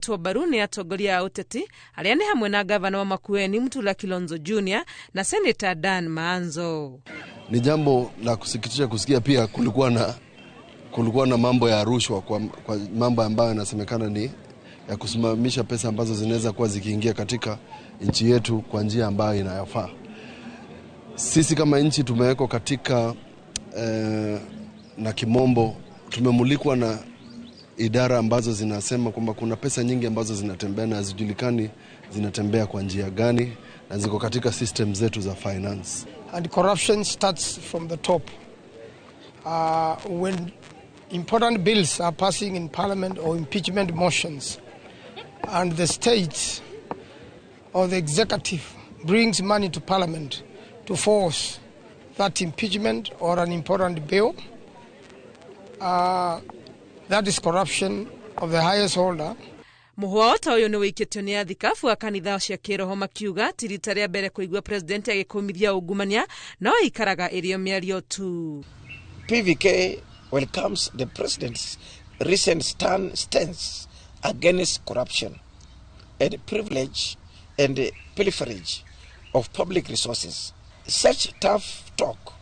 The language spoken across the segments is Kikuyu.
Mbaru nĩ atongoria a ũteti arĩa nĩ hamwe na gavana wa Makueni Mutula Kilonzo Jr na Senator Dan Maanzo. Ni jambo la kusikitisha kusikia pia kulikuwa na mambo ya rushwa kwa mambo ambayo yanasemekana ni ya kusimamisha pesa ambazo zinaweza kuwa zikiingia katika nchi yetu kwa njia ambayo inayofaa. Sisi kama nchi tumewekwa katika na kimombo tumemulikwa na idara ambazo zinasema kwamba kuna pesa nyingi ambazo zinatembea na hazijulikani zinatembea kwa njia gani na ziko katika system zetu za finance. And corruption starts from the top. When important bills are passing in parliament or impeachment motions, and the state or the executive brings money to parliament to force that impeachment or an important bill, that is corruption of the highest order. Mũhwa ta ũyũ nĩ wĩikĩtio nĩ athikabu a kanitha cia kĩroho makiuga ti rita rĩa mbere kũigua president agĩkũmithia ungumania no ĩikaraga ĩrĩ o mĩario tu. PVK welcomes the president's recent stance against corruption and privilege and pilferage of public resources. Such tough talk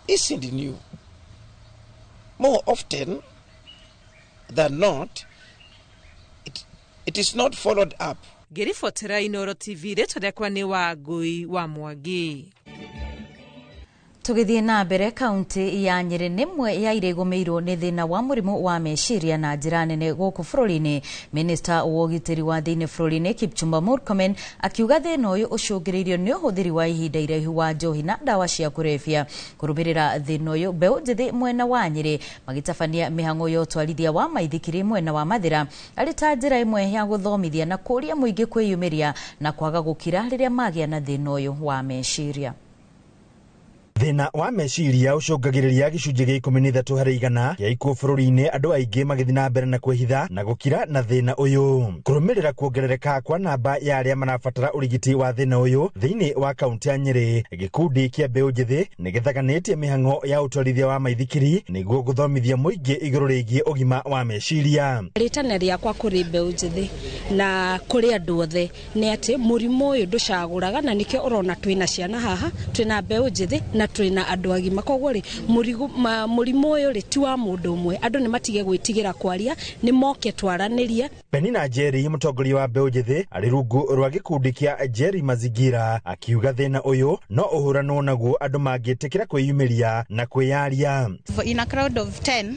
isn't new. More often than not, it is not followed up. Ngĩribotera Inooro TV, rĩtwa rĩakwa nĩ Wangũi wa Mwangi. Tũgĩthiĩ na mbere, kaunti ya Nyĩrĩ nĩ ĩmwe ya iria igũmĩirwo nĩ thĩna wa mũrimũ wa meciria na njĩra nene gũkũ bũrũri-inĩ. Minista wa ũgitĩri wa thĩinĩ bũrũri-inĩ Kipchumba Murkomen akiuga thĩna ũyũ ũcũngĩrĩirio nĩ ũhũthĩri wa ihinda iraihu wa njohi na ndawa cia kũrebia. Kũrũmĩrĩra thĩna ũyũ, mbeũ njĩthĩ mwena wa Nyĩrĩ magĩtabania mĩhang'o ya ũtwarithia wa maithikiri mwena wa Mathĩra arĩ ta njĩra ĩmwe ya gũthomithia na kũũria mũingĩ kwĩyumĩria na kwaga gũkira rĩrĩa magĩa na thĩna ũyũ wa meciria. Thĩna wa meciria ũcũngagĩrĩria gĩcunjĩ gĩa 13% kĩa ikuũ bũrũri-inĩ, andũ aingĩ magĩthiĩ na mbere na kwĩhitha na gũkira na thĩna ũyũ. Kũrũmĩrĩra kuongerereka kwa namba ya arĩa marabatara ũrigiti wa thĩna ũyũ thĩinĩ wa kaunti ya Nyĩrĩ, gĩkundi kĩa mbeũ njĩthĩ nĩ gĩthaganĩtie mĩhang'o ya ũtwarithia wa maithikiri nĩguo gũthomithia mũingĩ igũrũ rĩgiĩ ũgima wa meciria. Rĩtana rĩakwa kũrĩ mbeũ njĩthĩ na kũrĩ andũ othe nĩ atĩ mũrimũ ũyũ ndũcagũraga, na nĩkĩo ũrona twĩna ciana haha, twĩna mbeũ njĩthĩ na twĩna andũ agima. Koguo rĩ, mũrimũ ũyũ rĩ, ti wa mũndũ ũmwe. Andũ nĩ matige gwĩtigĩra kwaria, nĩ moke twaranĩrie. Penina Jerry, mũtongoria wa mbeũ njĩthĩ arĩ rungu rwa gĩkundi kĩa Jerry Mazingira, akiuga thĩna ũyũ no ũhũranwo naguo andũ mangĩtĩkĩra kwĩyumĩria na kwĩyaria. In a crowd of 10,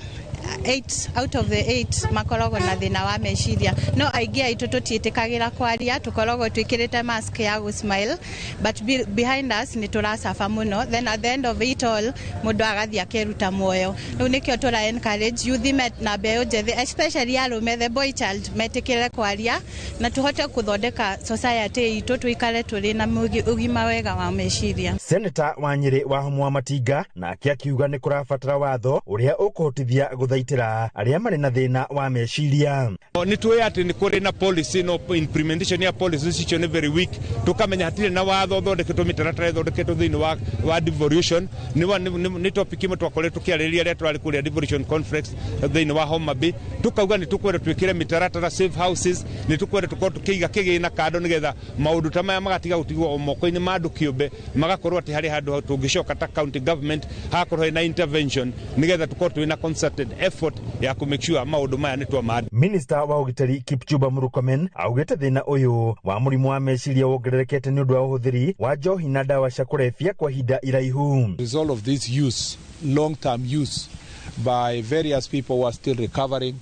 8 out of the 8 makoragwo na thĩna wa meciria, no aingĩ aitũ tũtiĩtĩkagĩra kwaria. Tũkoragwo twĩkĩrĩte mask ya gũ smile, but behind us nĩ tũracaba mũno. Then at the end of it all, mũndũ agathiĩ akeruta muoyo. Rĩu nĩkĩo tũra encourage youth na mbeũ njĩthĩ, especially arũme, the boy child, metĩkĩre kwaria na tũhote gũthondeka society itũ, tũikare tũrĩ na ũgima wega wa meciria. Seneta wa Nyĩrĩ wa wa Matinga nake akiuga nĩ kũrabatara watho ũrĩa ũkũhotithia gũthaitĩra arĩa marĩ na thĩna wa meciria. Nĩ tũĩ atĩ nĩ kũrĩ na policy, no implementation ya policy icio nĩ very weak. Tũkamenya hatirĩ na watho ũthondeketwo, mĩtaratara ĩthondeketwo thĩinĩ wa devolution. Nĩ topic ĩmwe twakoretwo tũkĩarĩrĩria rĩrĩa tũrarĩ kũrĩa devolution conference thĩinĩ wa Homa Bay. Tũkauga nĩ tũkwenda twĩkĩre mĩtaratara safe houses, nĩ tũkwenda tũkorwo tũkĩiga kĩgĩna kando nĩgetha maũndũ ta maya magatiga gũtigwo o moko-inĩ ma andũ kĩũmbe, magakorwo atĩ harĩ handũ tũngĩcoka ta county government, hagakorwo hena intervention nĩgetha tũkorwo twĩna concerted effort ya kũ make sure maũndũ maya nĩ twama. Minista wa ũgitĩri Kipchumba Murkomen augĩte thĩna ũyũ wa mũrimũ wa meciria wongererekete nĩ ũndũ wa ũhũthĩri wa njohi na ndawa cia kũrebia kwa ihinda iraihu. Result of this use, long-term use by various people who are still recovering,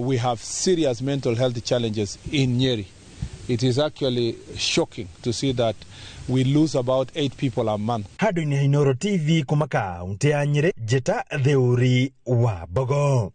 we have serious mental health challenges in Nyeri. It is actually shocking to see that we lose about 8 people a month. Handũ-inĩ ha Inooro TV kuma kaunti ya Nyĩrĩ, njĩta Theuri wa Mbogo.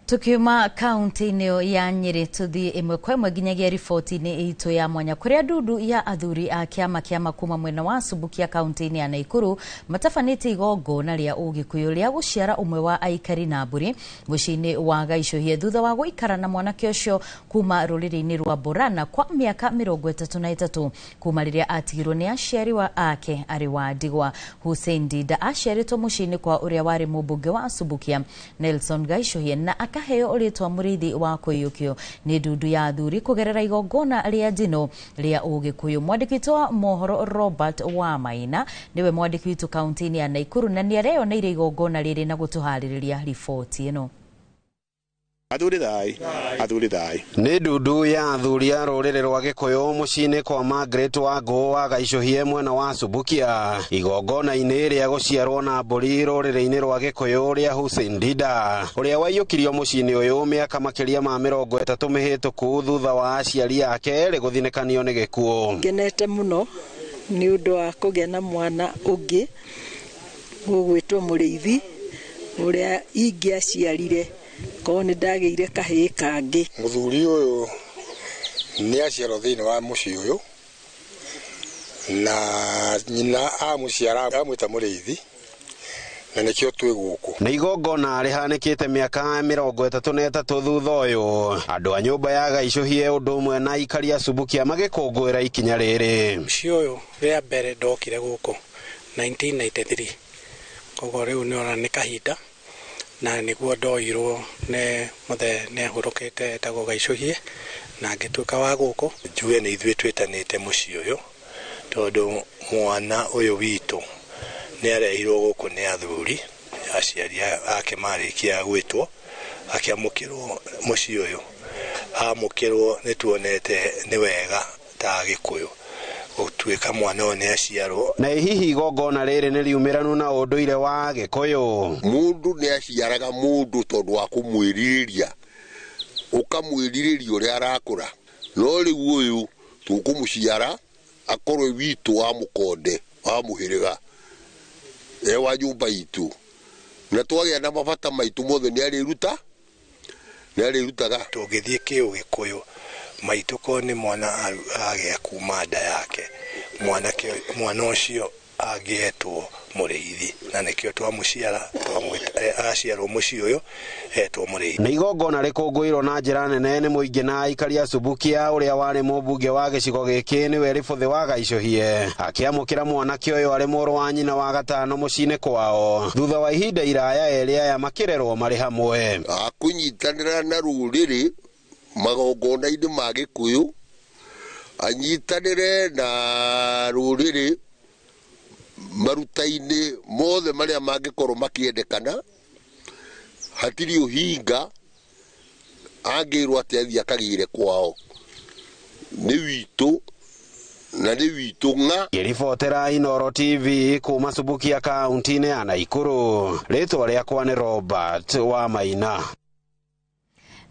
Tukiuma kaunti-inĩ ya Nyĩrĩ, tũthiĩ ĩmwe kwa ĩmwe nginyagia riboti-inĩ itũ ya mwanya, kũrĩa ndundu ya athuri a kĩama kĩa kuma mwena wa Subukia kaunti-inĩ ya Naikuru matabanĩtie igongona rĩa ũgĩkũyũ rĩa gũciara ũmwe wa aikari na mbũri mũciĩ-inĩ wa Gaicũhie thutha wa gũikara na mwanake ũcio kuma rũrĩrĩ-inĩ rwa Borana kwa mĩaka 33 kuma rĩrĩa atigirwo nĩ aciari wa ake arĩ wa ndigwa. Hussein Dinda aciarĩtwo mũciĩ-inĩ kwa ũrĩa warĩ mũmbunge wa Subukia Nelson Gaicũhie na Akaheo rĩtwa Mũrĩithi wa kũiyũkio nĩ ndundu ya athuri kũgerera igongona rĩa njino rĩa Ũgĩkũyũ. Mwandĩki witũ wa mohoro Robert Wamaina nĩwe mwandĩki witũ kaunti-inĩ ya Naikuru na nĩareyoneire igongona rĩrĩ na gũtũharĩrĩria riboti ĩno. Athuri thai, athuri thai. Nĩ ndundu ya athuri a rũrĩrĩ rwa Gĩkũyũ mũciĩ-inĩ kwa Margaret Wangũ wa Gaicũhie mwena wa Subukia, igongona-inĩ rĩa gũciarwo na mbũri rũrĩrĩ-inĩ rwa Gĩkũyũ rĩa Hussein Dida, ũrĩa waiyũkirio mũciĩ-inĩ ũyũ mĩaka makĩria ma 30 mĩhĩtũku thutha wa aciari ake erĩ gũthinĩkanio nĩ gĩkuũ. Ngenete mũno nĩ ũndũ wa kũgĩa na mwana ũngĩ ũgwĩtwo Mũrĩithi ũrĩa ingĩaciarire korwo nĩ ndagĩire kahĩĩ kangĩ. Mũthuri ũyũ nĩ aciarwo thĩinĩ wa mũciĩ ũyũ na nyina amũciara amwĩta Mũrĩithi na nĩkĩo twĩ gũkũ. Nĩ igongona rĩhanĩkĩte mĩaka 33 thutha ũyũ, andũ a nyũmba ya Gaicũhie ũndũ ũmwe na aikari a Subukia magĩkũngũĩra ikinya rĩrĩ. Mũciĩ ũyũ rĩa mbere ndokire gũkũ 1993, koguo rĩu nĩ ona nĩ kahinda na nĩguo ndoirwo nĩ mũthee nĩ ahurũkĩte etagwo Gaicũhie na ngĩtuĩka wa gũkũ. Njuge nĩ ithuĩ twĩtanĩte mũciĩ ũyũ tondũ mwana ũyũ witũ nĩ arehirwo gũkũ nĩ athuri, aciari ake marĩkia gwĩtwo akĩamũkĩrwo mũciĩ ũyũ. Amũkĩrwo nĩ tuonete nĩ wega ta Gĩkũyũ gũtuĩka mwana ũyũ nĩ aciarwo. Na hihi igongona rĩrĩ nĩ riumĩranu na ũndũire wa Gĩkũyũ? Mũndũ nĩ aciaraga mũndũ tondũ wa kũmwĩrirĩria, ũkamwĩrirĩria ũrĩa arakũra, no rĩu ũyũ tũkũmũciara akorwo witũ wa mũkonde wa mũhĩrĩga e wa nyũmba itũ, na twagĩa na mabata maitũ mothe nĩ arĩrutaga. Tũngĩthiĩ kĩũgĩkũyũ maitũ ko nĩ mwana agĩa kuma nda yake, mwana ũcio angĩetwo Mũrĩithi na nĩkĩo twamũciara aciarwo mũciĩ ũyũ etwo Mũrĩithi. Nĩ igongona rĩkũngũĩrwo na njĩra nene nĩ mũingĩ na aikari a Subukia, ũrĩa warĩ mũmbunge wa gĩcigo gĩkĩ nĩwe Rĩbũthĩ wa Gaicũhie akĩamũkĩra mwanake ũyũ arĩ mũrũ wa nyina wa gatano mũciĩ-inĩ kwao thutha wa ihinda iraya erĩ aya makĩrerwo marĩ hamwe. Akũnyitanĩra na rũrĩrĩ magongona-inĩ ma Gĩkũyũ, anyitanĩre na rũrĩrĩ maruta-inĩ mothe marĩa mangĩkorwo makĩendekana, hatirĩ ũhinga angĩrwo atĩ athiĩ akagĩre kwao. Nĩ witũ na nĩ witũ ng'a. Ngĩribotera Inooro TV kuma Subukia kaunti-inĩ ya Naikuru, rĩtwa rĩakwa nĩ Robert Wamaina.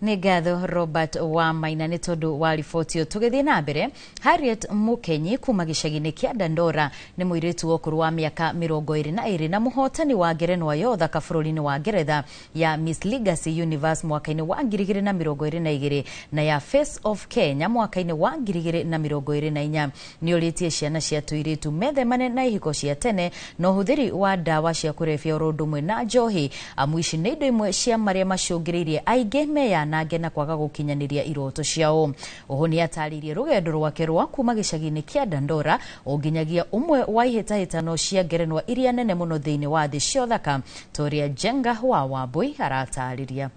Nĩ ngatho Robert Wamaina nĩ tondũ wa riboti ĩyo. Tũgĩthiĩ na mbere, Harriet Mũkenyi kuma gĩcagi-inĩ kĩa Dandora nĩ mũirĩtu wa ũkũrũ wa mĩaka 22 na mũhotani wa ngerenwa ya ũthaka bũrũri-inĩ wa Ngeretha ya Miss Legacy Universe mwaka-inĩ wa 2022 na ya Face of Kenya mwaka-inĩ wa 2024. Nĩ orĩtie ciana cia tũirĩtu methemane na ihiko cia tene na ũhũthĩri wa ndawa cia kũrebia oro ũndũ ũmwe na njohi, amu ici nĩ indo imwe cia marĩa macũngĩrĩirie aingĩ meyana na kwaga gũkinyanĩria iroto ciao. Oho nĩ atarĩirie rũgendo rwake rwa kuma gĩcagi-inĩ kĩa Dandora o nginyagia ũmwe wa ihĩtahĩtano cia ngerenwa iria nene mũno thĩinĩ wa thĩ cia ũthaka ta ũrĩa Njenga wa Wambui aratarĩria.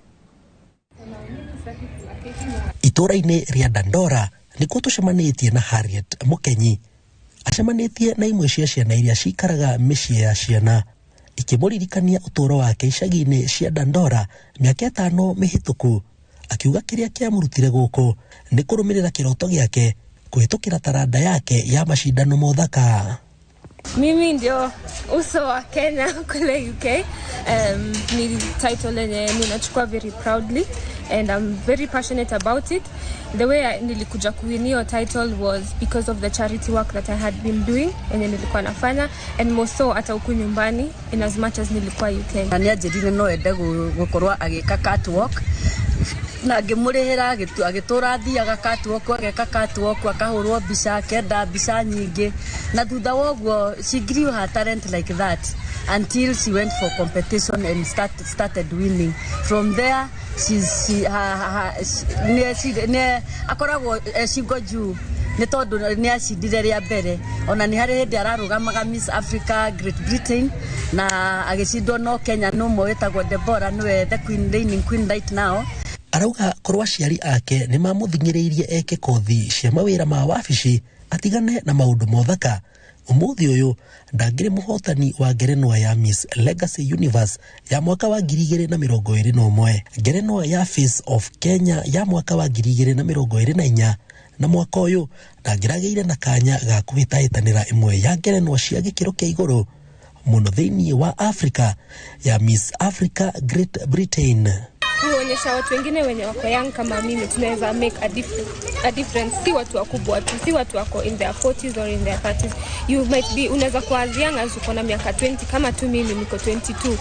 Itũũra-inĩ rĩa Dandora nĩkuo tũcemanĩtie na Harriet Mũkenyi, acemanĩtie na imwe cia ciana iria cikaraga mĩciĩ ya ciana, ikĩmũririkania ũtũũro wake icagi-inĩ cia Dandora mĩaka 5 mĩhĩtũku, akiuga kĩrĩa kĩamũrutire gũkũ nĩ kũrũmĩrĩra kĩroto gĩake kũhĩtũkĩra taranda yake ya macindano ma ũthaka. Mimi ndio uso wa Kenya kule UK. Ni title yenye ninachukua very proudly and I'm very passionate about it. The way nilikuja kuwin hiyo title was because of the charity work that I had been doing yenye nilikuwa nafanya, and more so hata huku nyumbani in as much as nilikuwa UK. Na nĩanjĩrire no ende gũkorwo agĩka catwalk na ngĩmũrĩhĩra agĩtũra athiaga catwalk, ageka catwalk, akahũrwo mbica, akenda mbica nyingĩ, na thutha wa ũguo she grew her talent like that until she went for competition and started winning. From there she akoragwo shingo juu Nĩ tondũ nĩ acindire rĩa mbere. Ona nĩ harĩ hĩndĩ ararũgamaga Miss Africa Great Britain na agĩcindwo no Kenya no ũmwe wĩtagwo Deborah, nĩwe the queen, reigning queen right now. Arauga korwo aciari ake nĩ mamũthing'ĩrĩirie eke kothi cia mawĩra ma wabici atigane na maũndũ mothaka, ũmũthĩ ũyũ ndangĩrĩ mũhotani wa ngerenwa ya Miss Legacy Universe ya mwaka wa 2021, ngerenwa ya Face of Kenya ya mwaka wa 2024, na mwaka ũyũ ndangĩragĩire na kanya ga kũhĩtahĩtanĩra ĩmwe ya ngerenwa cia gĩkĩro kĩa igũrũ mũno thĩinĩ wa Africa ya Miss Africa Great Britain. Kuonyesha watu wengine wenye wako young kama mimi tunaweza make a difference. Si watu wakubwa tu, si watu wako in their 40s or in their 30s. You might be, unaweza kuwa as young as uko na miaka 20 kama tu mimi niko 22.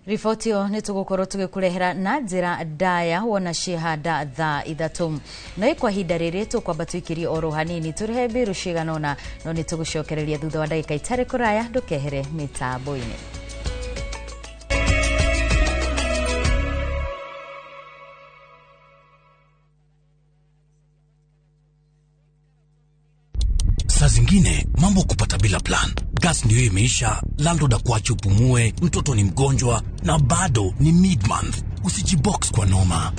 Riboti ĩyo nĩ tũgũkorwo tũgĩkũrehera na njĩra ndaya wona ciĩhanda thaa 3. No kwa ihinda rĩrĩ tũkwamba tũikĩrie oro hanini tũrehe mbĩrũ cigana ũna, no nĩ tũgũcokereria thutha wa ndagĩka itarĩ kũraya. Ndũkehere mĩtambo-inĩ. Saa zingine mambo kupata bila plan. Gas ndio imeisha, landlord akuache upumue, mtoto ni mgonjwa na bado ni mid-month. Usijibox kwa noma.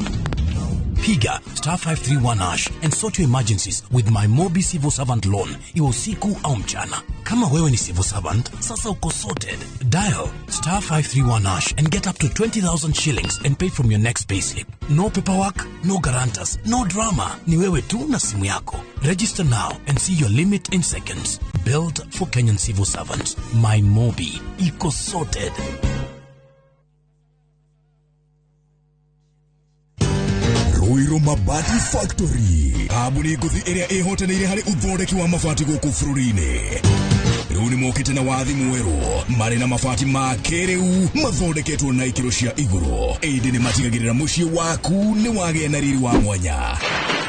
Piga *531# and sort your emergencies with my Mobi Civil Servant Loan. Iwe usiku au mchana. Kama wewe ni civil servant, sasa uko sorted. Dial *531# and get up to 20,000 shillings and pay from your next payslip. No paperwork, no guarantors, no drama. Ni wewe tu na simu yako. Register now and see your limit in seconds. Built for Kenyan civil servants. My Mobi. Iko sorted. Ruiru Mabati Factory, kambuni ngũthi ĩrĩa ĩhotanĩire harĩ ũthondeki wa mabati gũkũ bũrũri-inĩ. Rĩu nĩmokĩte na wathi mwerũ, marĩ na mabati ma kĩrĩu mathondeketwo na ikĩro cia igũrũ. Ĩndĩ nĩmatigagĩrĩra mũciĩ waku nĩ wagĩa na riri wa mwanya.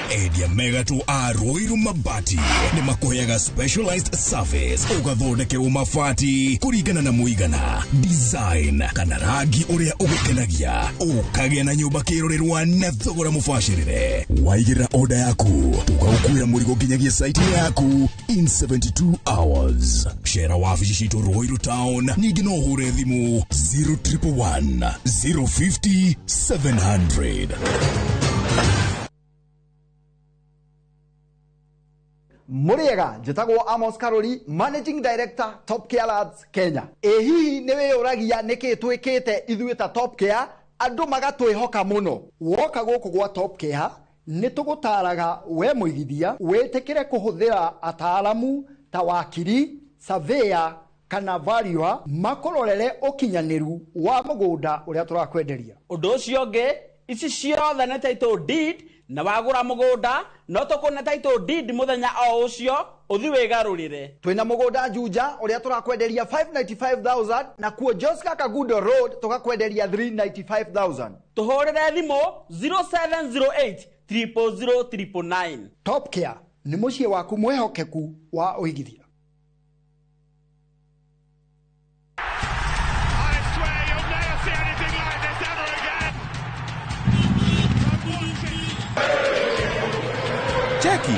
Endia megatũ a Ruiru Mabati nĩmakũheaga specialized service, ũgathondekerwo mabati kũringana na mũigana, design kana rangi ũrĩa ũgũkenagia, ũkagĩa na nyũmba kĩrorerwa na thogora mũbacĩrĩre. Waigĩrĩra order yaku, tũgagũkuĩra mũrigo nginyagia site yaku in 72 hours. Cera wabici citũ Ruiru Town, ningĩ no ũhũre thimũ 0111 050 700. Muriega, njĩtagwo Amos Karori, Managing Director Top Care Labs Kenya. Ĩ hihi nĩ wĩyũragia nĩkĩ twĩkĩte ithuĩ ta Top Care andũ magatwĩhoka mũno? Woka gũkũ gwa Top Care nĩ tũgũtaraga we mũigithia wĩtĩkĩre kũhũthĩra ataaramu ta wakiri, surveyor kana valuer makũrorere ũkinyanĩru wa mũgũnda ũrĩa tũrakwenderia. Ũndũ ũcio ũngĩ, ici ciothe nĩ title deed, na wagũra mũgũnda no tũkũne title deed mũthenya o ũcio ũthi wĩgarũrĩre. Twĩna mũgũnda Juja ũrĩa tũrakwenderia 595,000 na kuo Joska Kagudo Road tũgakwenderia 395,000. Tũhũrĩre thimũ 0708 000 999. Top Care nĩ mũciĩ waku mwĩhokeku wa ũigithia. Jackie,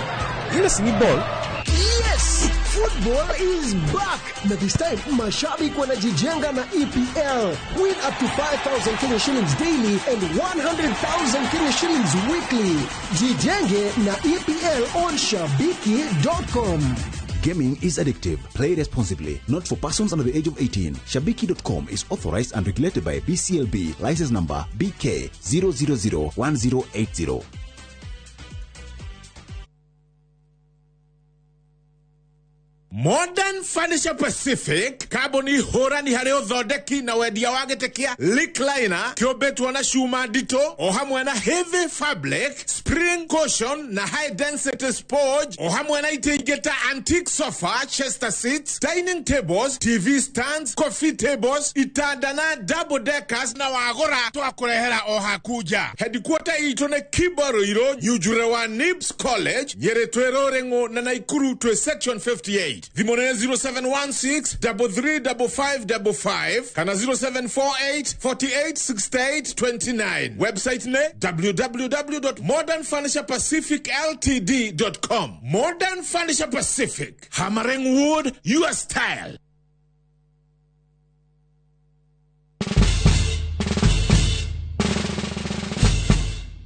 ile si ni ball? Yes, football is back. Na this time, mashabiki wanajijenga na EPL. Win up to 5,000 Kenya shillings daily and 100,000 Kenya shillings weekly. Jijenge na EPL on shabiki.com. Gaming is addictive. Play responsibly. Not for persons under the age of 18. Shabiki.com is authorized and regulated by BCLB. License number BK 0001080. Modern Furniture Pacific kambuni hũrani harĩ ũthondeki na wendia wa gĩtĩ kĩa recliner kĩũmbĩtwo na cuma nditũ o hamwe na heavy fabric, spring cushion na high density sponge o hamwe na itĩ ingĩ ta antique sofa, chester seats, dining tables, TV stands, coffee tables, itanda na double deckers na wagũra twakũrehera o haku nja. Headquarter itũ nĩ Kimbo Ruiru, Nyunjure wa Nibs College, Nyĩrĩ twĩ Rũrĩng'ũ na Naikuru twĩ section 58. Thimũ nĩ 0716 335555 kana 0748 48 68 29. Website nĩ www.modernfurniturepacificltd.com. Modern Furniture Pacific, hammering wood your style.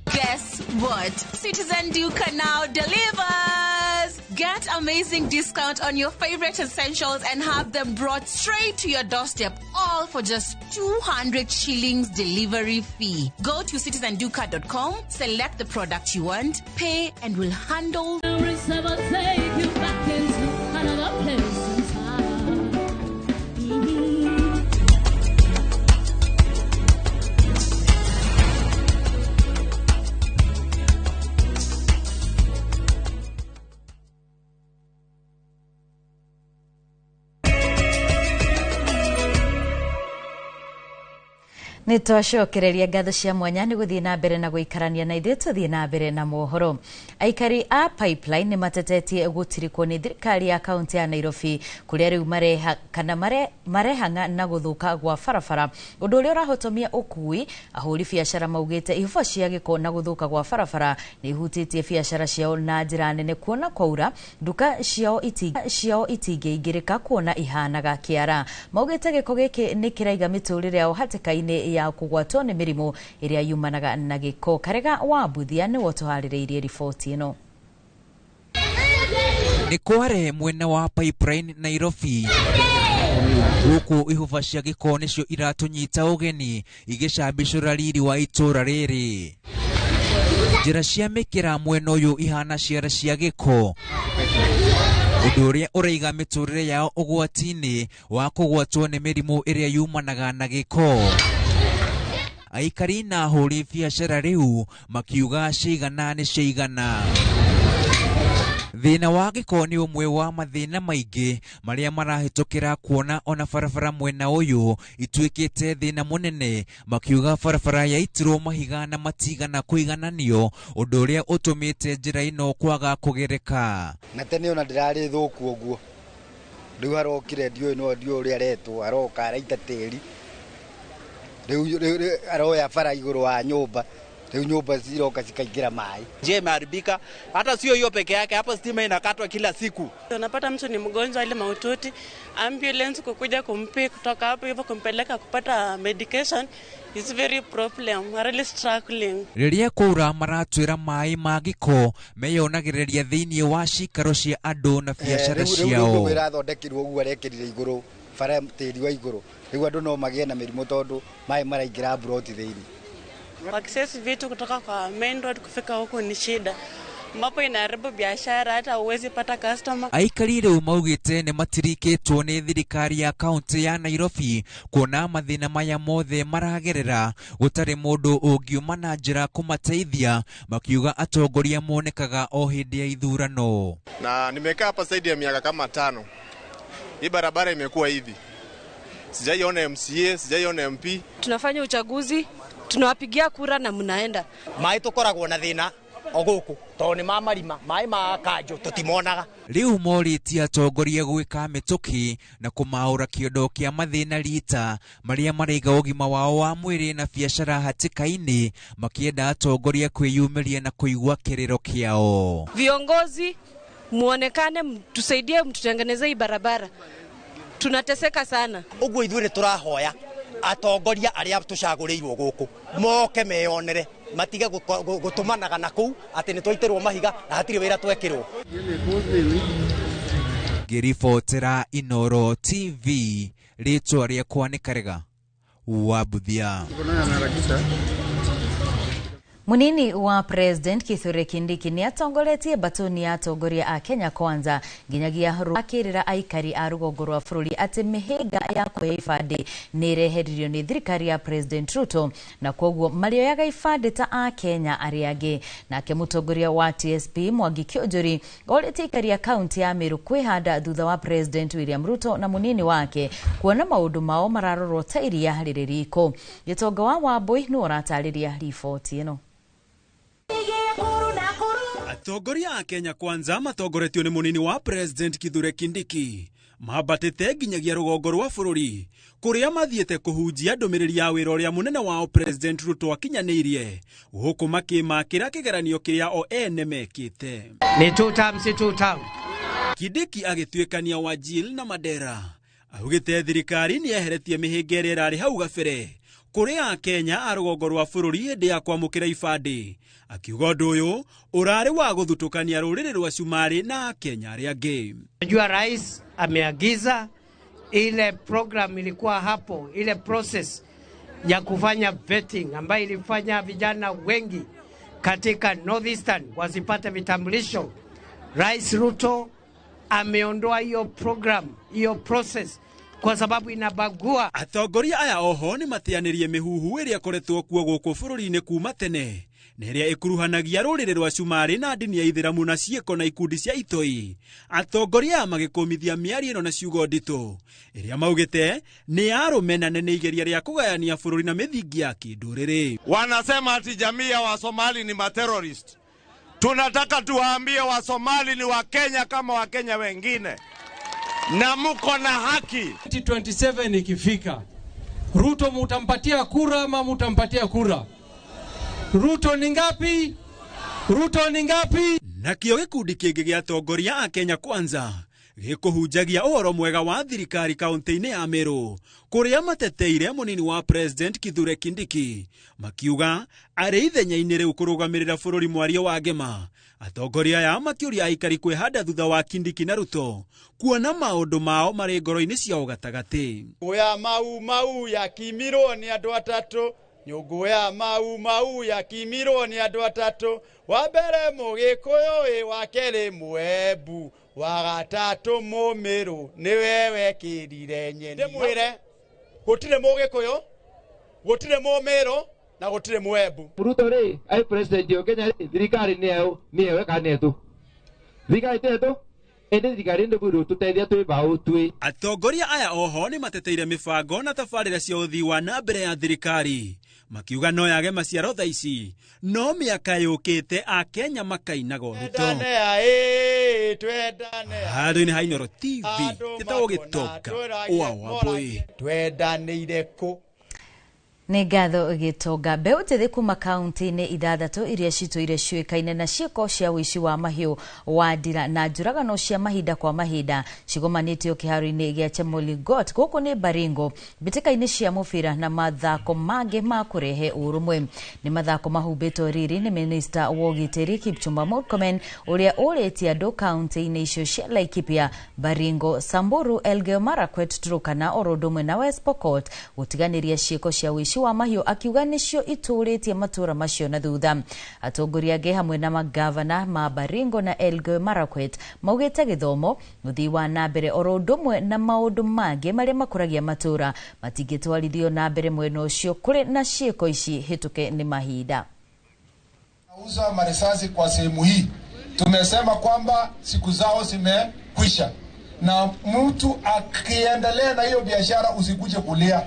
Guess what? Citizen Duka now delivers! Get amazing discount on your favorite essentials and have them brought straight to your doorstep, all for just 200 shillings delivery fee. Go to citizenduka.com, select the product you want, pay, and we'll handle. Take you back into another place in time. Nä twacokereria ngatho cia mwanya nä gå thiä na mbere na gå na ithuä tå na mbere na mohoro. Aikari a Pipeline nä matetetie gå tirikwo nä thirikari ya kaunti ya Nairobi kũrĩa rĩu mareha kana marehang'a na gũthũka gwa barabara ũndũ ũrĩa ũrahotomia ũkui. Ahũri biacara maugĩte ihuba cia gĩko na gũthũka gwa barabara nĩ ihutĩtie biacara ciao na njĩra nene kuona kwaura nduka ciao itingĩingĩrĩka kuona ihanaga kĩara. Maugĩte gĩko gĩkĩ nĩ kĩraiga mĩtũrĩre yao hatĩka-inĩ ya kũgwatwo nĩ mĩrimũ ĩrĩa yumanaga na gĩko. Karega wa Mbuthia nĩwe ũtũharĩrĩirie riboti ĩno. Nĩ kware mwena wa Pipeline Nairobi gũkũ ihuba cia gĩko nĩcio iratũnyita ũgeni igĩcambicũra riri wa itũra rĩrĩ. Njĩra cia mĩkĩra mwena ũyũ ihana ciara cia gĩko, ũndũ ũrĩa ũraiga mĩtũrĩre yao ũgwati-inĩ wa kũgwatwo nĩ mĩrimũ ĩrĩa yumanaga na gĩko. Aikari na ahũri biacara rĩu makiuga cigana nĩ ciigana. Thĩna wa gĩko nĩ ũmwe wa mathĩna maingĩ marĩa marahĩtũkĩra kuona ona barabara mwena ũyũ ituĩkĩte thĩna mũnene, makiuga barabara yaitirwo mahiga na matigana kũigananio, ũndũ ũrĩa ũtũmĩte njĩra ĩno kwaga kũgereka. Na tene ona ndĩrarĩ thũku ũguo, rĩu harokire ndiũĩ no ndiũĩ ũrĩa aretwo, aroka araita tĩri, rĩu aroya bara igũrũ wa nyũmba, rĩu nyũmba ciroka cikaingĩra maĩ. Njia imeharibika, hata sio hiyo peke yake, hapa stima inakatwa kila siku. Unapata mtu ni mgonjwa ile mahututi, ambulance kukuja kumpick kutoka hapo hivyo kumpeleka kupata medication is very problem. We are really struggling. Rĩrĩa kwaura maratwĩra maĩ ma gĩko meyonagĩrĩria thĩinĩ wa cikaro cia andũ na biacara ciao. Rĩu ĩrathondekirwo ũguo arekĩrire igũrũ bara tĩri wa igũrũ, rĩu andũ no magĩe na mĩrimũ tondũ maĩ maraingĩra mburoti thĩinĩ. Access vitu kutoka kwa main road kufika huku ni shida, ambapo inaharibu biashara, hata huwezi pata customer. Aikari rĩu maugĩte nĩ matirikĩtwo nĩ thirikari ya kaunti ya Nairobi kuona mathĩna maya mothe maragerera gũtarĩ mũndũ ũngiuma na njĩra kũmateithia, makiuga atongoria monekaga o hĩndĩ ya ithurano. Na nimekaa hapa zaidi ya miaka kama 5. Hii barabara imekuwa hivi. Sijaiona MCA, sijaiona MP. Tunafanya uchaguzi, tunawapigia kura na mnaenda. Maĩ tũkoragwo na thĩna o gũkũ tondũ nĩ ma marima, maĩ ma kanjũ tũtimonaga. Rĩu morĩtie atongoria gwĩka mĩtũkĩ na kũmaũra kĩondo kĩa mathĩna rita marĩa maraiga ũgima wao wa mwĩrĩ na biacara hatĩka-inĩ, makĩenda atongoria kwĩyumĩria na kũigua kĩrĩro kĩao. Viongozi muonekane, mtusaidie, mtutengeneze hii barabara, tunateseka sana. Ũguo ithuĩ nĩ tũrahoya atongoria arĩa tũcagũrĩirwo gũkũ moke meyonere, matige gũtũmanaga na kũu atĩ nĩ twaitĩrwo mahiga na hatirĩ wĩra twekĩrwo. Ngĩribotera Inoro TV, rĩtwa rĩakwa nĩ Karega wa Mbuthia. Munini wa President Kithure Kindiki nĩ atongoretie batoni ya atongoria a Kenya Kwanza nginyagia akĩrĩra aikari a rũgongo rwa bũrũri atĩ mĩhĩnga ya kuoya ibandĩ nĩ ĩreheririo nĩ thirikari ya President Ruto na kwoguo marĩoyaga ibandĩ ta a Kenya arĩa angĩ. Nake mũtongoria wa TSP Mwangi Kĩũnjũri orĩtie aikari a kaunti ya Meru kwĩhanda thutha wa President William Ruto na munini wake kuona maũndũ mao mararorwo ta iria rĩrĩ riko. Gĩtonga wa Wambui nĩwe ũratarĩria riboti ĩno. Atongoria a Kenya Kwanza matongoretio nĩ munini wa President Kithure Kindiki Mambatĩte nginyagia rũgongo rwa bũrũri kũrĩa mathiĩte kũhunjia ndũmĩrĩri ya wĩra ũrĩa mũnene wao President Ruto akinyanĩirie gũkũ makĩmakĩra kĩgeranio kĩrĩa o ene mekĩte. Ni two term, si two term. Kindiki agĩtuĩkania Wajir na Mandera augĩte thirikari nĩ yeheretie mĩhĩnga ĩrĩa ĩrarĩ hau gabere kũrĩ Akenya a rũgongo rwa bũrũri hĩndĩ ya kwamũkĩra ibandĩ, akiuga ũndũ ũyũ ũrarĩ wa gũthutũkania rũrĩrĩ rwa Cumarĩ na Akenya arĩa angĩ. Najua rais ameagiza ile program ilikuwa hapo, ile process ya kufanya vetting ambayo ilifanya vijana wengi katika Northeastern wasipate vitambulisho. Rais Ruto ameondoa hiyo program, hiyo process kwa sababu inabagua. Atongoria aya oho nĩ mateanĩrie mĩhuhu ĩrĩa ĩkoretwo kuo gũkũ bũrũri-inĩ kuma tene na ĩrĩa ĩkuruhanagia rũrĩrĩ rwa Cumarĩ na ndini ya Ithĩramu na ciĩko na ikundi cia itoi. Atongoria aya magĩkũmithia mĩario ĩno na ciugo nditũ ĩrĩa maugĩte nĩ ya rũmena na nĩ igeria rĩa kũgayania bũrũri na mĩthingi ya kĩndũrĩrĩ. Wanasema ati jamii ya Wasomali ni materrorist. Tunataka tuwaambie Wasomali ni Wakenya kama Wakenya wengine na muko na haki. 2027 ikifika, Ruto mutampatia kura ama mutampatia kura? Ruto ni ngapi? Ruto ni ngapi? Nakĩo gĩkundi kĩngĩ gĩa atongoria a Kenya Kwanza gĩkũhunjagia ũhoro mwega wa thirikari kaunti-inĩ ya Meru kũrĩa mateteire mũnini wa President Kithure Kindiki makiuga arĩ ithenya-inĩ rĩu kũrũgamĩrĩra bũrũri mwario wa Ngema. Atongoria aya makĩũria aikari kwĩhanda thutha wa Kindiki na Ruto kuona maũndũ mao marĩ ngoro-inĩ ciao gatagatĩ. Nyũngũ ya mau mau yakimirwo nĩ andũ atatũ, nyũngũ ya mau mau yakimirwo nĩ andũ atatũ, wa mbere mũgĩkũyũ ĩ wa kerĩ mũembu, wa gatatũ mũmĩrũ nĩwe wekĩrire nyeni. Ndĩmwĩre gũtirĩ mũgĩkũyũ, gũtirĩ mũmĩrũ na gũtirĩ mũembu. Ruto rĩ ai president wa Kenya rĩ, thirikari nĩ yaũ, nĩ yewe kana nĩ yetũ? Thirikari ti yetũ, ĩndĩ thirikari nĩ bũrũ tũteithia twĩ mbaũ twĩ. Atongoria aya oho nĩ mateteire mĩbango na tabarĩra cia ũthii wa na mbere ya thirikari makiuga no yage maciaro thaa ici no mĩaka yũkĩte Akenya makainaga Ruto. Handũ-inĩ ha Inooro TV gĩtagwo Gĩtonga wa Wambui. Twendanĩire kũ? Nĩ ngatho Gĩtonga. Mbeũ njĩthĩ kuma kaunti-inĩ ithathatũ iria citũire ciũĩkaine na ciĩko cia ũici wa mahiũ wa ndira na njũragano cia mahinda kwa mahinda cigomanĩtio kĩharo-inĩ gĩa Chemolingot gũkũ nĩ Baringo mbĩtĩka-inĩ cia mũbira na mathako mangĩ ma kũrehe ũrũmwe. Nĩ mathako mahumbĩtwo riri nĩ minista wa ũgitĩri Kipchumba Murkomen ũrĩa ũrĩtie andũ kaunti-inĩ icio cia Laikipia, Baringo, Samburu, Elgeyo Marakwet, Turkana oro ũndũ ũmwe na West Pokot gũtiganĩria ciĩko cia ũici wa mahiũ akiuga nĩcio itũrĩtie matũra macio na thutha. Atongoria angĩ hamwe na magavana ma Baringo na Elgeyo Marakwet maugĩte gĩthomo, ũthii wa na mbere oro ũndũ ũmwe na maũndũ mangĩ marĩa makũragia matũra matingĩtwarithio na mbere mwena ũcio kũrĩ na ciĩko ici hĩtũke nĩ mahinda. Uza marisasi kwa sehemu hii, tumesema kwamba siku zao zimekwisha, na mtu akiendelea na hiyo biashara usikuje kulia,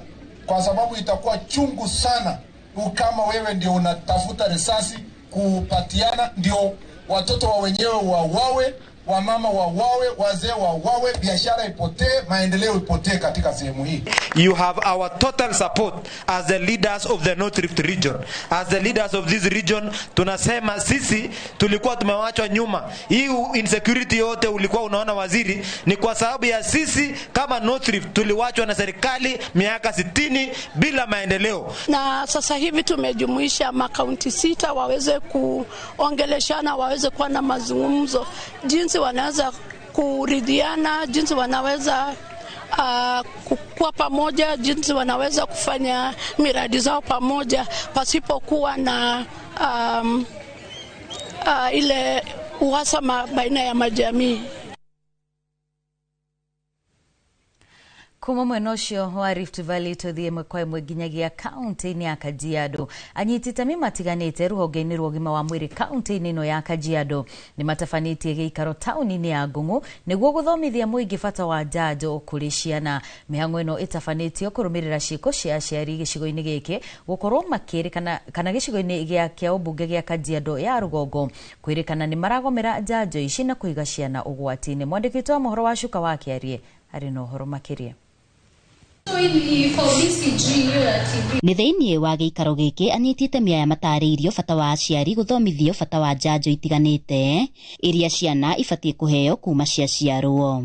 kwa sababu itakuwa chungu sana kama wewe ndio unatafuta risasi kupatiana, ndio watoto wa wenyewe wawawe, wamama wawawe, wazee wawawe, biashara ipotee, maendeleo ipotee katika sehemu hii. You have our total support as the leaders of the North Rift region. As the leaders of this region, tunasema sisi tulikuwa tumewachwa nyuma. Hii insecurity yote ulikuwa unaona waziri, ni kwa sababu ya sisi kama North Rift tuliwachwa na serikali miaka 60 bila maendeleo. Na sasa hivi tumejumuisha makaunti 6 waweze kuongeleshana, waweze kuwa na mazungumzo jinsi wanaweza kuridhiana, jinsi wanaweza kuwa pamoja, jinsi wanaweza kufanya miradi zao pamoja pasipokuwa na ile uhasama baina ya majamii. Kuma mwena ũcio wa Rift Valley tũthiĩ ĩmwe kwa ĩmwe nginyagia kaunti-inĩ ya Kajiado. Anyiti itemi matiganĩte rũhonge-inĩ rwa ũgima wa mwĩrĩ kaunti-inĩ ĩno ya Kajiado nĩ matabanĩtie gĩikaro taũni-inĩ ya Ngũng'ũ nĩguo gũthomithia mũingĩ bata wa njanjo kũrĩ ciana. Mĩhang'o ĩno ĩtabanĩtio kũrũmĩrĩra ciĩko cia aciari gĩcigo-inĩ gĩkĩ gũkorwo makĩrĩkana kana gĩcigo-inĩ gĩa ũmbunge gĩa Kajiado ya rũgongo kwĩrĩkana nĩ maragomera njanjo ici na kũiga ciana ũgwati-inĩ. Mwandĩki witũ wa mohoro wa Cuka wa Kĩarie Arĩ na ũhoro makĩria. Nĩ thĩinĩ wa gĩikaro gĩkĩ anyitĩte mĩaya matarĩirio bata wa aciari gũthomithio bata wa njanjo itiganĩte iria ciana ibatiĩ kũheo kuma ciaciarwo.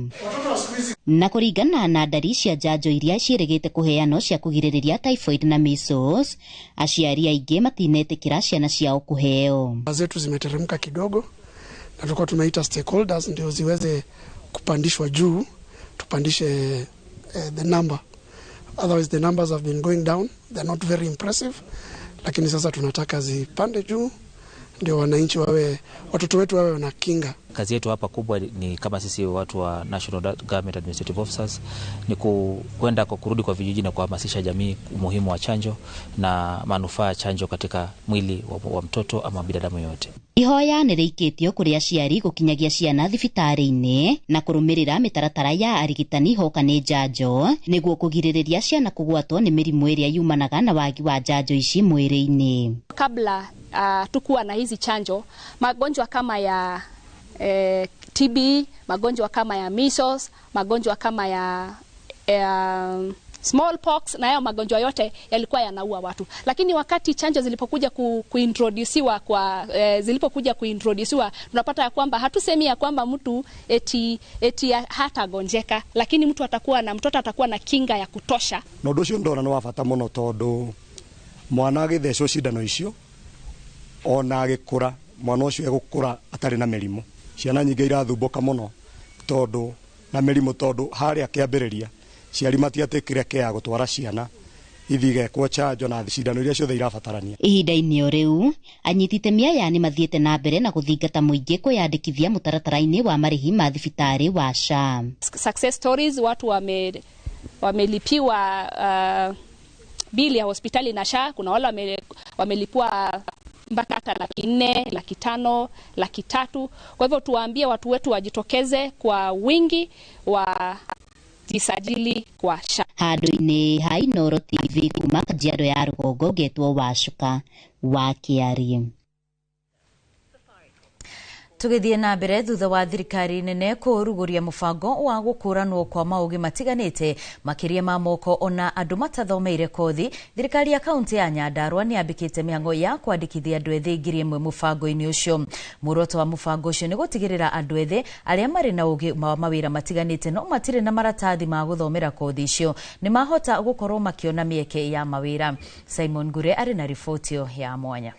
Na kũringana na ndari cia njanjo iria ciĩrĩgĩte kũheanwo cia kũgirĩrĩria typhoid na measles, aciari aingĩ matinetĩkĩra ciana ciao kũheo. Zetu zimeteremka kidogo na tulikuwa tumeita stakeholders ndio ziweze kupandishwa juu, tupandishe the number. Otherwise the numbers have been going down, they're not very impressive, lakini sasa tunataka zipande juu ndio wananchi wawe, watoto wetu wawe na kinga. Kazi yetu hapa kubwa ni kama sisi watu wa National Government Administrative Officers ni kwenda kwa kurudi kwa vijiji na kuhamasisha jamii umuhimu wa chanjo na manufaa ya chanjo katika mwili wa mtoto ama binadamu yote. Ihoya nĩ rĩikĩtio kũrĩ aciari gũkinyagia ciana thibitarĩ-inĩ na kũrũmĩrĩra mĩtaratara ya arigitani hoka nĩ njanjo nĩguo kũgirĩrĩria ciana kũgwatwo nĩ mĩrimũ ĩrĩa yumanaga na wagi wa njanjo ici mwĩrĩ-inĩ. Kabla tukuwa na hizi chanjo, magonjwa kama ya TB, magonjwa kama ya measles, magonjwa kama ya smallpox na hayo magonjwa yote yalikuwa yanaua watu. Lakini wakati chanjo zilipokuja kuintrodusiwa kwa zilipokuja kuintrodusiwa, tunapata ya kwamba hatusemi ya kwamba mtu eti hatagonjeka, lakini mtu atakuwa na mtoto atakuwa na kinga ya kutosha. Na ũndũ ũcio ndona nĩ wa bata mũno tondũ mwana agĩthecwo cindano icio ona agĩkũra mwana ũcio egũkũra atarĩ na mĩrimũ. Ciana nyingĩ irathumbũka mũno tondũ na mĩrimũ tondũ harĩa kĩambĩrĩria ciari matiatĩkire kea gũtwara ciana ithi igekwo chanjo na cindano iria ciothe irabatarania. Ihinda-inĩ o rĩu anyiti itemi aya nĩ mathiĩte na mbere na gũthingata mũingĩ kwĩyandĩkithia mũtaratara-inĩ wa marĩhi ma thibitarĩ wa SHA. Success stories, watu wamelipiwa bili ya hospitali na SHA. Kuna wale wamelipiwa mpaka hata 400,000, 500,000, 300,000. Kwa hivyo tuwaambie watu wetu wajitokeze kwa wingi wa jisajili kwa SHA. Handũ-inĩ ha Inooro TV kuma Kajiado ya Rũgongo ngetwo Wacuka wa Kĩarie. Tũgĩthiĩ na mbere thutha wa thirikari nene kũrugũria mũbango wa gũkũranwo kwa maũgĩ matiganĩte makĩria ma moko ona andũ matathomeire kothi, thirikari ya kaunti ya Nyandarua nĩ yambĩkĩte mĩhang'o ya kwandĩkithia andũ ethĩ 1,000 mũbango-inĩ ũcio. Muoroto wa mũbango ũcio nĩ gũtigĩrĩra andũ ethĩ arĩa marĩ na ũgĩ wa mawĩra matiganĩte no matirĩ na maratathi ma gũthomera kothi icio nĩ mahota gũkorwo makĩona mĩeke ya mawĩra. Simon Ngure arĩ na riboti ya mwanya.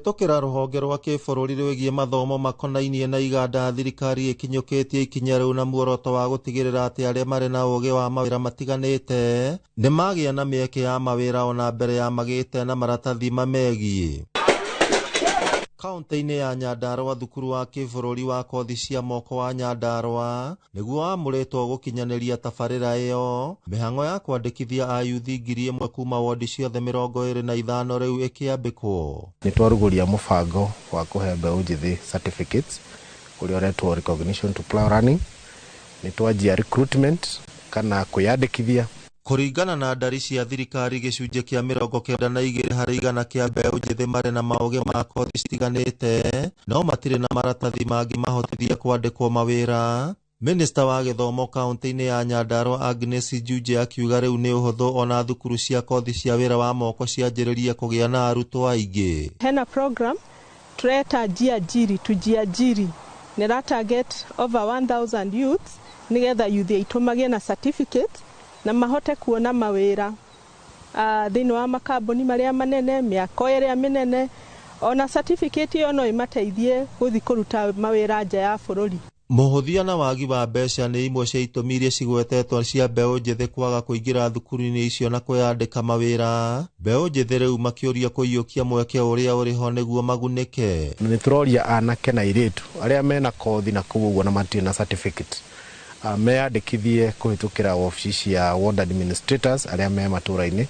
Kũhĩtũkĩra rũhonge rwa kĩbũrũri rwĩgiĩ mathomo makonainie na iganda, thirikari ĩkinyũkĩtie ikinya rĩu na muoroto wa gũtigĩrĩra atĩ arĩa marĩ na ũgĩ wa mawĩra matiganĩte nĩ magĩa na mĩeke ya mawĩra ona mbere ya magĩte na maratathi mamegiĩ. Kaunti-inĩ ya Nyandarua, thukuru wa kĩbũrũri wa kothi cia moko wa Nyandarua nĩguo wamũrĩtwo gũkinyanĩria tabarĩra ĩyo. Mĩhang'o ya kwandĩkithia ayuthi 1,000 kuma wodi ciothe 25 rĩu ĩkĩambĩkwo. Nĩ twarugũria mũbango wa kũhe mbeũ njĩthĩ certificates ũrĩa ũretwo recognition to plow running. Nĩ twanjia recruitment kana kwĩyandĩkithia. Kũringana na ndari cia thirikari, gĩcunjĩ kĩa 92 harĩ igana kĩa mbeũ njĩthĩ marĩ na maũgĩ ma kothi citiganĩte no matirĩ na maratathi mangĩmahotithia kwandĩkwo mawĩra. Minista wa gĩthomo kaunti-inĩ ya Nyandarua Agnes Njunje akiuga rĩu nĩ ũhũthũ ona thukuru cia kothi cia wĩra wa moko cianjĩrĩrie kũgĩa na arutwo aingĩ. Hena program tureta Jiajiri, tujiajiri, nĩ target over 1000 youths nĩgetha youth aitũ magĩe na certificate na mahote kuona mawĩra thĩinĩ wa makambuni marĩa manene, mĩako ĩrĩa mĩnene, ona certificate ĩyo no ĩmateithie gũthiĩ kũruta mawĩra nja ya bũrũri. Mũhũthia na wagi wa mbeca nĩ imwe cia itũmi iria cigwetetwo cia mbeũ njĩthĩ kwaga kũingĩra thukuru-inĩ icio na kwĩyandĩka mawĩra. Mbeũ njĩthĩ rĩu makĩũria kũiyũkia mweke ũrĩa ũrĩ ho nĩguo magunĩke. Nĩ tũroria anake na airĩtu arĩa mena kothi na kũu ũguo na matirĩ na certificate meyandĩkithie kũhĩtũkĩra wabici cia ward administrators arĩa me matũra-inĩ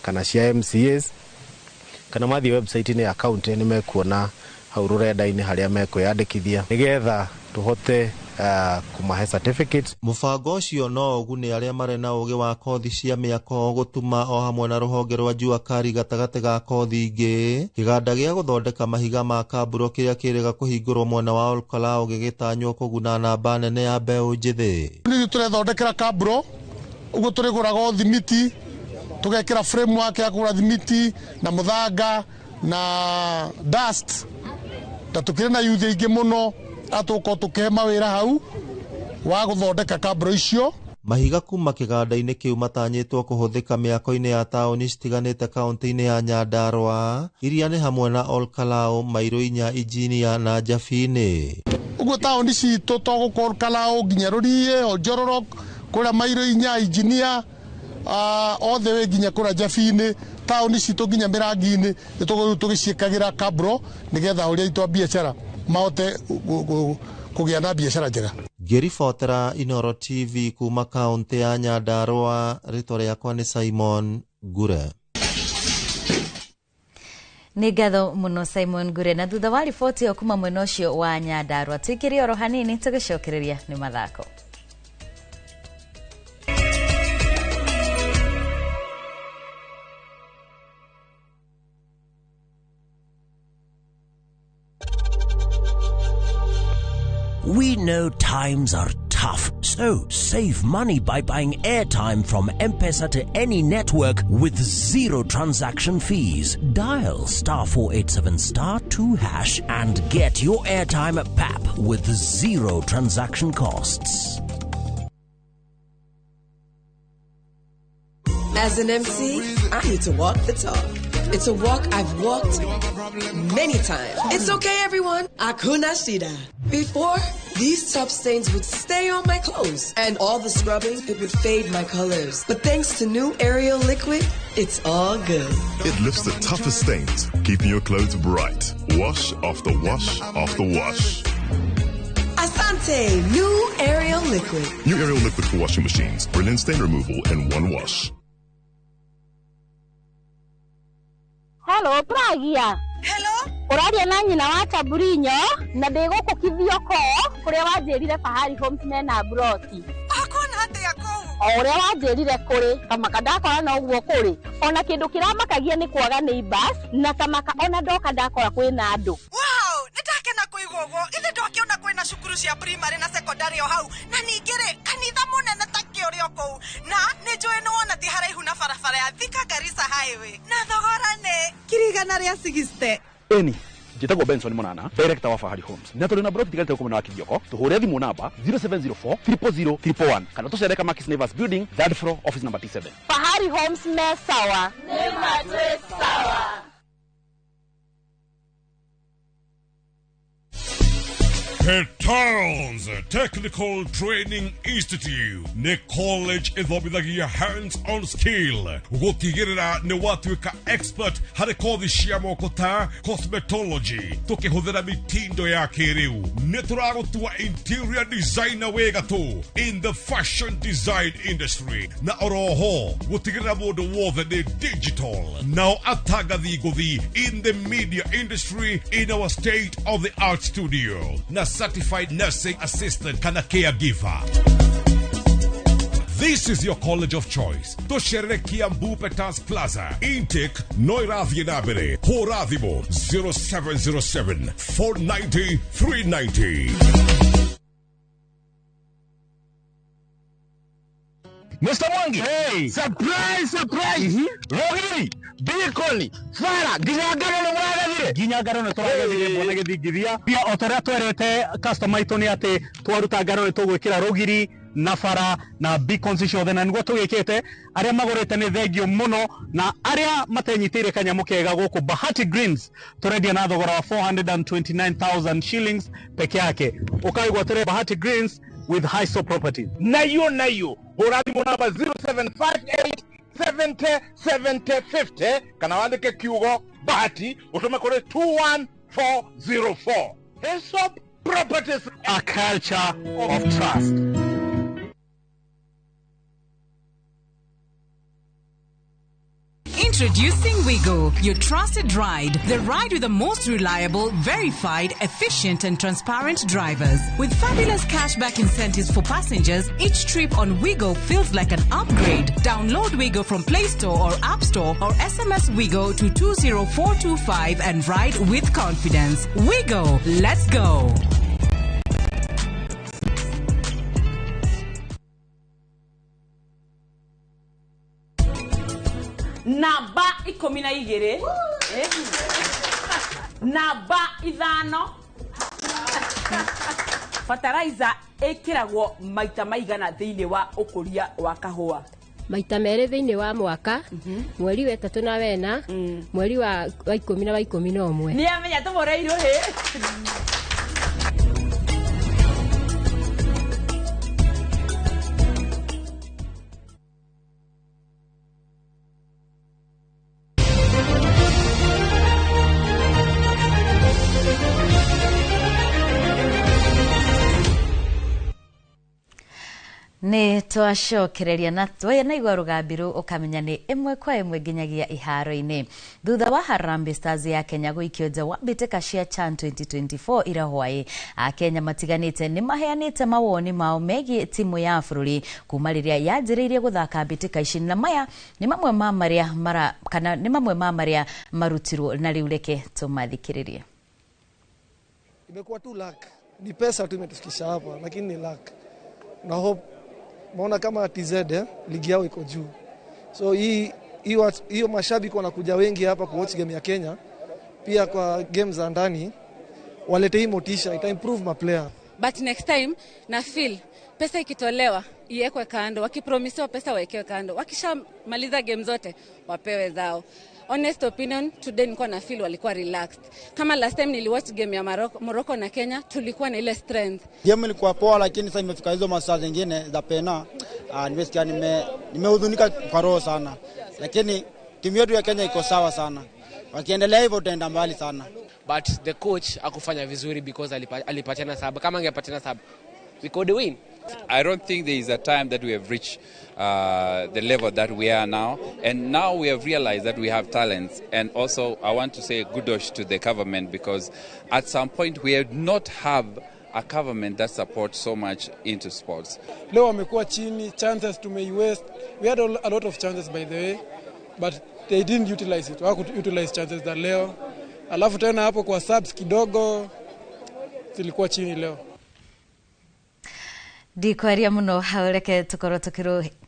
kana cia MCAs, kana mathiĩ website-inĩ ya county nĩ mekuona hau rũrenda-inĩ harĩa mekwĩyandĩkithia nĩgetha tũhote Kũmahe certificate. Mũbango ũcio no ũgune arĩa marĩ na ũgĩ wa kothi cia mĩako, gũtuma o hamwe na rũhonge rwa Jua Kali gatagatĩ ga kothi ingĩ. Kĩganda gĩa gũthondeka mahiga ma kamburo kĩrĩa kĩrĩga kũhingũrwo mwena wa Olkalau gĩgĩtanywo kũguna namba nene ya mbeũ njĩthĩ. Nĩ tũrethondekera kamburo ũguo tũrĩgũraga thimiti, tũgekĩra framework ya kũgũra thimiti na mũthanga na dust, na tũkĩrĩ na youth aingĩ mũno atũgũkorwo tũkĩhe mawĩra hau wa gũthondeka kamburo icio. Mahiga kuma kĩganda-inĩ kĩu matanyĩtwo kũhũthĩka mĩako-inĩ ya taũni citiganĩte kaunti-inĩ ya Nyandarua, iria nĩ hamwe na Olkalau, Mairũ Inya, Injinia na Njabini. Ũguo taũni citũ to gũkũ Olkalau nginya Rũriĩ, Oljororok, kũrĩa Mairũ Inya, Injinia, othe wĩ nginya kũrĩa Njabini, taũni citũ nginya Mĩrangi-inĩ nĩ tũgũthiĩ tũgĩciĩkagĩra kamburo nĩgetha ahũri aitũ a biacara mahote kũgĩa na biacara njega. Ngĩribotera Inooro TV kuma kaunti ya Nyandarua, rĩtwa rĩakwa nĩ Simon Ngure. Nĩ ngatho mũno Simon Ngure, na thutha wa riboti ĩyo kuma mwena ũcio wa Nyandarua tũikĩrie oro hanini tũgĩcokereria nĩ mathako. We know times are tough, so save money by buying airtime from M-Pesa to any network with zero transaction fees. Dial *487*2# and get your airtime at PAP with zero transaction costs. As an MC, I need to walk the talk. It's a walk I've walked many times. It's okay, everyone. Akuna shida. Before, these tough stains would stay on my clothes, and all the scrubbing, it would fade my colors. But thanks to new Ariel liquid, it's all good. It lifts the toughest stains, keeping your clothes bright. Wash after wash after wash. Asante, new Ariel liquid. New Ariel liquid for washing machines. Brilliant stain removal in one wash. Hello, Pragia. Hello. Ũraria na nyina wa Chaburinyo na ndĩ gũkũ Kithioko kũrĩa wanjĩrire Fahari Homes mena broti. Akona atĩa kũu? O ũrĩa wanjĩrire kũrĩ kamaka ndakora no ũguo kũrĩ. Ona kĩndũ kĩramakagia nĩ kwaga neighbors na kamaka ona ndoka ndakora kwĩna andũ. Wow, nĩndakena kũigua ũguo. Ithe ndwakĩona kwĩna cukuru cia primary na secondary o hau na ningĩ rĩ kanitha mũnene ta kĩũrĩ o kũu na nĩ njũĩ nĩ wona ti haraihu na barabara ya Thika Garissa Highway na thogora nĩ 160,000. Eni njĩtagwo Benson Munana, director wa Fahari Homes, na tũrĩ na broti tigarĩte gũkũ mwena wa Kithioko. Tũhũre thimũ namba 0704 000 111 kana tũcere Kamakis Neighbors Building, third floor, office number T7. Fahari Homes me sawa. Nĩ matwĩ sawa. Petals Technical Training Institute nĩ college ĩthomithagia hands-on skill gũtigĩrĩra nĩ watuĩka expert harĩ kothi cia moko ta cosmetology tũkĩhũthĩra mitindo ya kĩrĩu. Nĩ tũragũtua interior designer wĩ gatũ in the fashion design industry na oroho gũtigĩrĩra mũndũ wothe nĩ digital nao atangathi ngũthi in the media industry in our state of the art studio na certified nursing assistant kana caregiver. This is your college of choice. Tũcerere Kiambu Petals Plaza. Intake no ĩrathiĩ na mbere. Hũra thimũ 0707 490 390. Mr. Mwangi. Hey. Surprise, surprise. Rogiri, Bikoni, Fara, nginya ngano nĩ mũragethire. Nginya ngano nĩ tũragethire mwana gĩthingithia. Pia o ta ũrĩa twerete customer aitũ nĩ atĩ twaruta ngano nĩ tũgwĩkĩra rũgiri na bara na beacons ciothe, na nĩguo tũgĩkĩte. Arĩa magũrĩte nĩ thengio mũno, na arĩa matenyitĩire kanyamũ kega gũkũ Bahati Greens tũrendia na thogora wa 429,000 shillings peke yake. Ũkaigua tũrĩ Bahati Greens with high so property. Nayo nayo hũra thimũ namba 0758 70 70 50 kana wandĩke kiugo Bahati ũtũme kũrĩ 21404. Hesop Properties, a culture of trust. Introducing Wigo, your trusted ride. The ride with the most reliable, verified, efficient, and transparent drivers. With fabulous cashback incentives for passengers, each trip on Wigo feels like an upgrade. Download Wigo from Play Store or App Store or SMS Wigo to 20425 and ride with confidence. Wigo, let's go. Namba 12, namba 5. Fertilizer ĩkĩragwo maita maigana thĩinĩ wa ũkũria wa kahũa? Maita 2 thĩinĩ wa mwaka, mweri wa 3 na 4, mweri wa 10 na wa 11. Nĩ amenya tũmũreirwo hĩ. Nĩ twacokereria na twaigua rũgambi rũu ũkamenya nĩ ĩmwe kwa ĩmwe nginyagia iharo-inĩ. Thutha wa Harambee Stars ya Kenya gũikio nja wa mbĩtĩka cia CHAN 2024 ira hwaĩ, Akenya matiganĩte nĩ maheanĩte mawoni mao megiĩ timu ya bũrũri kuma rĩrĩa yanjĩrĩirie gũthaka mbĩtĩka ici, na maya nĩ mamwe ma marĩa mara kana nĩ mamwe ma marĩa marutirwo, na rĩu reke tũmathikĩrĩrie. Imekuwa tu luck, ni pesa tu imetufikisha hapa, lakini ni luck na hope. Maona kama TZ ligi yao iko juu. So hiyo mashabiki wanakuja wengi hapa kuwatch game ya Kenya. Pia kwa game za ndani walete hii motisha, ita improve ma player. But next time na feel pesa ikitolewa iwekwe kando, wakipromisiwa pesa wawekewe kando. Wakishamaliza game zote wapewe zao. Honest opinion, today nilikuwa na feel walikuwa relaxed. Kama last time niliwatch game ya Morocco na Kenya, tulikuwa na ile strength. Game ilikuwa poa, lakini sasa imefika hizo masaa zingine za pena. Nimesikia nimehuzunika kwa roho sana. Lakini timu yetu ya Kenya iko sawa sana. Wakiendelea hivyo tutaenda mbali sana. But the coach hakufanya vizuri because alipatiana sub. Kama angepatiana sub, we could win. I don't think there is a time that we have reached the level that we are now. And now we have realized that we have talents. And also I want to say kudos to the government, because at some point we have not have a government that supports so much into sports. Leo wamekuwa chini, chances tumeiwaste. We had a lot of chances by the way, but they didn't utilize it. Hawaku utilize chances za leo. Alafu tena hapo kwa subs kidogo zilikuwa chini leo. Ndikwaria muno hau, reke tukorwo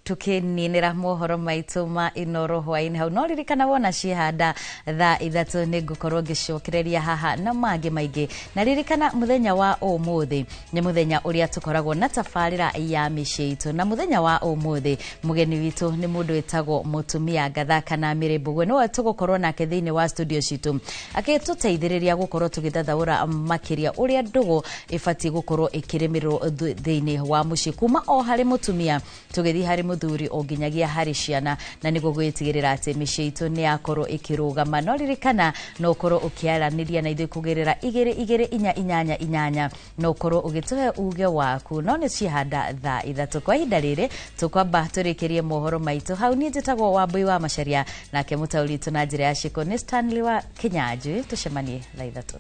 tukininira mohoro maitu ma Inoro hwaini hau, no ririkana wona cihanda thaa 3 nĩ ngũkorwo ngĩcokereria haha na mangĩ maingĩ. Na ririkana muthenya wa ũmũthĩ nĩ mũthenya ũrĩa tũkoragwo na tabarĩra ya mĩciĩ itũ, na mũthenya wa ũmũthĩ mũgeni witũ nĩ mũndũ wĩtagwo mũtumia Ngatha kana Mary Mbugwe, nĩwe tũgũkorwo nake thĩinĩ wa studio citũ agĩtũteithĩrĩria gũkorwo tũgĩthathaũra makĩria ũrĩa ndũgũ ĩbatiĩ gũkorwo ĩkĩrĩmĩrwo thĩinĩ wa mũciĩ, kuma o harĩ mũtumia tũgĩthiĩ harĩ mũthuri o nginyagia harĩ ciana, na nĩguo gwĩtigĩrĩra atĩ mĩciĩ itũ nĩ yakorwo ĩkĩrũgama. No ririkana no ũkorwo ũkĩaranĩria na ithuĩ kũgerera 2 2 4 8 8, no ũkorwo ũgĩtũhe uge waku. No nĩ cihanda thaa 3 kwa ihinda rĩrĩ tũkwamba tũrĩkĩrie mohoro maitũ hau. Niĩ njĩtagwo Wambui wa Macharia, nake mũtaũri witũ na njĩra ya ciko nĩ Stanley wa Kinyanjui. Tũcemanie thaa 3.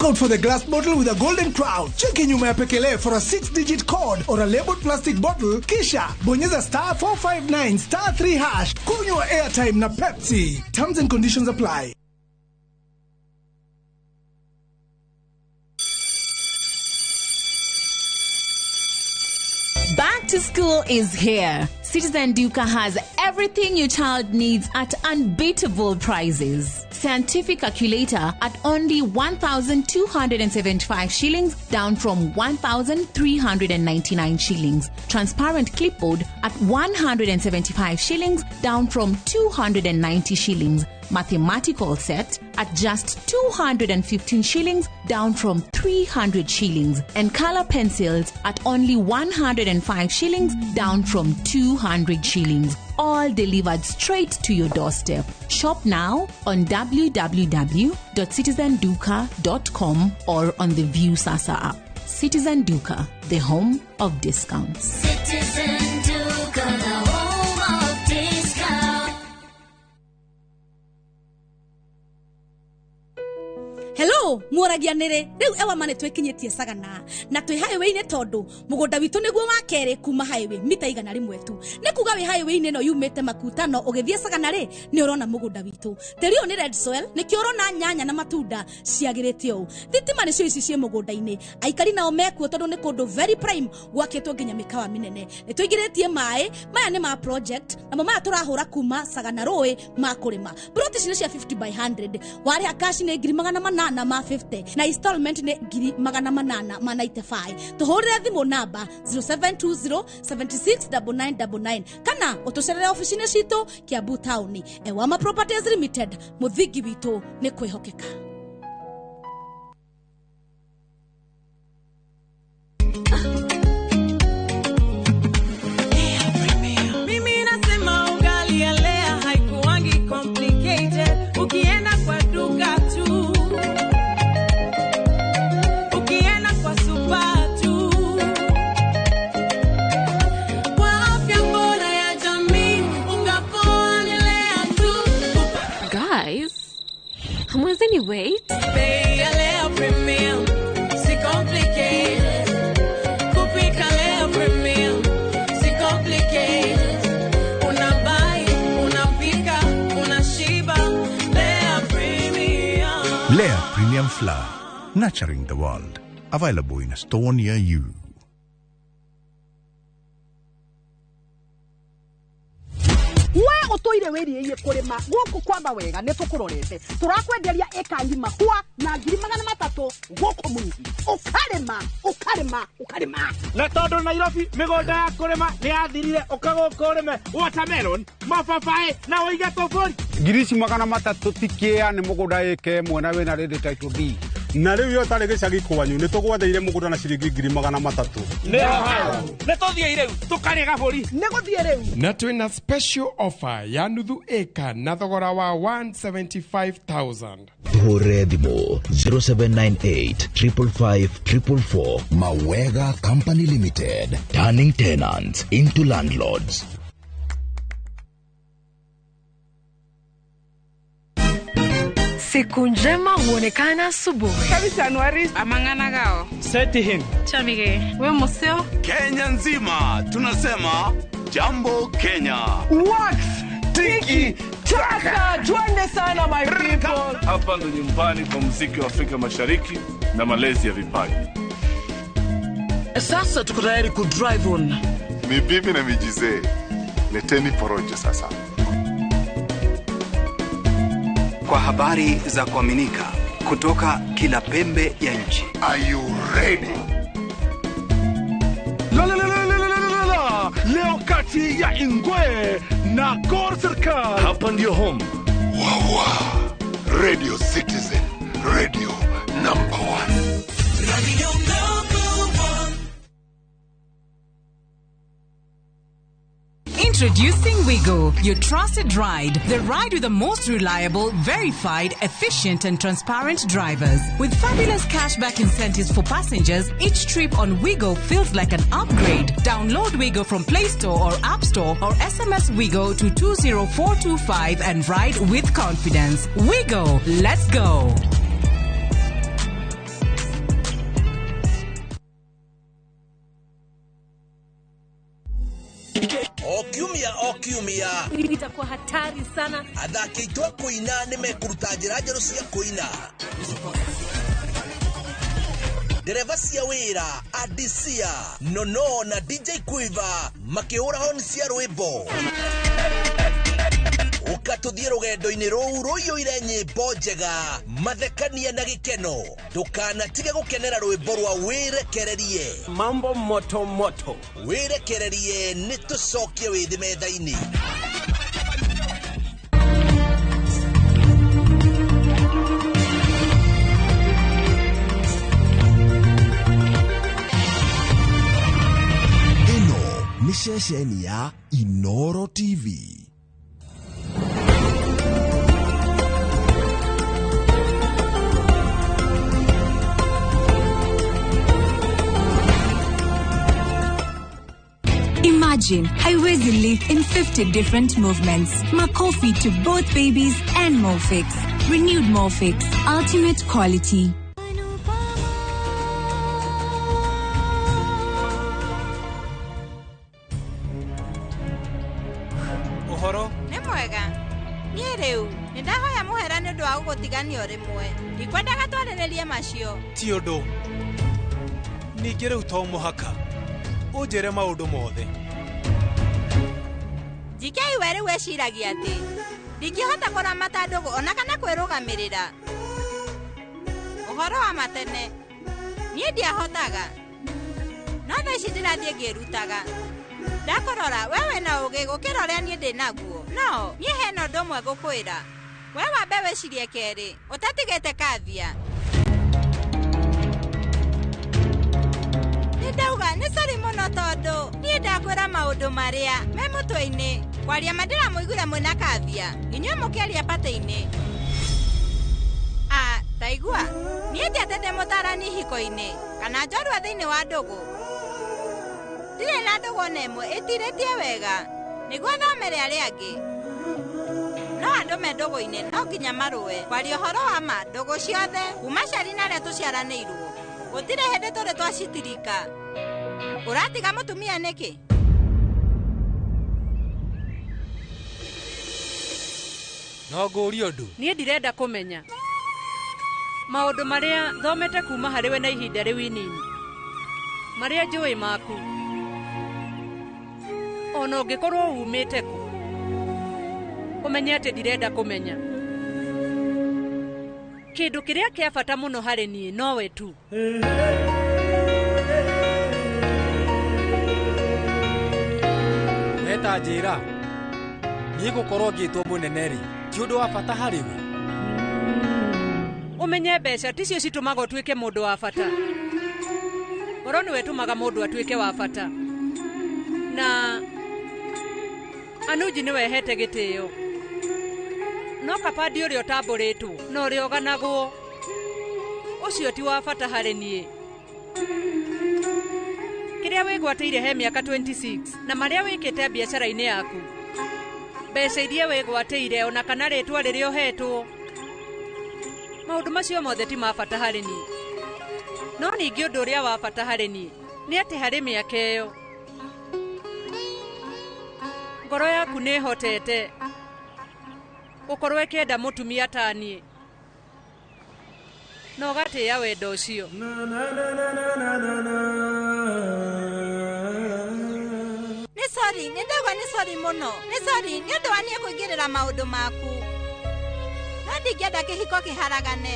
Out for the glass bottle with a golden crown. Cheki nyuma ya pekele for a 6-digit code or a labeled plastic bottle, kisha bonyeza *459 *3# kunywa airtime na Pepsi. Terms and conditions apply. Back to school is here. Citizen Duka has everything your child needs at unbeatable prices. Scientific calculator at only 1,275 shillings, down from 1,399 shillings. Transparent clipboard at 175 shillings, down from 290 shillings. mathematical set at just 215 shillings, down from 300 shillings, and color pencils at only 105 shillings, down from 200 shillings. All delivered straight to your doorstep. Shop now on www.citizenduka.com or on the Viusasa app. Citizen Duka, the home of discounts. Citizen Duka, the home of discount. Hello, mworagia nĩrĩ rĩu Ewama nĩ twĩkinyĩtie Sagana na twĩ highway-inĩ tondũ mũgũnda witũ nĩguo wa kerĩ kuma highway mita 100 tu. Nĩ kuga wĩ highway-inĩ ĩno yumĩte Makutano ũgĩthiĩ Sagana rĩ nĩ ũrona mũgũnda witũ. Tĩri ũyũ nĩ red soil, nĩkĩo ũrona nyanya na matunda ciagĩrĩte ũũ. Thitima nĩcio ici ciĩ mũgũnda-inĩ. Aikari nao mekuo tondũ nĩ kũndũ very prime gwakĩtwo nginya mĩkawa mĩnene. Nĩ tũingĩrĩtie maĩ, maya nĩ ma project namo maya tũrahũra kuma Sagana rũĩ ma kũrĩma. Plot ici nĩ cia 50 by 100. Warĩha cash nĩ 800 ma 50 na installment nĩ 895. Tũhũrĩre thimũ namba 0720 769999 kana ũtũcerere ofici-inĩ citũ Kiambu Town. Ewama Properties Limited, mũthingi witũ nĩ kwĩhokeka. Mimi nasema ugali ya Lea haikuangi complicated. Ukienda kwa duka tu, ukienda kwa super tu, kwa afya bora ya jamii, unga poa ni Lea tu. Guys, hamwezi wait? Bei ya Lea Premium, si complicated. Kupika Lea Premium, si complicated. Unabuy, unapika, unashiba. Lea Premium. Lea Premium Flour, nurturing the world. Available in a store near you. We utoire wiriie kurima guku kwamba wega ni tukurorete turakwenderia eka ngima kwa na 300,000 guku mungi ukarima ukarima ukarima na tondu Nairobi migunda ya kurima ni yathirire uka guku urime watermelon mababaĩ na uige tuburi 300,000 tikia ni mugunda eke mwena wina rindi title B na riu yo tari gicagi kwanyu ni tugwatheire mugunda na ciringi 300,000 nĩ tũthiĩ rĩu tũkarĩe gabũri nĩ gũthiĩ rĩu na twĩna special offer ya nuthu eka na thogora wa 175,000. Tuhũrĩre thimũ 0798 555 444. Mawega Company Limited, turning tenants into landlords. Siku njema huonekana asubuhi. Kabisa Januari amangana gao. Seti him. Chamige. We museo. Kenya nzima tunasema jambo Kenya. Wax tiki taka. Twende sana my people. Hapa ndo nyumbani kwa muziki wa Afrika Mashariki na malezi ya vipaji. Sasa tuko tayari ku drive on. Ni bibi na mijizee. Leteni porojo sasa. Kwa habari za kuaminika kutoka kila pembe ya nchi. Are you ready? La la la la la la la. Leo kati ya Ingwe na Gor Serikal. Hapa ndio home. Wawa. Radio Citizen, radio number 1. Radio number 1. Introducing Wigo, your trusted ride. The ride with the most reliable, verified, efficient and transparent drivers. With fabulous cashback incentives for passengers, each trip on Wigo feels like an upgrade. Download Wigo from Play Store or App Store or SMS Wigo to 20425 and ride with confidence. Wigo, let's go. Okiumia itakuwa hatari sana. Athaki aitũ a kũina nĩ mekũruta njĩra njerũ cia kũina. Ndereba cia wĩra Adisia Nono na DJ Quiver makĩhũra honi cia rwĩmbo. Ũka tũthiĩ rũgendo-inĩ rũu rũiyũire nyĩmbo njega, mathekania na gĩkeno. Ndũkanatige gũkenera rwĩmbo rwa wĩrekererie. Mambo moto moto. Wĩrekererie nĩ tũcokie wĩthĩ metha-inĩ. Ceceni ya Inoro TV. Imagine haiwezi live in 50 different movements. Makofi to both babies and Molfix. Renewed Molfix. Ultimate quality. Ũhoro? Nĩ mwega. Niĩ rĩu nĩ ndahoya mũhera nĩ ũndũ wa gũgũtigania o rĩmwe. Ndikwendaga twarĩrĩrie macio. Ti ũndũ. Ningĩ rĩu to mũhaka ũnjĩre maũndũ mothe. Njikei we rĩu eciragia atĩ ndingĩhota kũramata ndũgũ ona kana kwĩrũgamĩrĩra. Ũhoro wa matene niĩ ndiahotaga, no thaa ici ndĩrathiĩ ngĩrutaga. Ndakũrora we wĩna ũgĩ gũkĩra ũrĩa niĩ ndĩ naguo. No niĩ hena ũndũ ũmwe ngũkwĩra, we wambe wĩcirie kerĩ ũtatigĩte kathia. Nĩ ndauga nĩ sorry mũno tondũ niĩ ndakwĩra maũndũ marĩa me mũtwe-inĩ. Kwaria ma ndĩramũiguire mwĩna kathia, inyuĩ mũkĩaria patĩ-inĩ. Ah, taigua niĩ ndiatĩ ndĩ mũtarani hiko-inĩ kana njorua thĩinĩ wa ndũgũ. Ndirĩ na ndũgũ ona ĩmwe ĩtirĩtie wega nĩguo thomere arĩa angĩ. No andũ me ndũgũ-inĩ no nginya marũe. Kwaria ũhoro wa ma, ndũgũ ciothe kuma ciari na arĩa tũciaranĩirwo gũtirĩ hĩndĩ tũrĩ twacitirika. Ũratiga mũtumia nĩkĩ? No ngũrie ũndũ. Niĩ ndirenda kũmenya maũndũ marĩa thomete kuma harĩ we na ihinda rĩu inini, marĩa njũĩ maku, ona ũngĩkorwo umĩte kũ, ũmenye atĩ ndirenda kũmenya. Kĩndũ kĩrĩa kĩa bata mũno harĩ niĩ nowe tu. Meta njĩra, niĩ gũkorwo ngĩtwo mũnene rĩ, ti ũndũ wa bata harĩ we. Ũmenye mbeca ticio citũmaga ũtuĩke mũndũ wa bata. Ngoro nĩwe ĩtũmaga mũndũ atuĩke wa bata. Na Anuji nĩwe hete gĩtĩo. No Kapandi ũrĩa ũtambũrĩtwo na ũrĩa ũganagwo, ũcio ti wa bata harĩ niĩ. Kĩrĩa wĩgwatĩire he mĩaka 26 na marĩa wĩkĩte biacara-inĩ yaku, mbeca iria wĩgwatĩire ona kana rĩtwa rĩrĩa ũhetwo, maũndũ macio mothe ti ma bata harĩ niĩ. No ningĩ ũndũ ũrĩa wa bata harĩ niĩ nĩ atĩ harĩ mĩaka ĩyo ngoro yaku nĩ ĩhotete gũkorwo ĩkĩenda mũtumia ta niĩ, na ũgatĩĩa wendo ũcio. Nĩ sorry, nĩ ndauga nĩ sorry mũno. Nĩ sorry nĩ ũndũ wa niĩ kũingĩrĩra maũndũ maku. No ndingĩenda kĩhiko kĩharagane.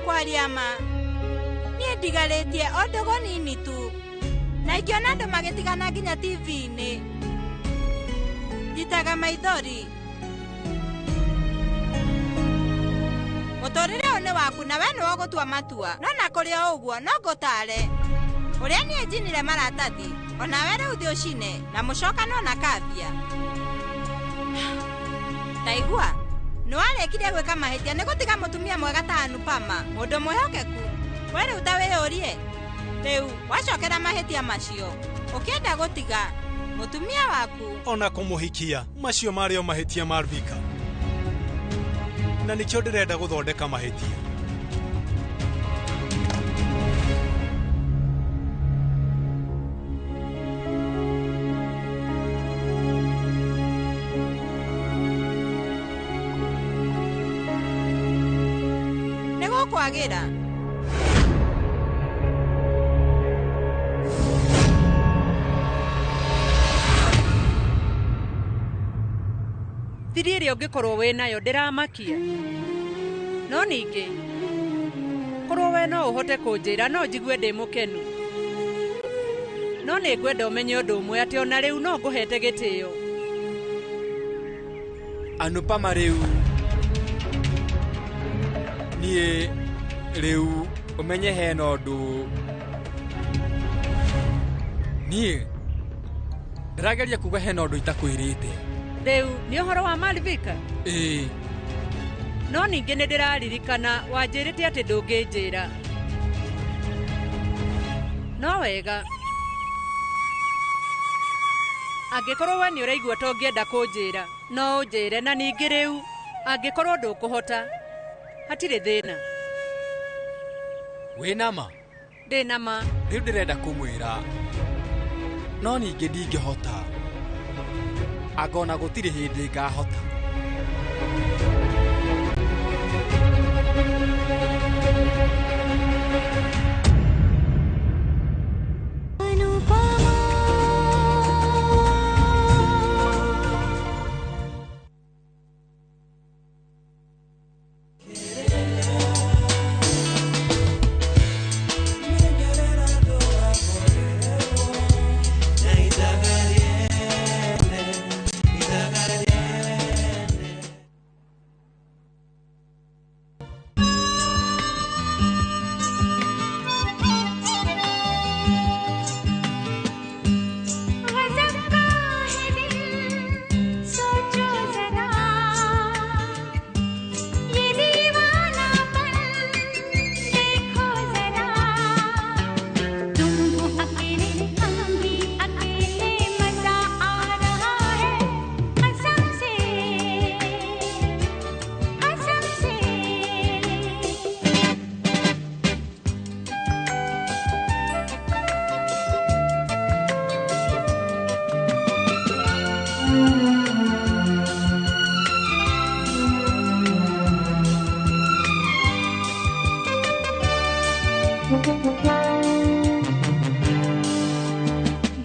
Kwaria ma, niĩ ndigarĩtie o ndũgũ nini tu, na ingĩona andũ magĩtigana nginya TV-inĩ njitaga maithori. Mũtũrĩre ũyũ nĩ waku na we nĩwe ũgũtua matua. No na kũrĩ o ũguo no ngũtare ũrĩa niĩ njinire maratathi, onawe rĩu thiĩ ũcine na mũcokanwo na kathia. Taigua, nĩwarĩkirie gwĩka mahĩtia nĩ gũtiga mũtumia mwega ta Anupama, mũndũ mwĩhokeku. We rĩu ta wĩyũrie, rĩu wacokera mahĩtia macio ũkĩenda gũtiga mũtumia waku Ona kũmũhikia, macio marĩ o mahĩtia Malvika. Na nĩkĩo ndĩrenda gũthondeka mahĩtia. Nĩ gũkwagĩra. Thiri ĩrĩa ũngĩkorwo wĩ nayo ndĩramakia. No ningĩ korwo we no ũhote kũnjĩra no njigue ndĩ mũkenu. No nĩ ngwenda ũmenye ũndũ ũmwe atĩ ona rĩu no ngũhete gĩtĩo. Anupama rĩu niĩ rĩu ũmenye hena ũndũ Niĩ ndĩrageria kuga hena ũndũ itakwĩrĩte. Rĩu nĩ ũhoro wa Malvika? Ĩĩ. No ningĩ nĩ ndĩraririkana wanjĩrĩte atĩ ndũngĩnjĩra. No wega. Angĩkorwo we nĩ ũraigua ta ũngĩenda kũnjĩra, no ũnjĩre na ningĩ rĩu angĩkorwo ndũkũhota, hatirĩ thĩna. Wĩna ma? Ndĩ na ma. Rĩu ndĩrenda kũmwĩra no ningĩ ndingĩhota. Anga ona gũtirĩ hĩndĩ ngahota.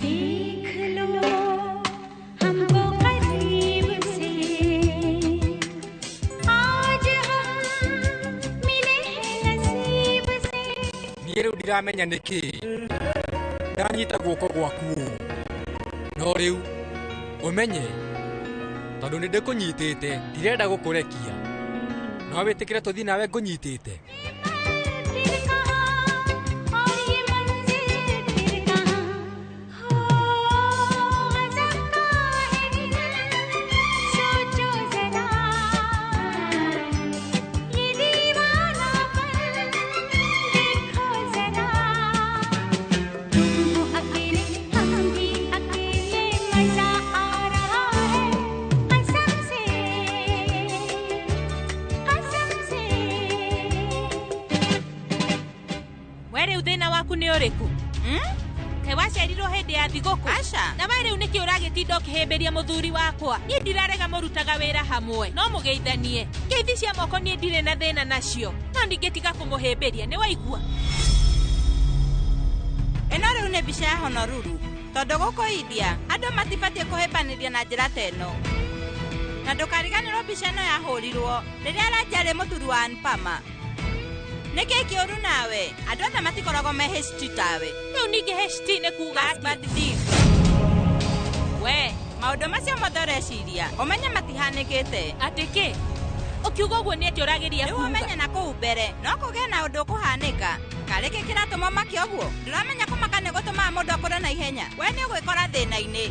देख लो हमको करीब से, आज हम मिले हैं नसीब से। Niĩ rĩu ndiramenya nĩkĩ ndanyita guoko gwaku ũũ, no rĩu ũmenye tondũ nĩ ndĩkũnyitĩte ndirenda gũkũrekia, no wĩtĩkĩre tũthiĩ nawe ngũnyitĩte. और ये मंजिल फिर कहाँ हो, गजब का है दिल, सोचो जरा ये दीवानापन, देखो जरा। तुम हो अकेले हम भी अकेले, मजा आ रहा है कसम से, कसम से। We rĩu thĩna waku nĩ ũrĩkũ? Kaĩ waciarirwo hĩndĩ ya thigũkũ? Aca. Na we rĩu nĩkĩ ũragĩtinda ũkĩhĩmbĩria mũthuri wakwa? Niĩ ndirarega mũrutaga wĩra hamwe, no mũgeithanie. Ngeithi cia moko niĩ ndirĩ na thĩna nacio, no ndingĩtiga kũmũhĩmbĩria, nĩ waigua? Ĩno rĩu nĩ mbica ya Honolulu tondũ gũkũ India andũ matibatiĩ kũhĩmbanĩria na njĩra ta ĩno. Na ndũkariganĩrwo mbica ĩno yahũrirwo rĩrĩa Raji arĩ mũthuri wa Anupama. Nĩkĩ kĩũru nawe? Andũ othe matikoragwo me HT tawe. Rĩu ningĩ HT nĩ kuga atĩa? Husband thief. We maũndũ macio mothe ũreciria ũmenye matihanĩkĩte. Atĩ kĩ? Ũkiuga ũguo nĩ atĩ ũrageria Rĩu kuga? ũmenye na kũu mbere no kũgĩe na ũndũ ũkũhanĩka. Karĩ kĩ kĩratũma ũmake ũguo? Ndũramenya kũmaka nĩ gũtũmaga mũndũ akũre na ihenya. We nĩ ũgwĩkora thĩna-inĩ.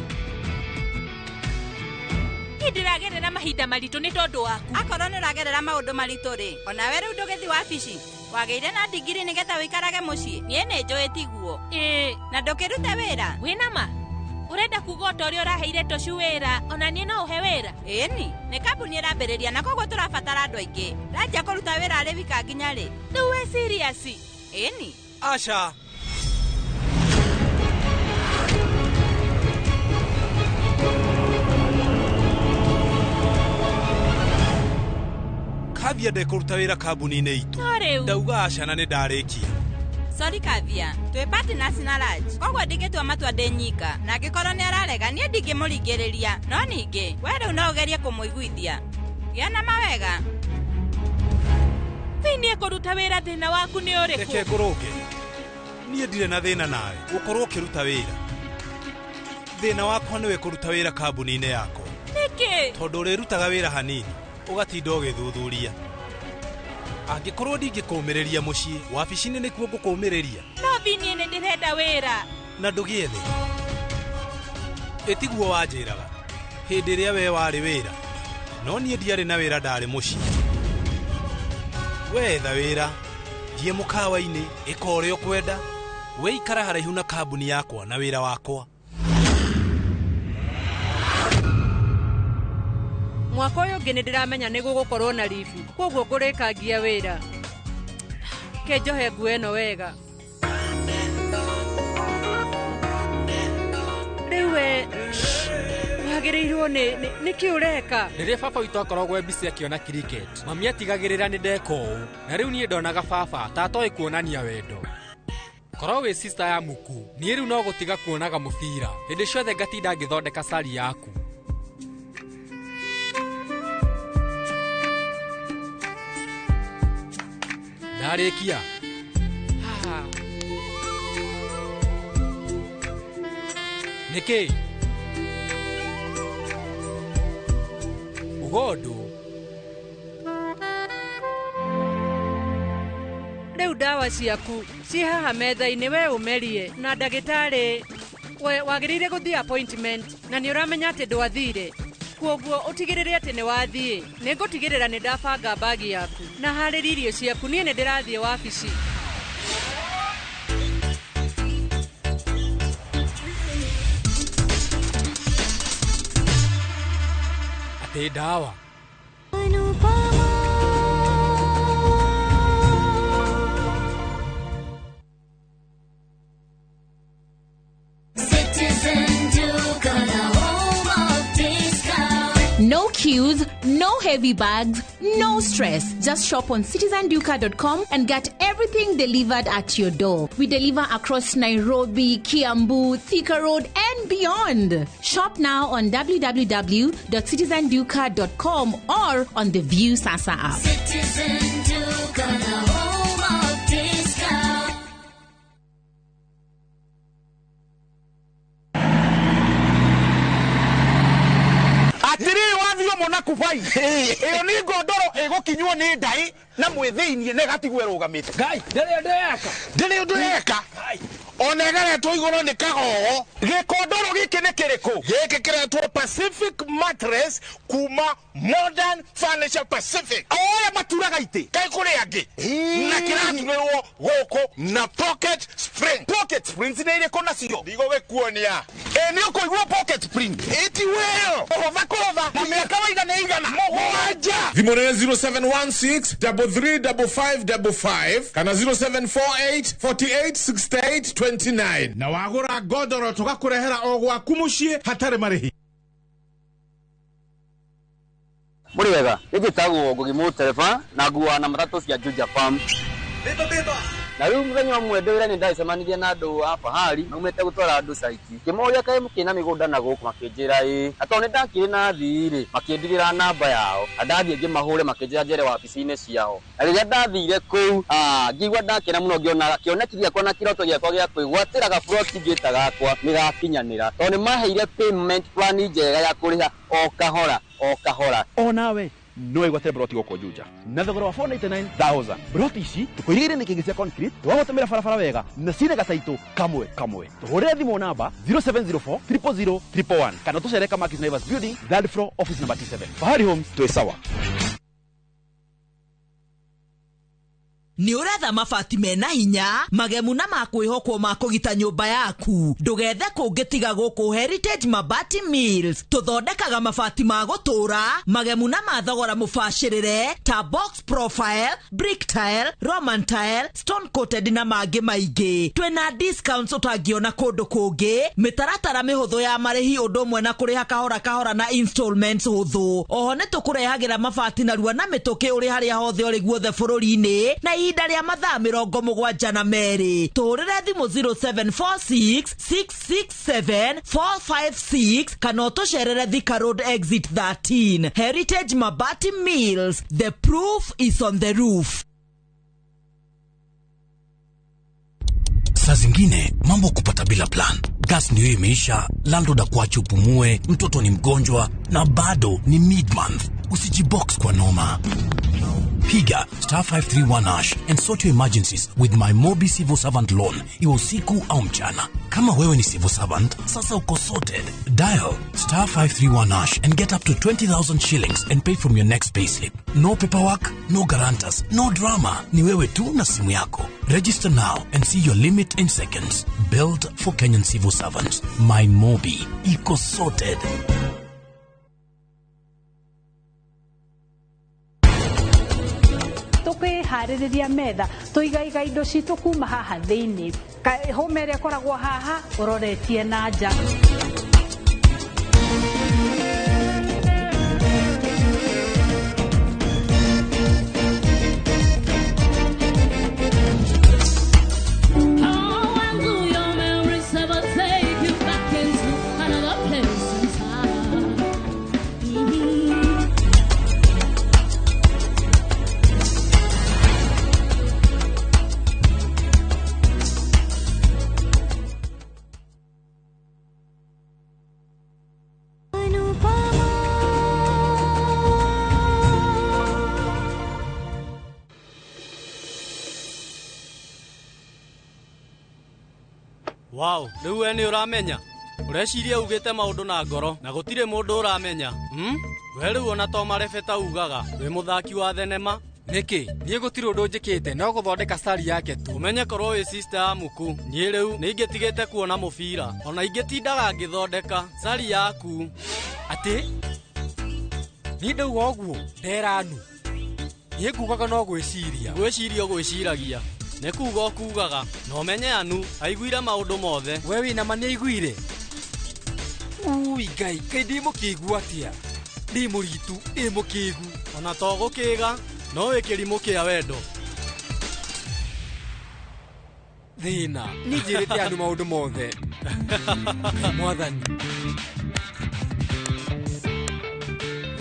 Niĩ ndĩragerera mahinda maritũ nĩ tondũ waku. Akorwo nĩ ũragerera maũndũ maritũ rĩ, onawe rĩu ndũgĩthiĩ wabici. Wagĩire na ndigiri nĩgetha ũikarage mũciĩ. Niĩ nĩ njũĩ tiguo. Ĩĩ. Na ndũkĩrute wĩra. Wĩna ma? Ũrenda kuga o ta ũrĩa ũraheire Tocu wĩra, ona niĩ no ũhe wĩra? Ĩni, nĩ kambuni ĩrambĩrĩria na koguo tũrabatara andũ aingĩ. Ranjia kũruta wĩra arĩ wika nginya rĩ? Rĩu wĩ serious? Ĩni. Aca. Kavia ndekũruta wĩra kambuni-inĩ itũ. No rĩu. Ndauga aca na nĩ ndarĩkia. Sorry Kavia, twĩ partners na Raj. Koguo ndingĩtua matua ndĩ nyika. Na angĩkorwo nĩ ararega niĩ ndingĩmũringĩrĩria. No ningĩ, we rĩu no ũgerie kũmũiguithia. Gĩa na mawega. Thĩinĩ kũruta wĩra thĩna waku nĩ ũrĩkũ? Reke ngũrũnge. Niĩ ndirĩ na thĩna nawe gũkorwo ũkĩruta wĩra. Thĩna wakwa nĩwe kũruta wĩra kambuni-inĩ yakwa. Nĩkĩ? Tondũ ũrĩrutaga wĩra hanini, ũgatinda ũgĩthuthuria. Angĩkorwo ndingĩkũmĩrĩria mũciĩ, wabici-inĩ nĩkuo ngũkũmĩrĩria. No thiniĩ nĩ ndĩrenda wĩra. Na ndũgĩethe. Ĩtiguo wanjĩraga hĩndĩ ĩrĩa we warĩ wĩra, no niĩ ndiarĩ na wĩra, ndarĩ mũciĩ. Wetha wĩra, thiĩ mũkawa-inĩ, ĩka ũrĩa ũkwenda, wĩikara haraihu na kambuni yakwa na wĩra wakwa. Mwaka ũyũ ũngĩ nĩ ndĩramenya nĩ gũgũkorwo na ribu, kwoguo ngũrĩkangia wĩra. Kĩnjohe nguo ĩno wega. Rĩu we wagĩrĩirwo nĩ kĩ ũreka? Rĩrĩa baba witũ akoragwo e busy akĩona cricket, mami atigagĩrĩra nĩ ndeka ũũ, na rĩu niĩ ndonaga baba ta atoĩ kuonania wendo. Korwo wĩ sister ya muku, niĩ rĩu no gũtiga kuonaga mũbira hĩndĩ ciothe, ngatinda ngĩthondeka cari yaku. Ndarĩkia. Nĩkĩ ugondo? Rĩu ndawa ciaku ci haha metha-inĩ, we ũmerie na ndagĩtarĩ. We wagĩrĩire gũthiĩ appointment na nĩ ũramenya atĩ ndwathire, kwoguo ũtigĩrĩre atĩ nĩ wathiĩ. Nĩ ngũtigĩrĩra nĩ ndabanga mbagi yaku na harĩria irio ciaku. Niĩ nĩ ndĩrathiĩ wabici. Atĩ ndawa. No queues, no heavy bags, no stress. Just shop on citizenduka.com and get everything delivered at your door. We deliver across Nairobi, Kiambu, Thika Road, and beyond. Shop now on www.citizenduka.com or on the View Sasa app. Citizen Duka, the home of discount. Atiriri wathio mona kubai iyo ni ngondoro igukinywo ni ndai na mwithiinie na igatigwo irugamite. Ngai ndiri undu yeka, ndiri undu yeka, ona ĩgeretwo igũrũ nĩ kagogo. Gĩkondoro gĩkĩ nĩ kĩrĩkũ? Gĩkĩ kĩretwo Pacific Mattress kuma Modern Furniture Pacific. O aya maturaga itĩ kaĩ kũrĩ angĩ, na kĩraturĩrwo gũkũ na pocket spring. Pocket springs nĩ irĩkũ nacio? Ndigũgĩkuonia. Ĩ nĩ ũkũigua pocket spring ĩti wĩyo kũhũtha kũhũtha na mĩaka waigana igana mũgwanja. Thimũ nĩ 0716 335555 kana 0748 48 68 29. Na wagũra ngondoro tũgakũrehera o gwaku mũciĩ hatarĩ marĩhi. Mũrĩ wega, nĩ njĩtagwo Ngugi Mũtereba na nguaga na matatũ cia Juja Farm. Na rĩu mũthenya ũmwe ndĩ wĩra-inĩ ndacemanirie na andũ a Fahari maumĩte gũtwara andũ caiti. Ngĩmoria kaĩ mũkĩrĩ na mĩgũnda na gũkũ, makĩnjĩra ĩĩ. Na tondũ nĩ ndakĩrĩ na athii rĩ, makĩndigĩra namba yao. Na ndathiĩ ngĩmahũre makĩnjĩra njere wabici-inĩ ciao. Na rĩrĩa ndathire kũu, ngĩigua ndakena mũno ngĩona kĩoneki gĩakwa na kĩroto gĩakwa gĩa kwĩgwatĩra gaburoti ngĩta gakwa nĩ gakinyanĩra. Tondũ nĩ maheire payment plan njega ya kũrĩha o kahora o kahora. Onawe no ĩgwatĩre broti gũkũ Juja na thogora wa 499,000. Broti ici tũkũirigĩire nĩ kĩngĩ cia concrete, twagũtũmĩra barabara wega na cina gataitũ kamwe kamwe. Tũhũrĩre thimũ namba 0704 000 111 kana tũcere Kamakis Naivas Building, third floor, office number T7. Fahari Homes, twĩ sawa. Nĩ ũretha mabati mena hinya, magemu na makwĩhokwo ma kũgita nyũmba yaku. Ndũgethe kũngĩ tiga gũkũ Heritage Mabati Mills. Tũthondekaga mabati ma gũtũũra, magemu na ma thogora mũbacĩrĩre ta box profile, brick tile, Roman tile, stone coated na mangĩ maingĩ. Twĩna discounts ũtangĩona kũndũ kũngĩ, mĩtaratara mĩhũthũ ya marĩhi ũndũ ũmwe na kũrĩha kahora kahora na installments hũthũ. Oho nĩ tũkũrehagĩra mabati narua na mĩtũkĩ ũrĩ harĩa hothe ũrĩ guothe bũrũri-inĩ na ihinda rĩa mathaa 72. Tũhũrĩre thimũ 0746 667 456 kana ũtũcerere Thika Road exit 13. Heritage Mabati Mills, the proof is on the roof. Saa zingine mambo kupata bila plan. Gas ndio imeisha, landlord akuache upumue, mtoto ni mgonjwa na bado ni mid-month. Usijibox kwa noma. Piga star 531 hash and sort your emergencies with my Mobi Civil Servant Loan, iwe usiku au mchana. Kama wewe ni civil servant, sasa uko sorted. Dial star 531 hash and get up to 20,000 shillings and pay from your next payslip. No paperwork, no guarantors, no drama. Ni wewe tu na simu yako. Register now and see your limit in seconds. Built for Kenyan civil servants. My Mobi. Iko sorted. Tũkĩharĩrĩria metha tũigaiga indo citũ kuma haha thĩinĩ. Hũma ĩrĩa ĩkoragwo haha ũroretie na nja. Oh, and do your memories ever take you back into another place in time? Wow, rĩu we nĩ ũramenya ũreciria ugĩte maũndũ na ngoro na gũtirĩ mũndũ ũramenya, We rĩu ona to marebeta ugaga wĩ mũthaki wa thenema. Nĩkĩ niĩ gũtirĩ ũndũ njĩkĩte no gũthondeka sari yake tu. Ũmenye korwo wĩ sister ya muku niĩ rĩu nĩ ingĩtigĩte kuona mũbira ona ingĩtindaga ngĩthondeka sari yaku. Atĩ niĩ ndauga ũguo nderanu niĩ ngugaga no gwĩciria. Gwĩciria ũgwĩciragia nĩ kuga ũkugaga na ũmenye Anu aiguire maũndũ mothe. We wĩna ma nĩ aiguire? Ui Ngai, kaĩ ndĩ mũkĩgu atĩa? Ndĩ mũritu, ndĩ mũkĩgu. Ona to gũkĩga no wĩ kĩrimũ kĩa wendo. Thĩna niĩ njĩrĩte Anu maũndũ mothe. Mwathani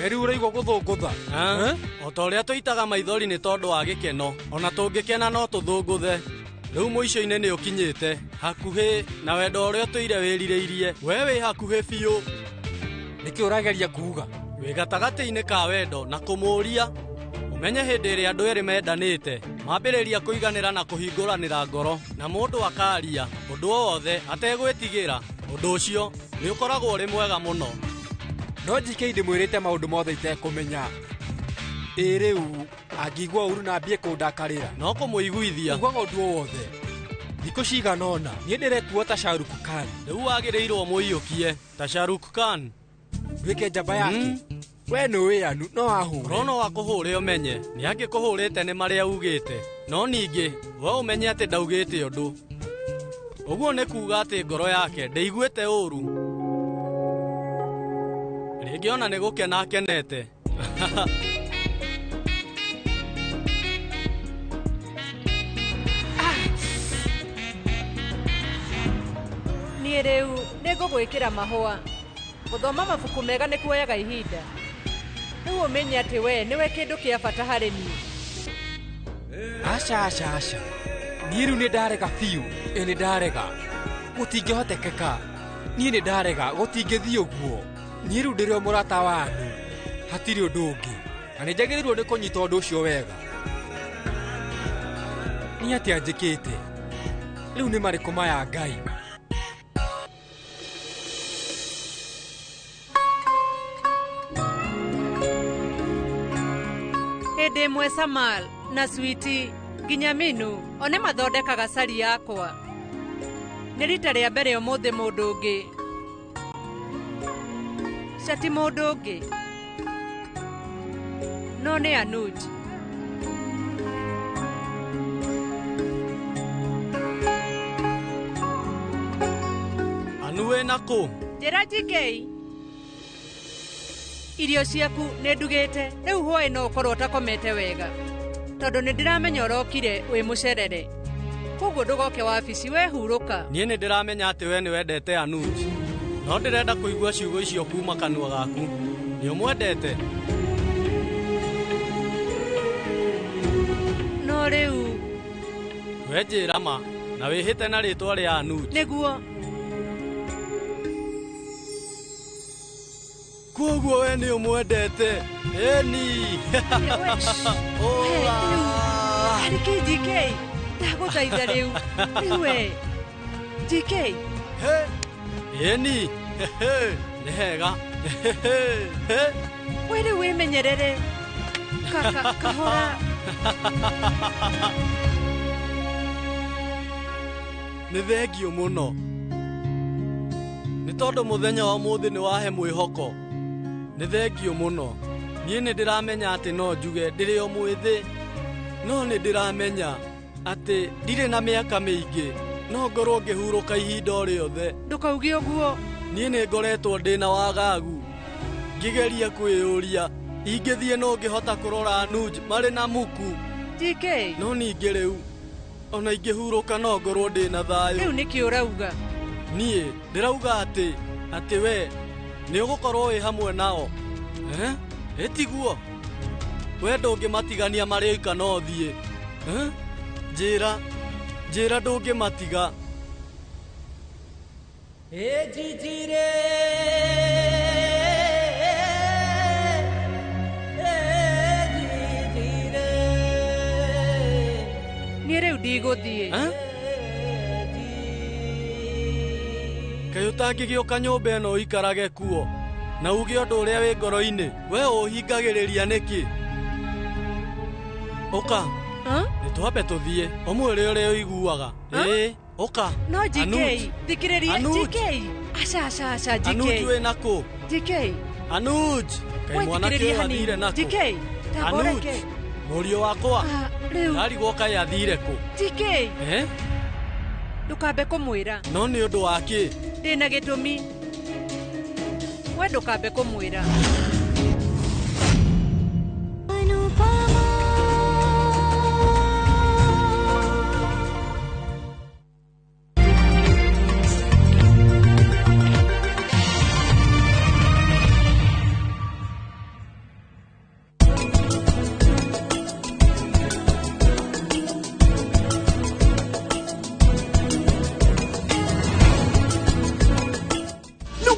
rĩu ũraigua gũthũngũtha. O ta ũrĩa tũitaga maithori nĩ tondũ wa gĩkeno ona tũngĩkena no tũthũngũthe. Rĩu mũico-inĩ nĩ ũkinyĩte hakuhĩ na wendo ũrĩa ũtũire wĩrirĩirie. We wĩ hakuhĩ biũ. Nĩkĩ ũrageria kuuga? Wĩ gatagatĩ-inĩ ka wendo na kũmũũria. Ũmenye hĩndĩ ĩrĩa andũ erĩ mendanĩte mambĩrĩria kũiganĩra na kũhingũranĩra ngoro na mũndũ akaria ũndũ o wothe ategwĩtigĩra, ũndũ ũcio nĩ ũkoragwo ũrĩ mwega mũno. No njike ndĩmwĩrĩte maũndũ mothe itekũmenya. Ĩ rĩu angĩigua ũru na ambie kũndakarĩra. No kũmũiguithia. Ugaga ũndũ o wothe. Thikũ cigana ũna niĩ ndĩrekuo ta Shahrukh Khan. Rĩu wagĩrĩirwo mũiyũkie ta Shahrukh Khan. Nduĩke njamba yake. We nĩũĩ Anu no ahũre. Korwo no akũhũre ũmenye nĩ angĩkũhũrĩte nĩ marĩa ugĩte. No ningĩ we ũmenye atĩ ndaugĩte ũndũ. Ũguo nĩ kuuga atĩ ngoro yake ndĩiguĩte ũru. Rĩngĩ ona nĩ gũkena akenete. Niĩ rĩu nĩ ngũgwĩkĩra mahũa. Gũthoma mabuku mega nĩ kuoyaga ihinda. Rĩu ũmenye atĩ we nĩwe kĩndũ kĩa bata harĩ niĩ. Aca, aca, aca. Niĩ rĩu nĩ ndarega biũ. Ĩ nĩ ndarega. Gũtingĩhotekeka. Niĩ nĩ ndarega, gũtingĩthiĩ ũguo. Niĩ rĩu ndĩrĩ o mũrata wa Anu. Hatirĩ ũndũ ũngĩ. Na nĩ njagĩrĩirwo nĩ kũnyita ũndũ ũcio wega. Nĩ atĩa njĩkĩte? Rĩu nĩ marĩkũ maya Ngai? Hĩndĩ ĩmwe Samal na Switi nginya Minu one mathondekaga cari yakwa. Nĩ rita rĩa mbere ũmũthĩ mũndũ ũngĩ. Cati mũndũ ũngĩ. No nĩ Anuj. Anu wĩna kũ? Njĩra GK. Irio ciaku nĩ ndugĩte, rĩu hwaĩ no ũkorwo ũtakomete wega. Tondũ nĩ ndĩramenya ũrokire wĩ mũcerere. Koguo ndũgoke wabici wehurũka. Niĩ nĩ ndĩramenya atĩ we nĩ wendete Anuj. No ndĩrenda kũigua ciugo icio kuma kanua gaku. Nĩ ũmwendete? No rĩu We njĩra ma na wĩhĩte na rĩtwa rĩa Anuj. Nĩguo. Koguo we nĩ ũmwendete. Eni. Ola. Arĩ kĩ GK? Ndagũthaitha rĩu. Rĩu we. GK. He. Eni. Nĩ hega. He. We rĩu wĩmenyerere. Kahora. Nĩ thengiũ mũno. Nĩ tondũ mũthenya wa ũmũthĩ nĩ wahe mwĩhoko. Nĩ thengiũ mũno. Niĩ nĩ ndĩramenya atĩ no njuge ndĩrĩ o mwĩthĩ. No nĩ ndĩramenya atĩ ndirĩ na mĩaka mĩingĩ. No ngorwo ngĩhurũka ihinda o rĩothe. Ndũkauge ũguo. Niĩ nĩ ngoretwo ndĩ na wagagu. Ngĩgeria kwĩyũria ingĩthiĩ no ngĩhota kũrora Anuj marĩ na muku. GK. No ningĩ rĩu ona ingĩhurũka no ngorwo ndĩ na thayũ. Rĩu nĩkĩ ũrauga? Niĩ ndĩrauga atĩ we nĩ ũgũkorwo wĩ hamwe nao. Ĩtiguo. We ndũngĩmatigania marĩ oika no thiĩ. Njĩra ndũngĩmatiga. Niĩ rĩu ndigũthiĩ. Kaĩ ũtangĩgĩũka nyũmba ĩno ũikarage kuo na uge ũndũ ũrĩa wĩ ngoro-inĩ? We ũhingagĩrĩria nĩkĩ? Ũka. Nĩ twambe tũthiĩ ũmwĩre ũrĩa ũiguaga. Ĩĩ, ũka. No GK, thikĩrĩria GK. Aca aca aca GK. Anuj wĩ nakũ? GK. Anuj, kaĩ mwanake ũyũ athire nakũ? GK, tamboreke. Mũriũ wakwa. Rĩu. Ndarigwo kaĩ athire kũ? GK. Ndũkambe kũmwĩra. No nĩ ũndũ wa kĩ? Ndĩna gĩtũmi. We ndũkambe kũmwĩra.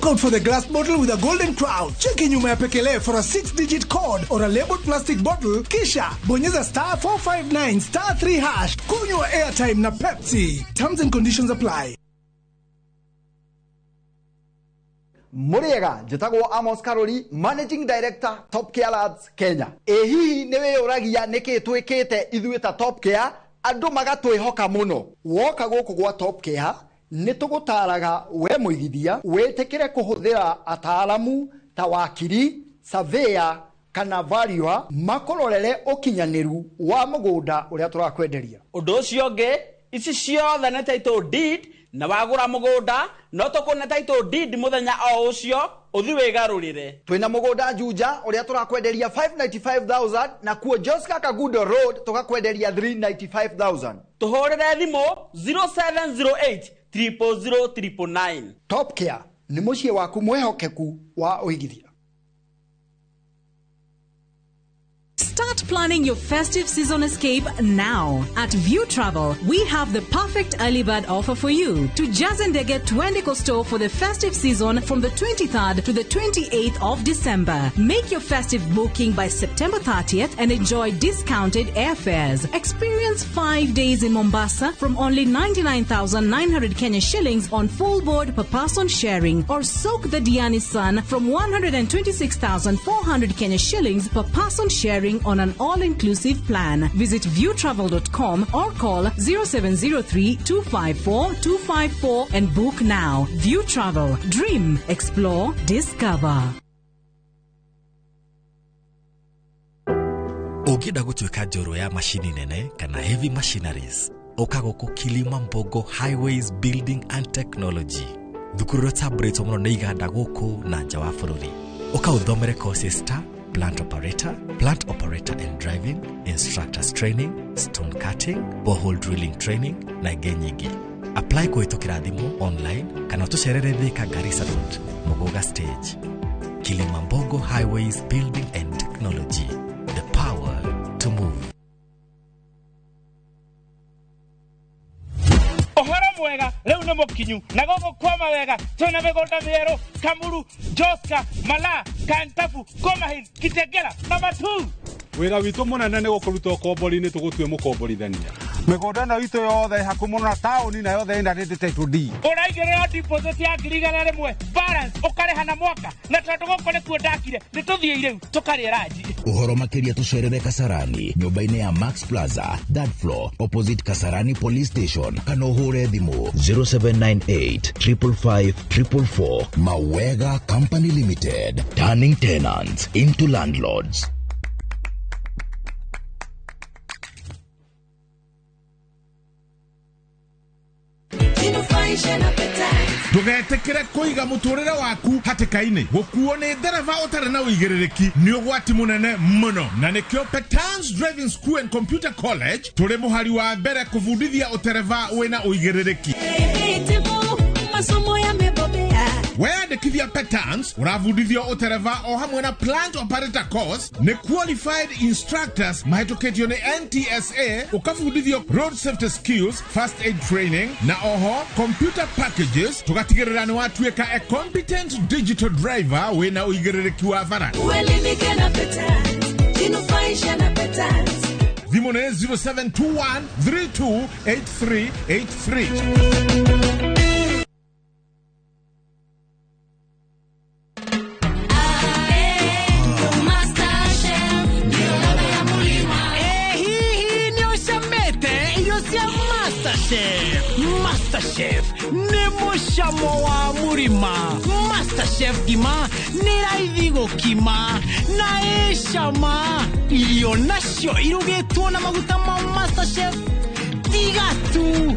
Out for the glass bottle with a golden crown. Cheki nyuma ya pekele for a 6-digit code or a labeled plastic bottle. Kisha bonyeza star 459 star 3 hash. Kunywa airtime na Pepsi. Terms and conditions apply. Muriega njĩtagwo Amos Karori, Managing Director Top Care Lads Kenya. Ĩ hihi nĩ wĩyũragia nĩkĩ twĩkĩte ithuĩ ta Top Care andũ magatwĩhoka mũno? Woka gũkũ gwa Top Care nĩ tũgũtaraga we mũigithia wĩtĩkĩre kũhũthĩra ataalamu ta wakiri, surveyor kana valuer makũrorere ũkinyanĩru wa mũgũnda ũrĩa tũrakwenderia. Ũndũ ũcio ũngĩ, ici ciothe nĩ title deed, na wagũra mũgũnda no tũkũne title deed mũthenya o ũcio ũthi wĩgarũrĩre. Twĩna mũgũnda Juja ũrĩa tũrakwenderia 595,000 na kuo Joska Kagudo Road tũgakwenderia 395,000. Tũhũrĩre thimũ 0708 000 999. Top Care nĩ mũciĩ waku mwĩhokeku wa ũigithia. Start planning your festive season escape now. At View Travel, we have the perfect early bird offer for you. To Jazendege Twende store for the festive season from the 23rd to the 28th of December. Make your festive booking by September 30th and enjoy discounted airfares. Experience 5 days in Mombasa from only 99,900 Kenya shillings on full board per person sharing, or soak the Diani sun from 126,400 Kenya shillings per person sharing on an all-inclusive plan. Visit viewtravel.com or call 0703 254 254 and book now. View Travel. Dream, explore, discover. Ũngĩenda gũtuĩka njorua ya macini nene kana heavy machineries, ũka gũkũ Kilimambogo Highways Building and Technology. Thukuru ũrĩa ũtambũrĩtwo mũno nĩ iganda gũkũ na nja wa bũrũri. Ũka ũthomere courses ta plant operator and driving, instructors training, stone cutting, borehole drilling training na ingĩ nyingĩ. Apply kũhĩtũkĩra thimũ online kana ũtũcerere Thika Garissa Road, Muguga Stage. Kilimambogo Highways Building and Technology, the power to move. Ohoro Mwega rĩu nĩ mũkinyu na gũkũ kwa Mawega twĩna mĩgũnda mĩerũ Kamuru, Joska, Malaa, Kantafu, Komahin, Kitengela na Matuu. Wĩra witũ mũnene nĩ gũkũruta ũkombori-inĩ tũgũtue mũkomborithania. Mĩgũnda ĩno itũ yothe ĩ hakuhĩ mũno na taũni na yothe ĩna rĩndĩ title deed. Ũraigĩrĩra deposit ya 100,000 balance ũkarĩha na mwaka na tondũ gũkũ nĩkuo ndakire nĩ tũthiĩ rĩu tũkarĩe ranji. Ũhoro makĩria tũcerere Kasarani nyũmba-inĩ ya Max Plaza third floor opposite Kasarani Police Station kana ũhũre thimũ 0798 555 444. Mawega Company Limited, turning tenants into landlords. Ndũgetĩkĩre kũiga mũtũrĩre waku hatĩka-inĩ. Gũkuo nĩ ndereba ũtarĩ na ũigĩrĩrĩki nĩ ũgwati mũnene mũno, na nĩkĩo Petans Driving School and Computer College tũrĩ mũhari wa mbere kũbundithia ũtereba wĩna ũigĩrĩrĩki. Masomo yamebobea. Weyandĩkithia Petans ũrabundithio ũtereba o hamwe na plant operator course nĩ qualified instructors mahĩtũkĩtio nĩ NTSA, ũkabundithio road safety skills, first aid training na oho computer packages, tũgatigĩrĩra nĩ watuĩka a competent digital driver wĩna ũigĩrĩrĩki wa bara. Uelimike na Petans, jinufaishe na Petans. Thimũ nĩ 0721 328383. MasterChef nĩ mũcamo wa mũrima. MasterChef ngima nĩ raithi gũkima na ĩcama. Irio nacio irugĩtwo na maguta ma MasterChef tiga tu.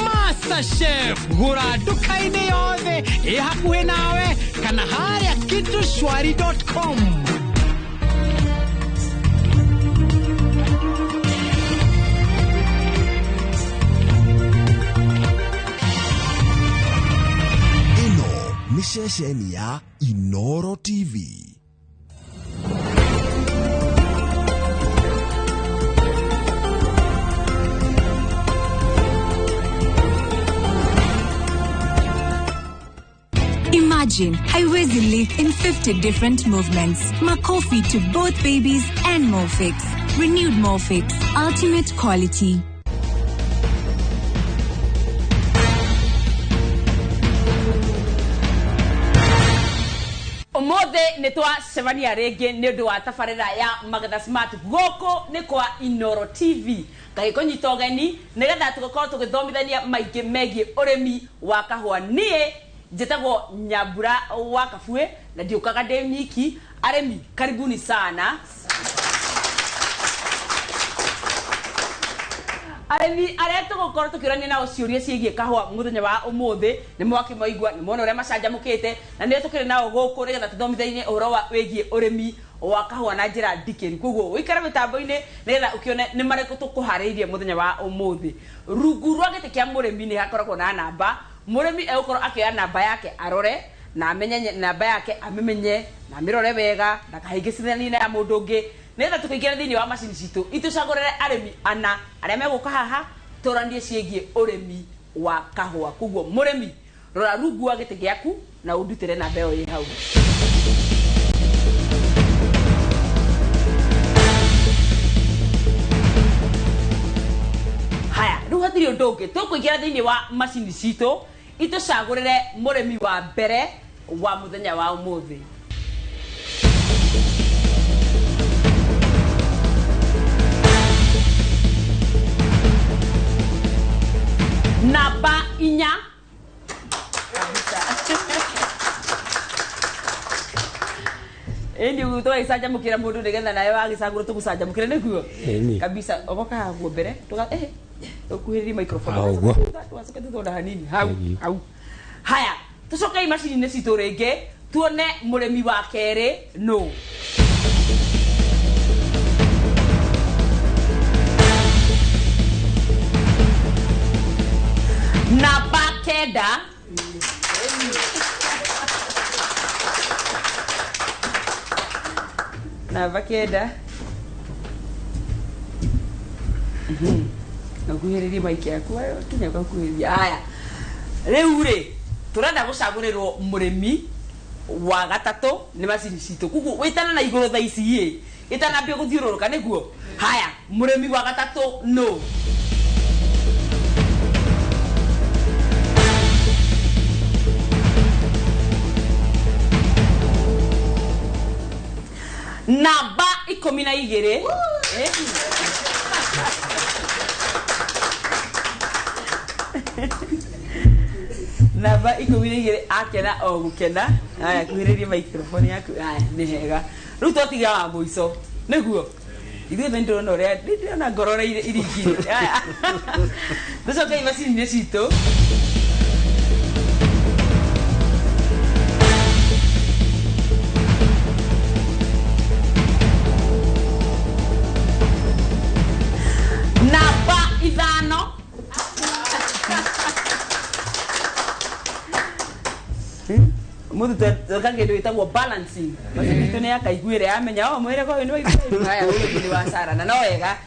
MasterChef gũra nduka-inĩ yothe ĩ hakuhĩ nawe kana harĩa kitushwari.com. Ceceni ya Inoro TV. Imagine haiwezi live in 50 different movements. Makofi to both babies and Molfix. Renewed Molfix. Ultimate quality. Ũmũthĩ nĩ twacemania rĩngĩ nĩ ũndũ wa tabarĩra ya Magetha Smart gũkũ nĩ kwa Inoro TV. Ngagĩkũnyita ũgeni nĩgetha tũgĩkorwo tũgĩthomithania maingĩ megiĩ ũrĩmi wa kahũa. Niĩ njĩtagwo Nyambura wa Kabue na ndiũkaga ndĩ nyiki. Arĩmi karibuni sana. Arĩmi arĩa tũgũkorwo tũkĩũrania nao ciũria ciĩgiĩ kahũa mũthenya wa ũmũthĩ nĩ mwakĩmaigua, nĩ mwona ũrĩa macanjamũkĩte, na nĩo tũkĩrĩ nao gũkũ nĩgetha tũthomithanie ũhoro wa wĩgiĩ ũrĩmi wa kahũa na njĩra ndikĩru. Koguo ũikare mĩtambo-inĩ nĩgetha ũkĩone nĩ marĩkũ tũkũharĩirie mũthenya wa ũmũthĩ. Rungu rwa gĩtĩ kĩa mũrĩmi nĩ hakoragwo na namba. Mũrĩmi egũkorwo akĩoya namba yake arore na amenye namba yake, amĩmenye na amĩrore wega ndakahĩngĩcithanie na ya mũndũ ũngĩ, nĩgetha tũkĩingĩra thĩinĩ wa macini citũ itũcagũrĩre arĩmi ana arĩa megũka haha tũranie ciĩgiĩ ũrĩmi wa kahũa. Koguo mũrĩmi rora rungu wa gĩtĩ gĩaku na ũndutĩre namba ĩyo ĩ hau. Haya, rĩu hatirĩ ũndũ ũngĩ, tũkũingĩra thĩinĩ wa macini citũ itũcagũrĩre mũrĩmi wa mbere wa mũthenya wa ũmũthĩ. Namba 4. Ĩni tũgagĩcanjamũkĩra mũndũ nĩgetha nawe wagĩcagũra tũgũcanjamũkĩre nĩguo kabisa. Ogoka haguo mbere ũkuhĩrĩrie microphone tũgacoka tũthonda hanini hau hau. Haya, tũcokei macini-inĩ citũ rĩngĩ tuone mũrĩmi wa kerĩ nũ. Namba 9. Namba 9. Nakuhĩrĩrie maiki yaku kinya ũgakuhĩrĩria. Haya, Rĩu rĩ tũrenda gũcagũrĩrwo mũrĩmi wa gatatũ nĩ macini citũ. Koguo wĩtana na igũrũ thaa ici ĩ ĩtanambia gũthiũrũrũka nĩguo. Haya, mũrĩmi wa gatatũ no. Namba 12. Namba 12 akena o gukena. Haya, kuhĩrĩria microphone yaku. Haya, nĩ hega. Rĩu twatiga wa mũico nĩguo ithuĩ nĩ ndĩrona ũrĩa ndĩrona ngoro ũrĩa iringire. Haya, tũcokei macini-inĩ citũ. Namba 5. Mũndũ tweka kĩndũ gĩtagwo balancing. Macini itũ nĩ yakaiguĩre yamenya o mwĩrĩ ũyũ nĩ wa Ibrahim, haya ũyũ ũngĩ nĩ wa Sara, na no wega.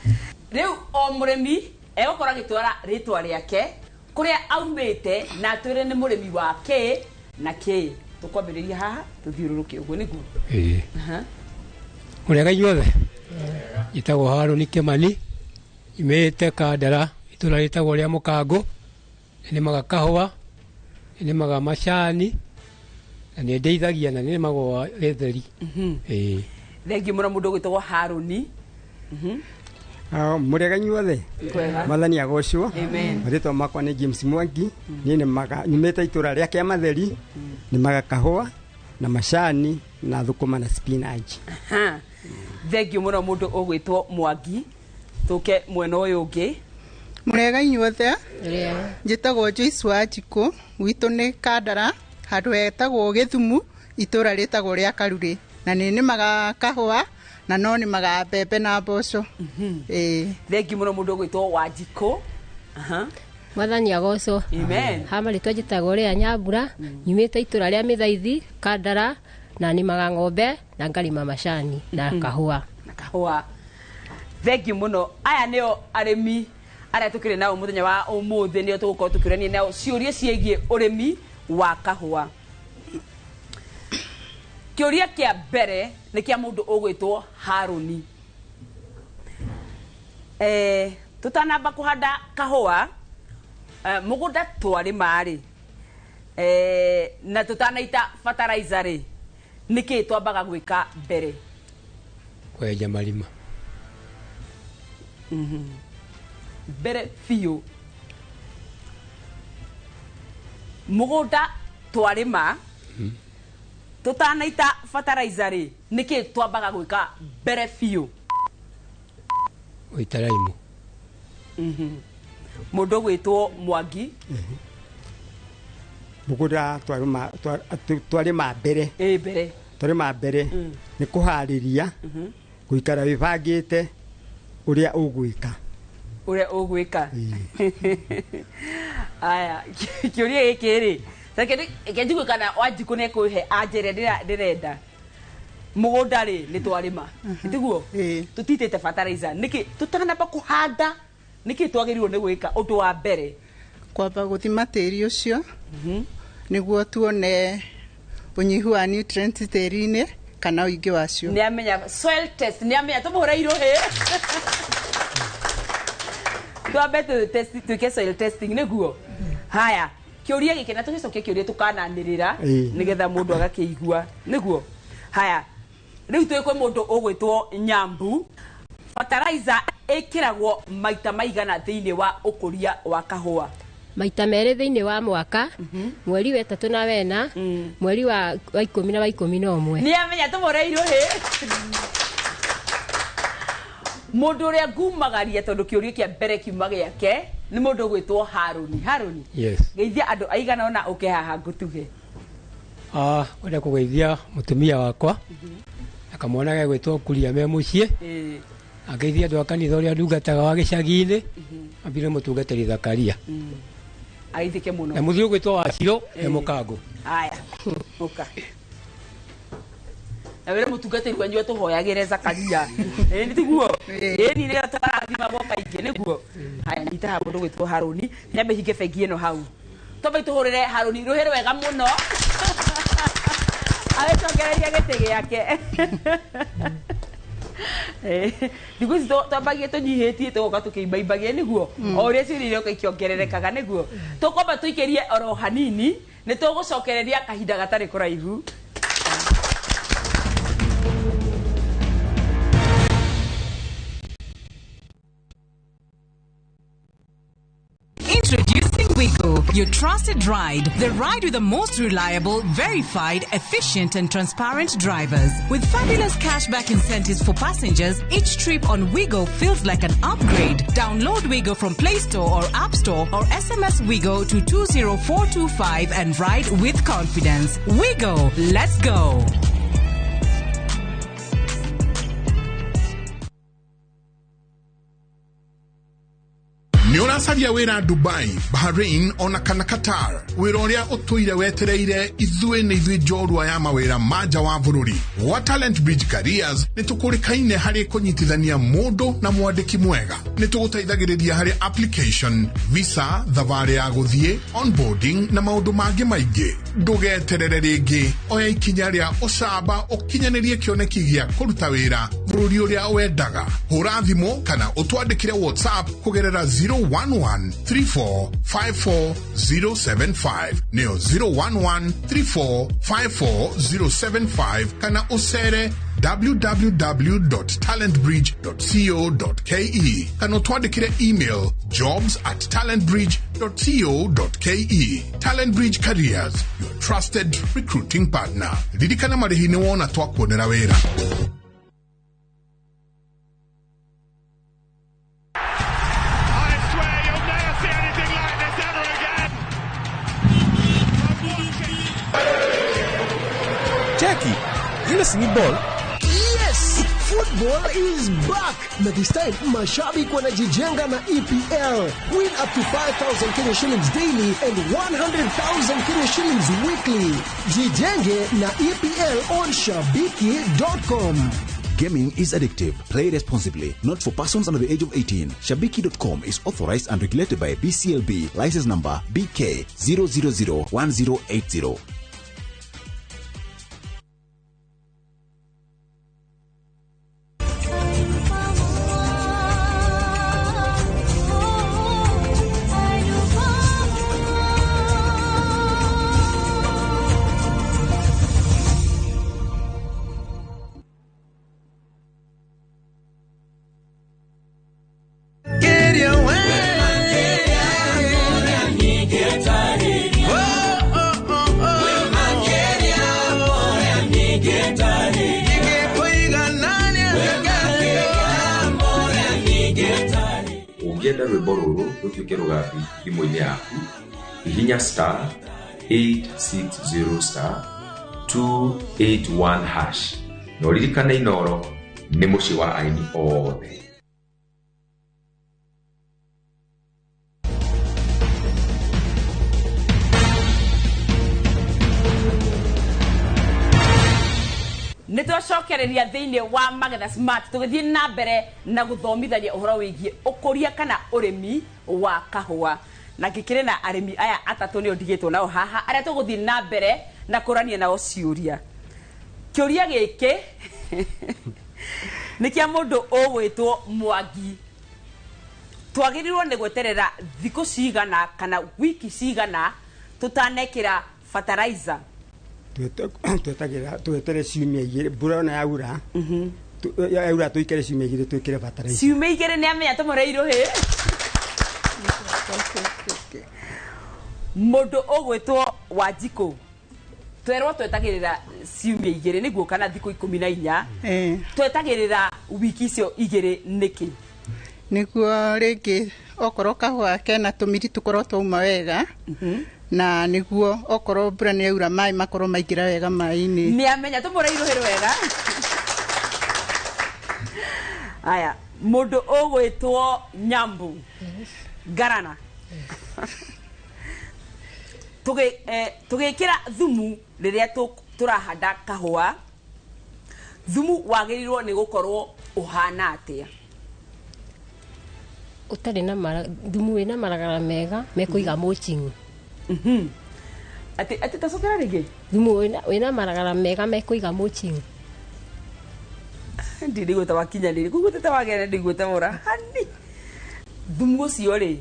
Rĩu o mũrĩmi egũkorwo agĩtwara rĩtwa rĩake kũrĩa aumĩte na atwĩre nĩ mũrĩmi wa kĩ na kĩ. Tũkwambĩrĩria haha tũthiũrũrũke ũguo nĩguo. Ĩĩ. Mũrĩega inyuothe. Njĩtagwo Harũni Kĩmani, nyumĩte Kandara, itũra rĩtagwo rĩa Mũkangũ. Nĩmaga kahũa, nĩmaga macani, na nĩ ndeithagia na nĩmagwo gĩtheri. Ĩĩ. Thengiũ mũno mũndũ ũgwĩtagwo Harũni. Mũrĩega inyuothe. Mwathani agocwo. Marĩtwa makwa nĩ James Mwangi. Niĩ nĩmaga nyumĩte itũra rĩa Kĩamatheri, nĩmaga kahũa na macani na thũkũma na spinach. Thengiũ mũno mũndũ ũgwĩtwo Mwangi. Tũke mwena ũyũ ũngĩ. Mũrĩega inyuothe. Njĩtagwo Joyce Wanjikũ, gwitũ nĩ Kandara, handũ hetagwo Gĩthumu, itũra rĩtagwo rĩa Karurĩ. Na nĩ nĩmaga kahũa na no nĩmaga mbembe na mboco. Ĩĩ. Thengiũ mũno mũndũ ũgwĩtwo Wanjikũ. Mwathani agocwo. Amen. Ha marĩtwa njĩtagwo Rĩa Nyambura, nyumĩte itũra rĩa Mĩthaithi, Kandara, na nĩmaga ng'ombe na ngarĩma macani na kahũa. Na kahũa. Thengiũ mũno. Aya nĩo arĩmi arĩa tũkĩrĩ nao mũthenya wa ũmũthĩ, nĩo tũgũkorwo tũkĩũrania nao ciũria ciĩgiĩ ũrĩmi wa kahũa. Kĩũria kĩa mbere nĩ kĩa mũndũ ũgwĩtwo Harũni. Tũtanamba kũhanda kahũa, mũgũnda twarĩma rĩ, na tũtanaita fertilizer rĩ, nĩkĩ twambaga gwĩka mbere? Kwenja marima. Mbere biũ mũgũnda twarĩma tũtanaita fertilizer rĩ, nĩkĩ twambaga gwĩka mbere biũ? Gũita raimu. Mũndũ ũgwĩtwo Mwangi. Mũgũnda twarĩma mbere. Mbere. Twarĩma mbere nĩ kũharĩria, gũikara wĩbangĩte ũrĩa ũgwĩka. Ũrĩa ũgwĩka. Aya, kĩũria gĩkĩ rĩ, reke njigue kana Wanjikũ nĩ ekũhe anja ĩrĩa ndĩrenda. Mũgũnda rĩ nĩ twarĩma, tiguo? Tũtitĩte fertilizer, nĩkĩ tũtanamba kũhanda, nĩkĩ twagĩrĩirwo nĩ gwĩka ũndũ wa mbere? Kwamba gũthima tĩri ũcio nĩguo tuone ũnyihu wa nutrients tĩri-inĩ kana ũingĩ wacio. Nĩ amenya soil test, nĩ amenya tũmũhũre irũhĩ. Twambe twĩke soil testing nĩguo. Haya, kĩũria gĩkĩ na tũgĩcokia kĩũria tũkananĩrĩra nĩgetha mũndũ agakĩigua nĩguo. Haya, rĩu twĩ kwĩ mũndũ ũgwĩtwo Nyambu. Fertilizer ĩkĩragwo maita maigana thĩinĩ wa ũkũria wa kahũa? Maita merĩ thĩinĩ wa mwaka, mweri wa 3 na 4, mweri wa 10 na wa 11. Nĩ amenya tũmũre irũhĩ. Mũndũ ũrĩa ngumagaria tondũ kĩũria kĩa mbere kiuma gĩake nĩ mũndũ ũgwĩtwo Harũni. Harũni. Yes. Geithia andũ aigana ũna ũke haha ngũtuge. Kwenda kũgeithia mũtumia wakwa na kamwana gegwĩtwo Kuria me mũciĩ. Angeithia andũ a kanitha ũrĩa ndungataga wa gĩcagi-inĩ, ambire mũtungatĩri Zakaria. Ageithĩke mũno. Na mũthuri ũgwĩtwo Wacirũ e Mũkangũ. Haya, ũka. Na wĩre mũtungatĩri wanyu atũhoyagĩre Zakaria. Nĩ tiguo? Ĩni nĩgetha tũkarathimagwo kaingĩ nĩguo. Haya, nyita haha mũndũ ũgwĩtwo Harũni, nyambe hinge bengi ĩno hau. Twambe tũhũrĩre Harũni rũhĩ rwega mũno agĩcokereria gĩtĩ gĩake. Thikũ ici twambagie tũnyihĩtie tũgoka tũkĩimbaimbagie nĩguo o ũrĩa ciũria iroka ikĩongererekaga nĩguo tũkwamba tũikĩrie oro hanini nĩ tũgũcokereria kahinda gatarĩ kũraihu. Introducing Wigo, your trusted ride. The ride with the most reliable, verified, efficient, and transparent drivers. With fabulous cashback incentives for passengers, each trip on Wigo feels like an upgrade. Download Wigo from Play Store or App Store or SMS Wigo to 20425 and ride with confidence. Wigo, let's go. Nĩ ũracaria wĩra Dubai, Bahrain ona kana Qatar, wĩra ũrĩa ũtũire wetereire ithuĩ nĩ ithuĩ njorua ya mawĩra ma nja wa bũrũri. Gwa Talent Bridge Careers nĩ tũkũrĩkaine harĩ kũnyitithania mũndũ na mwandĩki mwega. Nĩ tũgũteithagĩrĩria harĩ application, visa, thabarĩ ya gũthiĩ, onboarding na maũndũ mangĩ maingĩ. Ndũgeterere rĩngĩ, oya ikinya rĩa ũcamba ũkinyanĩrie kĩoneki gĩa kũruta wĩra bũrũri ũrĩa wendaga. Hũra thimũ kana ũtwandĩkĩre WhatsApp kũgerera 011 34 54 075 nĩyo 011 34 54 075 kana ũcere www.talentbridge.co.ke kana ũtwandĩkĩre email jobs@talentbridge.co.ke. Talent Bridge Careers, your trusted recruiting partner. Ririkana marĩhi nĩ wona twakuonera wĩra. Jackie, you listening ball? Yes, football is back. Na this time mashabiki wanajijenga na EPL. Win up to 5,000 Kenya shillings daily and 100,000 Kenya shillings weekly. Jijenge na EPL on shabiki.com. Gaming is addictive. Play responsibly. Not for persons under the age of 18. Shabiki.com is authorized and regulated by BCLB. License number BK 0001080. Ũngĩenda rwĩmbo rũrũ rũtuĩke rũgambi thimũ-inĩ yaku, hihinya star 860 star 281 hash na ũririkane Inooro nĩ mũciĩ wa aini othe. Nĩ twacokereria thĩinĩ wa Magetha Smart tũgĩthiĩ na mbere na gũthomithania ũhoro wĩgiĩ ũkũria kana ũrĩmi wa kahũa, na ngĩkĩrĩ na arĩmi aya atatũ nĩo ndigĩtwo nao haha arĩa tũgũthiĩ na mbere na kũrania nao ciũria. Kĩũria gĩkĩ nĩ kĩa mũndũ ũgwĩtwo Mwangi. Twagĩrĩirwo nĩ gweterera thikũ cigana kana wiki cigana tũtanekĩra fertilizer? Twetagĩra twetere ciumia igĩrĩ, mbura ona yaura yaura tũikare ciumia igĩrĩ twĩkĩre fertilizer. Ciumia igĩrĩ nĩ amenya tũmũre irũhĩ. Mũndũ ũgwĩtwo Wanjikũ, twerwo twetagĩrĩra ciumia igĩrĩ nĩguo kana thikũ 14, twetagĩrĩra wiki icio igĩrĩ nĩkĩ? Nĩguo rĩngĩ okorwo kahũa kena tũmiri tũkorwo twauma wega, na nĩguo okorwo mbura nĩ yaura maĩ makorwo maingĩra wega maĩ-inĩ. Nĩ amenya tũmũre irũhĩ rwega. Aya, mũndũ ũgwĩtwo Nyambu Ngarana, tũgĩkĩra thumu rĩrĩa tũrahanda kahũa, thumu wagĩrĩirwo nĩ gũkorwo ũhana atĩa? Ũtarĩ na thumu wĩna maragara mega mekũiga mulching. Atĩ tacokera rĩngĩ. Thumu wĩna maragara mega mekũiga mulching. Ndirigwĩta wakinyanĩria koguo tete wagere ndigwĩte mũra hani. Thumu ũcio rĩ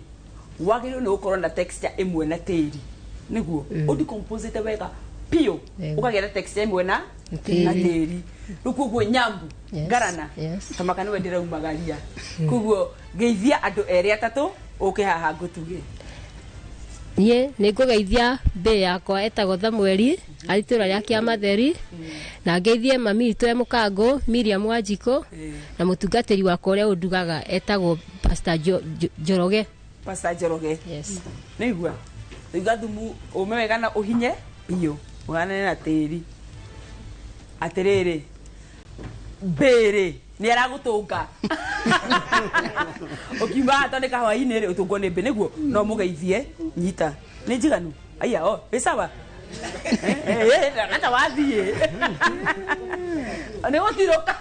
wagĩrĩirwo nĩ gũkorwo na texture ĩmwe na tĩri nĩguo ũdecomposite wega biũ, ũkagĩa na texture ĩmwe na Tĩri. na tĩri. Rĩu koguo nyambu ngarana tamaka nĩwe ndĩraumagaria, koguo ngeithia andũ erĩ atatũ ũke haha ngũtuge. Niĩ nĩ ngũgeithia mbĩ yakwa etagwo Thamueli arĩ itũra rĩa Kĩamatheri, na ngeithie mami witũ e Mũkangũ Miriam Wanjikũ, na mũtungatĩri wakwa ũrĩa ũndugaga etagwo Pastor Njoroge. Pastor Njoroge. Yes. Nĩigua iga thumu ũme wega na ũhinye biũ ũhanane na tĩri. Atĩrĩrĩ, mbĩrĩ nĩ aragũtũnga ũkiuma haha tondũ nĩ kahwainĩ rĩ ũtũngwo nĩ mbĩ nĩguo no mũgeithie. Nyita nĩ njiganu aya o ĩ sawa ata wathiĩ nĩ gũtirũka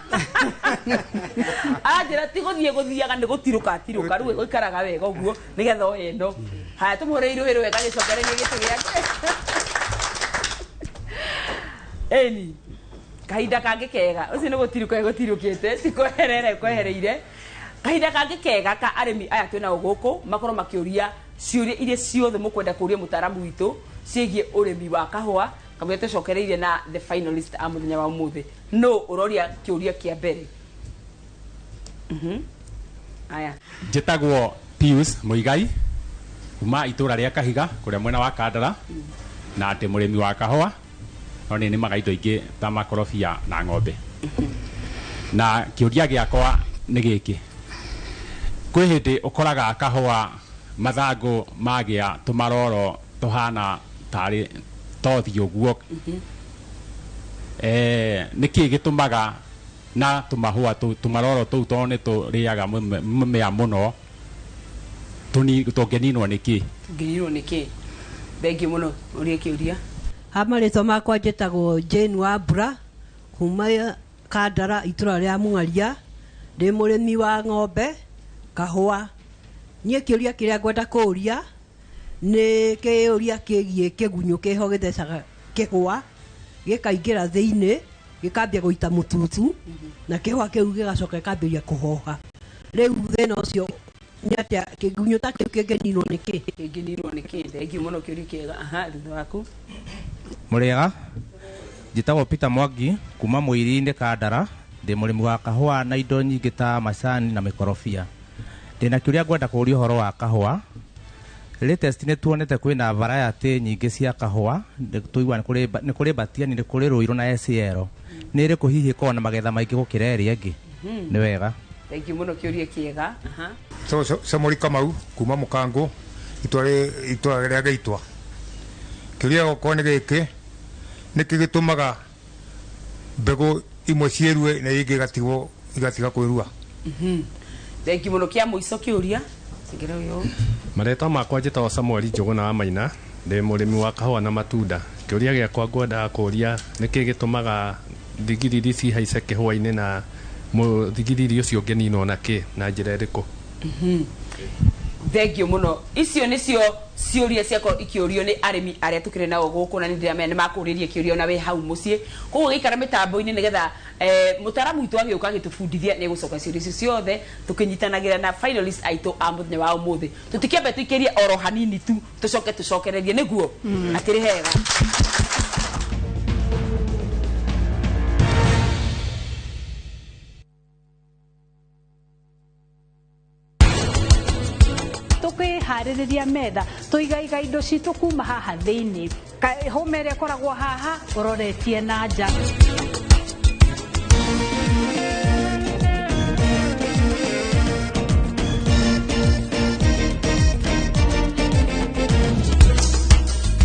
aranjĩra ti gũthiĩ gũthiaga nĩ gũtirũka atirũka rĩu ũikaraga wega ũguo nĩgetha oye ĩno. Haya, tũmũhũrĩre irũĩ wega gĩcokererie gĩtĩ gĩake. Ĩni kahinda kangĩ kega ũcio nĩ gũtirũka gũtirũkĩte ti kweherera kwehereire. Kahinda kangĩ kega ka arĩmi aya twĩnao gũkũ makorwo makĩũria ciũria iria ciothe mũkwenda kũria mũtaaramu witũ ciĩgiĩ ũrĩmi wa kahũa kamũira tũcokereirie na the finalist a mũthenya wa ũmũthĩ. No ũroria kĩũria kĩa mbere. Aya. Njĩtagwo Pius Muigai kuma itũra rĩa Kahiga kũrĩa mwena wa Kandara, na ndĩ mũrĩmi wa kahũa no nĩ nĩmaga indo ingĩ ta makorobia na ng'ombe. Na kĩũria gĩakwa nĩ gĩkĩ: kwĩ hĩndĩ ũkoraga kahũa mathangũ magĩa tũmaroro tũhana tarĩ tothi ũguo, nĩkĩ gĩtũmaga na tũmahũa tũmaroro tũu tondũ nĩ tũrĩaga mũmea mũno tũngĩninwo nĩkĩ? Tũngĩninwo nĩkĩ? Thengiũ mũno ũrie kĩũria. Ha marĩtwa makwa njĩtagwo Jane Wambura kuma Kandara itũra rĩa Mũng'aria, ndĩ mũrĩmi wa ng'ombe kahũa. Niĩ kĩũria kĩrĩa ngwenda kũũria nĩ kĩũria kĩgiĩ kĩgunyũ kĩho gĩthecaga kĩhũa gĩkaingĩra thĩinĩ gĩkambia gũita mũtutu na kĩhũa kĩu gĩgacoka gĩkambĩrĩria kũhoha. Rĩu thĩna ũcio nĩ atĩa? Kĩgunyũ ta kĩu kĩngĩninwo nĩkĩ? Kĩngĩninwo nĩkĩ? Thengiũ mũno kĩũria kĩega. Aha, thutha waku. Mũrĩega, njĩtagwo Peter Mwangi kuma Mũiri-inĩ Kandara, ndĩ mũrĩmi wa kahũa na indo nyingĩ ta macani na mĩkorobia. Ndĩna kĩũria ngwenda kũũria ũhoro wa kahũa. Latest nĩ tuonete kwĩna variety nyingĩ cia kahũa, tũigua nĩ kũrĩ Batiani, nĩ kũrĩ Rũirũ na SL. Nĩ ĩrĩkũ hihi ĩkoragwo na magetha maingĩ gũkĩra ĩrĩa ĩngĩ? Nĩ wega. Thengiũ mũno kĩũria kĩega. Aha. Samuel Kamau kuma Mũkangũ itũra rĩa Gĩitwa. Kĩũria gĩakwa nĩ gĩkĩ: nĩkĩ gĩtũmaga mbegũ imwe ciĩrue na ingĩ igatigwo igatiga kwĩrua? Thengiũ mũno. Kĩa mũico kĩũria Tigĩra ũyũ. Marĩtwa makwa njĩtagwo Samuel Njũgũna wa Maina, ndĩ mũrĩmi wa kahũa na matunda. Kĩũria gĩakwa ngwendaga kũũria nĩkĩ gĩtũmaga thigiriri cihaice kĩhũa-inĩ na mũthigiriri ũcio ũngĩninwo na kĩ na njĩra ĩrĩkũ? Thengiũ mũno. Icio nĩcio ciũria ciakorwo ikĩũrio nĩ arĩmi arĩa tũkĩrĩ nao gũkũ, na nĩ ndĩramenya nĩ makũrĩrie kĩũria ona wĩ hau mũciĩ. Koguo gĩikara mĩtambo-inĩ nĩgetha mũtaaramu witũ agĩũka agĩtũbundithia nĩ egũcoka ciũria icio ciothe tũkĩnyitanagĩra na finalist aitũ a mũthenya wa ũmũthĩ. Tũtikĩambe tũikĩrie oro hanini tu tũcoke tũcokererie nĩguo. Akĩrĩ hega. Tũkĩharĩrĩria metha tũigaiga indo citũ kuma haha thĩinĩ, hũma ĩrĩa ĩkoragwo haha ũroretie na nja.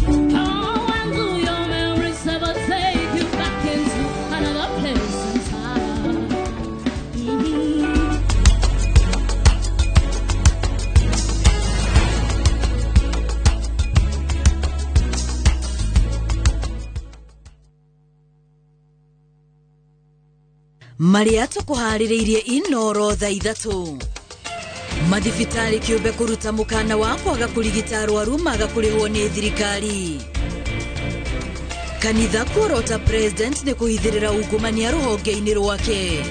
Oh, and do your memories ever take you back into another place in time? Marĩa tũkũharĩrĩirie Inoro thaa 3. Mathibitarĩ kĩũmbe kũruta mũkana wa kwaga kũrigita arwaru maga kũrĩhwo nĩ thirikari. Kanitha kuorota president nĩ kũhithĩrĩra ungumania rũhonge-inĩ rwake.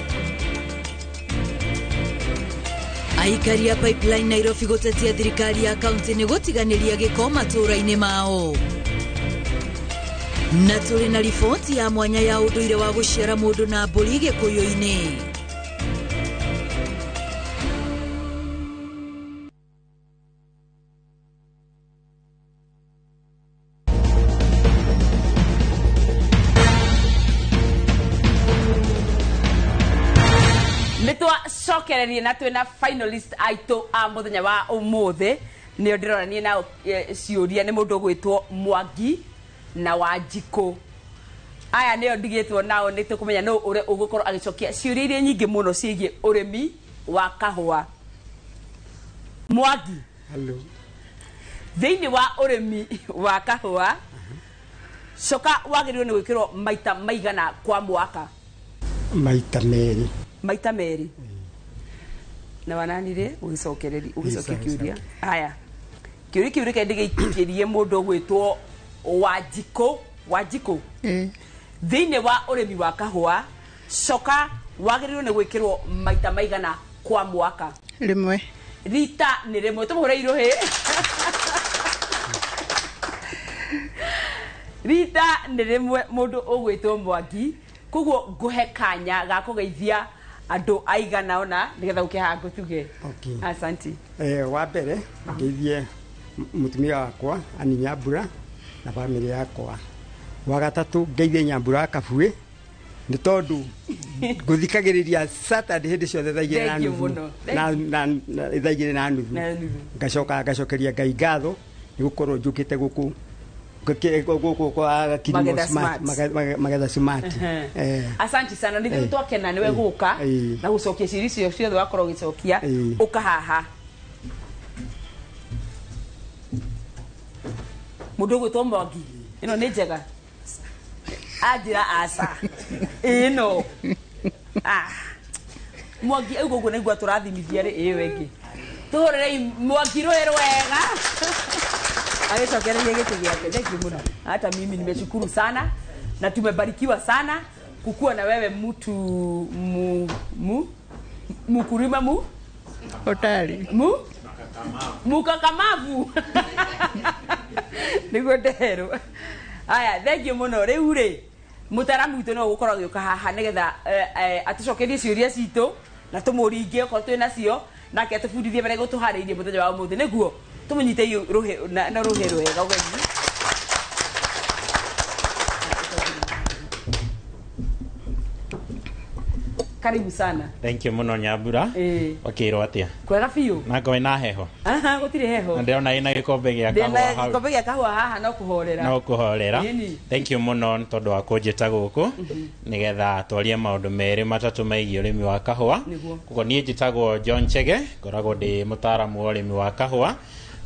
Aikari a Pipeline Nairobi gũtetia thirikari ya kaunti nĩ gũtiganĩria gĩko matũũra-inĩ mao. Na tũrĩ na riboti ya mwanya ya ũndũire wa gũciara mũndũ na mbũri Gĩkũyũ-inĩ. Nĩtwacokererie na twĩna finalist aitũ a mũthenya wa ũmũthĩ, nĩo ndĩronania nao ciũria nĩ mũndũ ũgwĩtwo Mwangi na Wanjikũ. Aya nĩo ndigĩtwo nao, nĩ tũkũmenya nũ ũrĩa ũgũkorwo agĩcokia ciũria iria nyingĩ mũno ciĩgiĩ ũrĩmi wa kahũa. Mwangi, Hello. Thĩinĩ wa ũrĩmi wa kahũa, coka wagĩrĩirwo nĩ gwĩkĩrwo maita maigana kwa mwaka? Maita merĩ. Maita merĩ. Na wananire ũgĩcokereria ũgĩcokia kĩũria. Haya, kĩũria kĩu reke ndĩgĩikĩrie mũndũ ũgwĩtwo Wanjikũ. Wanjikũ, thĩinĩ wa ũrĩmi wa kahũa, coka wagĩrĩirwo nĩ gwĩkĩrwo maita maigana kwa mwaka? Rĩmwe. Rita nĩ rĩmwe. Tũmũhũre irũhĩ. Rita nĩ rĩmwe mũndũ ũgwĩtwo Mwangi. Koguo ngũhe kanya ga kũgeithia andũ aigana ũna nĩgetha ũke haha ngũtuge. Okay. Asanti. Wa mbere ngeithie mũtumia wakwa Annie Nyambura na bamĩrĩ yakwa. Wa gatatũ ngeithie Nyambura wa Kabuĩ nĩ tondũ ngũthikagĩrĩria Saturday hĩndĩ ciothe thaa igĩrĩ na Thank you nuthu. mũno. Na thaa igĩrĩ na nuthu. Na nuthu. Ngacoka ngacokeria Ngai ngatho nĩ gũkorwo njũkĩte gũkũ gũkũ kwa Kilimo Magetha Smart, Smart. Magetha Smart. Asanti sana, nĩ twakena nĩwe gũka na gũcokia ciũria icio ciothe wakorwo ũgĩcokia. Ũka haha, mũndũ ũgwĩtwo Mwangi, ĩno nĩ njega, anjĩra aca ĩno. Ah, Mwangi auga ũguo naigua tũrathimithia rĩ ĩyo ĩngĩ. Tũhũrĩrei Mwangi rũĩ rwega agĩcokereria gĩtĩ gĩake. Thank you mũno. Hata mimi nimeshukuru sana na tumebarikiwa sana kukuwa na wewe, mtu mu mukulima mu Hotari. Mu mukakamavu nĩguo nderwo. Aya, thank you mũno. Rĩu rĩ, mũtaramu witũ no ũgũkorwo agĩũka haha nĩgetha atũcokerie ciũria citũ na tũmũringie okorwo twĩ nacio, nake atũbundithie marĩa gũtũharĩirie mũthenya wa ũmũthĩ, nĩguo tũmũnyite rũhĩ na rũhĩ rwega ũgeni. Karibu sana. Thank you muno Nyambura. Wakirwo atia? Kwega biũ. Na ngoe na heho. Aha, gũtirĩ heho. Na ndĩrona ĩna gĩkombe gĩa Ndĩna kahũa hau. gĩkombe gĩa kahũa haha no kũhorera. No kũhorera. Ĩni. Thank you muno nĩ tondũ wa kũnjĩta gũkũ nĩgetha twarie maũndũ merĩ matatũ megiĩ ũrĩmi wa kahũa. Nĩguo. Koguo niĩ njĩtagwo John Chege, ngoragwo ndĩ mũtaaramu wa ũrĩmi wa kahũa.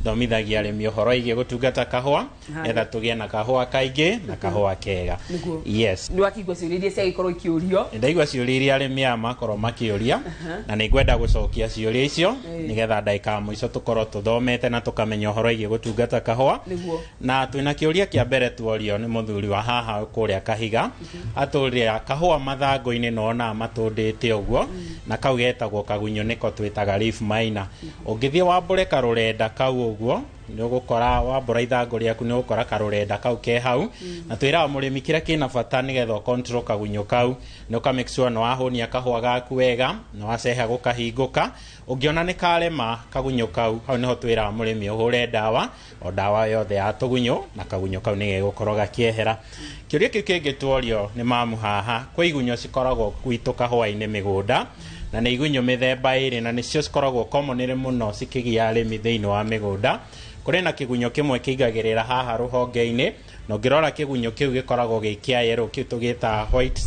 Thomithagia arĩmi ũhoro wĩgiĩ gũtungata kahũa nĩgetha tũgĩe na kahũa kaingĩ na kahũa kega. Nĩguo. Yes. Nĩ wakĩigua ciũria iria ciagĩkorwo ikĩũrio. Ndaigua ciũria iria arĩmi aya makorwo makĩũria na nĩ ngwenda gũcokia ciũria icio nĩgetha ndagĩka ya mũico tũkorwo tũthomete na tũkamenya ũhoro wĩgiĩ gũtungata kahũa. Nĩguo. Na twĩna kĩũria kĩa mbere tuorio nĩ mũthuri wa haha kũrĩa Kahiga, atũria kahũa mathangũ-inĩ nona matũndĩte ũguo, na kau getagwo kagunyũ nĩko twĩtaga leaf miner. Ũngĩthiĩ wambũre karũrenda kau ũguo nĩ ũgũkora, wambũra ithangũ rĩaku nĩ ũgũkora karũrenda kau ke hau. Na twĩraga mũrĩmi kĩrĩa kĩna bata nĩgetha ũcontrol kagunyũ kau nĩ ũka make sure nĩ wahũnia kahũa gaku wega, nĩ waceha gũkahingũka. Ũngĩona nĩ karema kagunyũ kau, hau nĩho twĩraga mũrĩmi ũhũre ndawa, o ndawa yothe ya tũgunyũ, na kagunyũ kau nĩ gegũkorwo gakĩehera. Kĩũria kĩu kĩngĩ tuorio nĩ mamu haha, kwĩ igunyũ cikoragwo gwitũ kahũa-inĩ mĩgũnda, na nĩ igunyũ mĩthemba ĩrĩ, na nĩcio cikoragwo commonly mũno cikĩgia arĩmi thĩinĩ wa mĩgũnda. Kũrĩ na kĩgunyũ kĩmwe kĩigagĩrĩra haha rũhonge-inĩ, na ũngĩrora kĩgunyũ kĩu gĩkoragwo gĩ kĩa yellow, kĩu tũgĩtaga white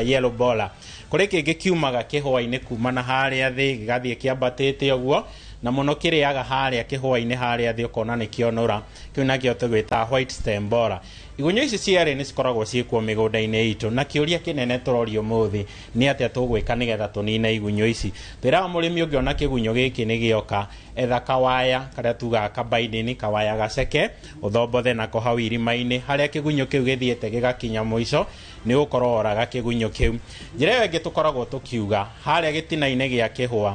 yellow bola. Kũrĩ kĩngĩ kiumaga kĩhũa-inĩ kuma na harĩa thĩ gĩgathiĩ kĩambatĩte ũguo, Na mũno kĩrĩaga harĩa kĩhũa-inĩ harĩa thĩ, ũkona nĩ kĩonũra. Kĩu nakĩo tũgwĩtaga white stem borer. Igunyũ ici cierĩ nĩ cikoragwo ciĩkuo mĩgũnda-inĩ itũ, na kĩũria kĩnene tũrorio ũmũthĩ nĩ atĩa tũgwĩka nĩgetha tũnine igunyũ ici. Twĩraga mũrĩmi, ũngĩona kĩgunyũ gĩkĩ nĩ gĩoka, etha kawaya karĩa tugaga kabainini, kawaya gaceke, ũthombothe nako hau irima-inĩ harĩa kĩgunyũ kĩu gĩthiĩte gĩgakinya mũico, nĩ ũgũkorwo woraga kĩgunyũ kĩu. Njĩra ĩyo ĩngĩ tũkoragwo tũkiuga, harĩa gĩtina-inĩ gĩa kĩhũa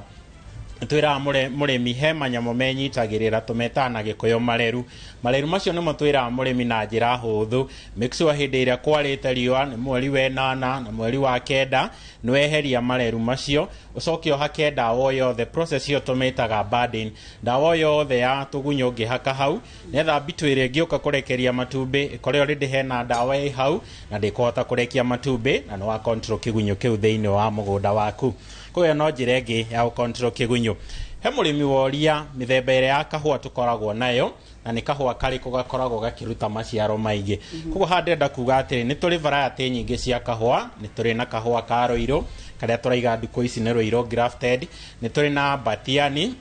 twĩraga mũrĩmi he manyamũ menyitagĩrĩra, tũmetaga na Gĩkũyũ mareru. Mareru macio nĩmo twĩraga mũrĩmi na njĩra hũthũ, make sure hĩndĩ ĩrĩa kwarĩte riũa, nĩ mweri wa 8 na mweri wa 9, nĩ weheria mareru macio, ũcoke ũhake ndawa o yothe. Process ĩyo tũmĩtaga budding. Ndawa o yothe ya tũgunyũ ũngĩhaka hau, nĩgetha mbitũ ĩrĩa ĩngĩũka kũrekeria matumbĩ ĩkore already hena ndawa ĩ hau na ndĩkũhota kũrekia matumbĩ, na nĩ wa control kĩgunyũ kĩu thĩinĩ wa mũgũnda waku. Koguo no njĩra ĩngĩ ya gũ-control kĩgunyũ. He mũrĩmi woria mĩthemba ĩrĩa ya kahũa tũkoragwo nayo, na nĩ kahũa karĩkũ gakoragwo gakĩruta maciaro maingĩ. Koguo haha ndĩrenda kuga atĩrĩ, nĩ tũrĩ variety nyingĩ cia kahũa. Nĩ tũrĩ na kahũa ka Rũirũ karĩa tũraiga ndukũ ici nĩ Rũirũ grafted, nĩ tũrĩ na Batiani,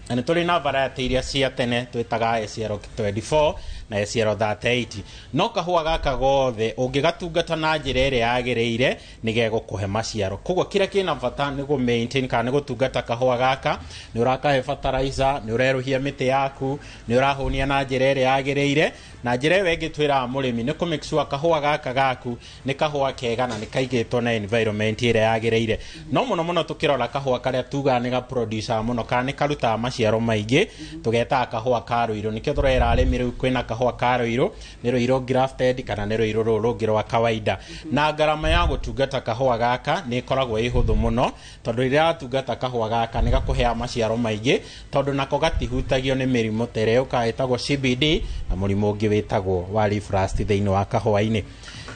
na nĩ tũrĩ na variety iria cia tene twĩtaga SL 24 na SL 38. No kahũa gaka gothe ũngĩgatungata na njĩra ĩrĩa yagĩrĩire, nĩ gegũkũhe maciaro. Koguo kĩrĩa kĩna bata nĩ gũ maintain kana nĩ gũtungata kahũa gaka. Nĩ ũrakahe fertilizer, nĩ ũrerũhia mĩtĩ yaku, nĩ ũrahũnia na njĩra ĩrĩa yagĩrĩire. Na njĩra ĩyo ĩngĩ twĩraga mũrĩmi nĩ kũ make sure kahũa gaka gaku nĩ kahũa kega na nĩ kaigĩtwo na environment ĩrĩa yagĩrĩire. No mũno mũno tũkĩrora kahũa karĩa tugaga nĩ ga-produce mũno kana nĩ karutaga maciaro maingĩ, tũgetaga kahũa ka Rũirũ. Nĩkĩo tũrera arĩmi rĩu kwĩna kahũa ka Rũirũ, nĩ Rũirũ grafted kana nĩ Rũirũ rũrũ rũngĩ rwa kawaida. Na ngarama ya gũtungata kahũa gaka nĩ ĩkoragwo ĩ hũthũ mũno, tondũ rĩrĩa watungata kahũa gaka nĩ gakũheaga maciaro maingĩ, tondũ nako gatihutagio nĩ mĩrimũ ta ĩrĩa yũkaga ĩtagwo CBD na mũrimũ ũngĩ wĩtagwo wa leaf rust thĩinĩ wa kahũa-inĩ.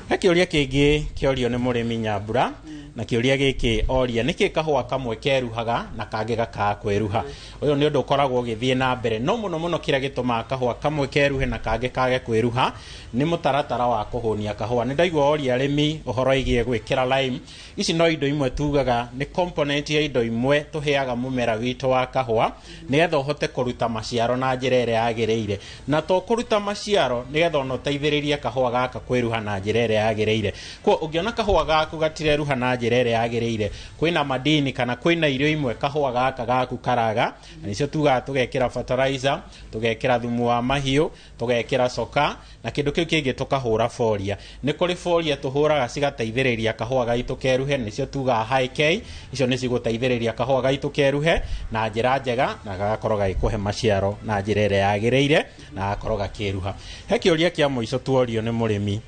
He kĩũria kĩngĩ kĩorio nĩ mũrĩmi Nyambura, na kĩũria gĩkĩ oria, nĩkĩ kahũa kamwe keruhaga na kangĩ gakaga kwĩruha? Ũyũ nĩ ũndũ ũkoragwo ũgĩthiĩ na mbere, no mũno mũno kĩrĩa gĩtũmaga kahũa kamwe keruhe na kangĩ kage kwĩruha nĩ mũtaratara wa kũhũnia kahũa. Nĩ ndaigua oria arĩmi ũhoro ĩgiĩ gwĩkĩra lime. Ici no indo imwe tugaga nĩ component ya indo imwe tũheaga mũmera witũ wa kahũa nĩgetha ũhote kũruta maciaro na njĩra ĩrĩa yagĩrĩire, na to kũruta maciaro, nĩgetha ona ũteithĩrĩrie kahũa gaka kwĩruha na njĩra ĩrĩa yagĩrĩire. Koguo ũngĩona kahũa gaku gatireruha na njĩra ĩrĩa yagĩrĩire, kwĩna madini kana kwĩna irio imwe kahũa gaka gaku karaga, na nĩcio tugaga tũgekĩra fertilizer, tũgekĩra thumu wa mahiũ, tũgekĩra coka, na kĩndũ kĩu kĩngĩ tũkahũra folia. Nĩ kũrĩ folia tũhũraga cigateithĩrĩria kahũa gaitũ keruhe, nĩcio tugaga high K. Icio nĩ cigũteithĩrĩria kahũa gaitũ keruhe na njĩra njega na gagakorwo gagĩkũhe maciaro na njĩra ĩrĩa yagĩrĩire na gagakorwo gakĩruha. He kĩũria kĩa mũico tuorio nĩ mũrĩmi,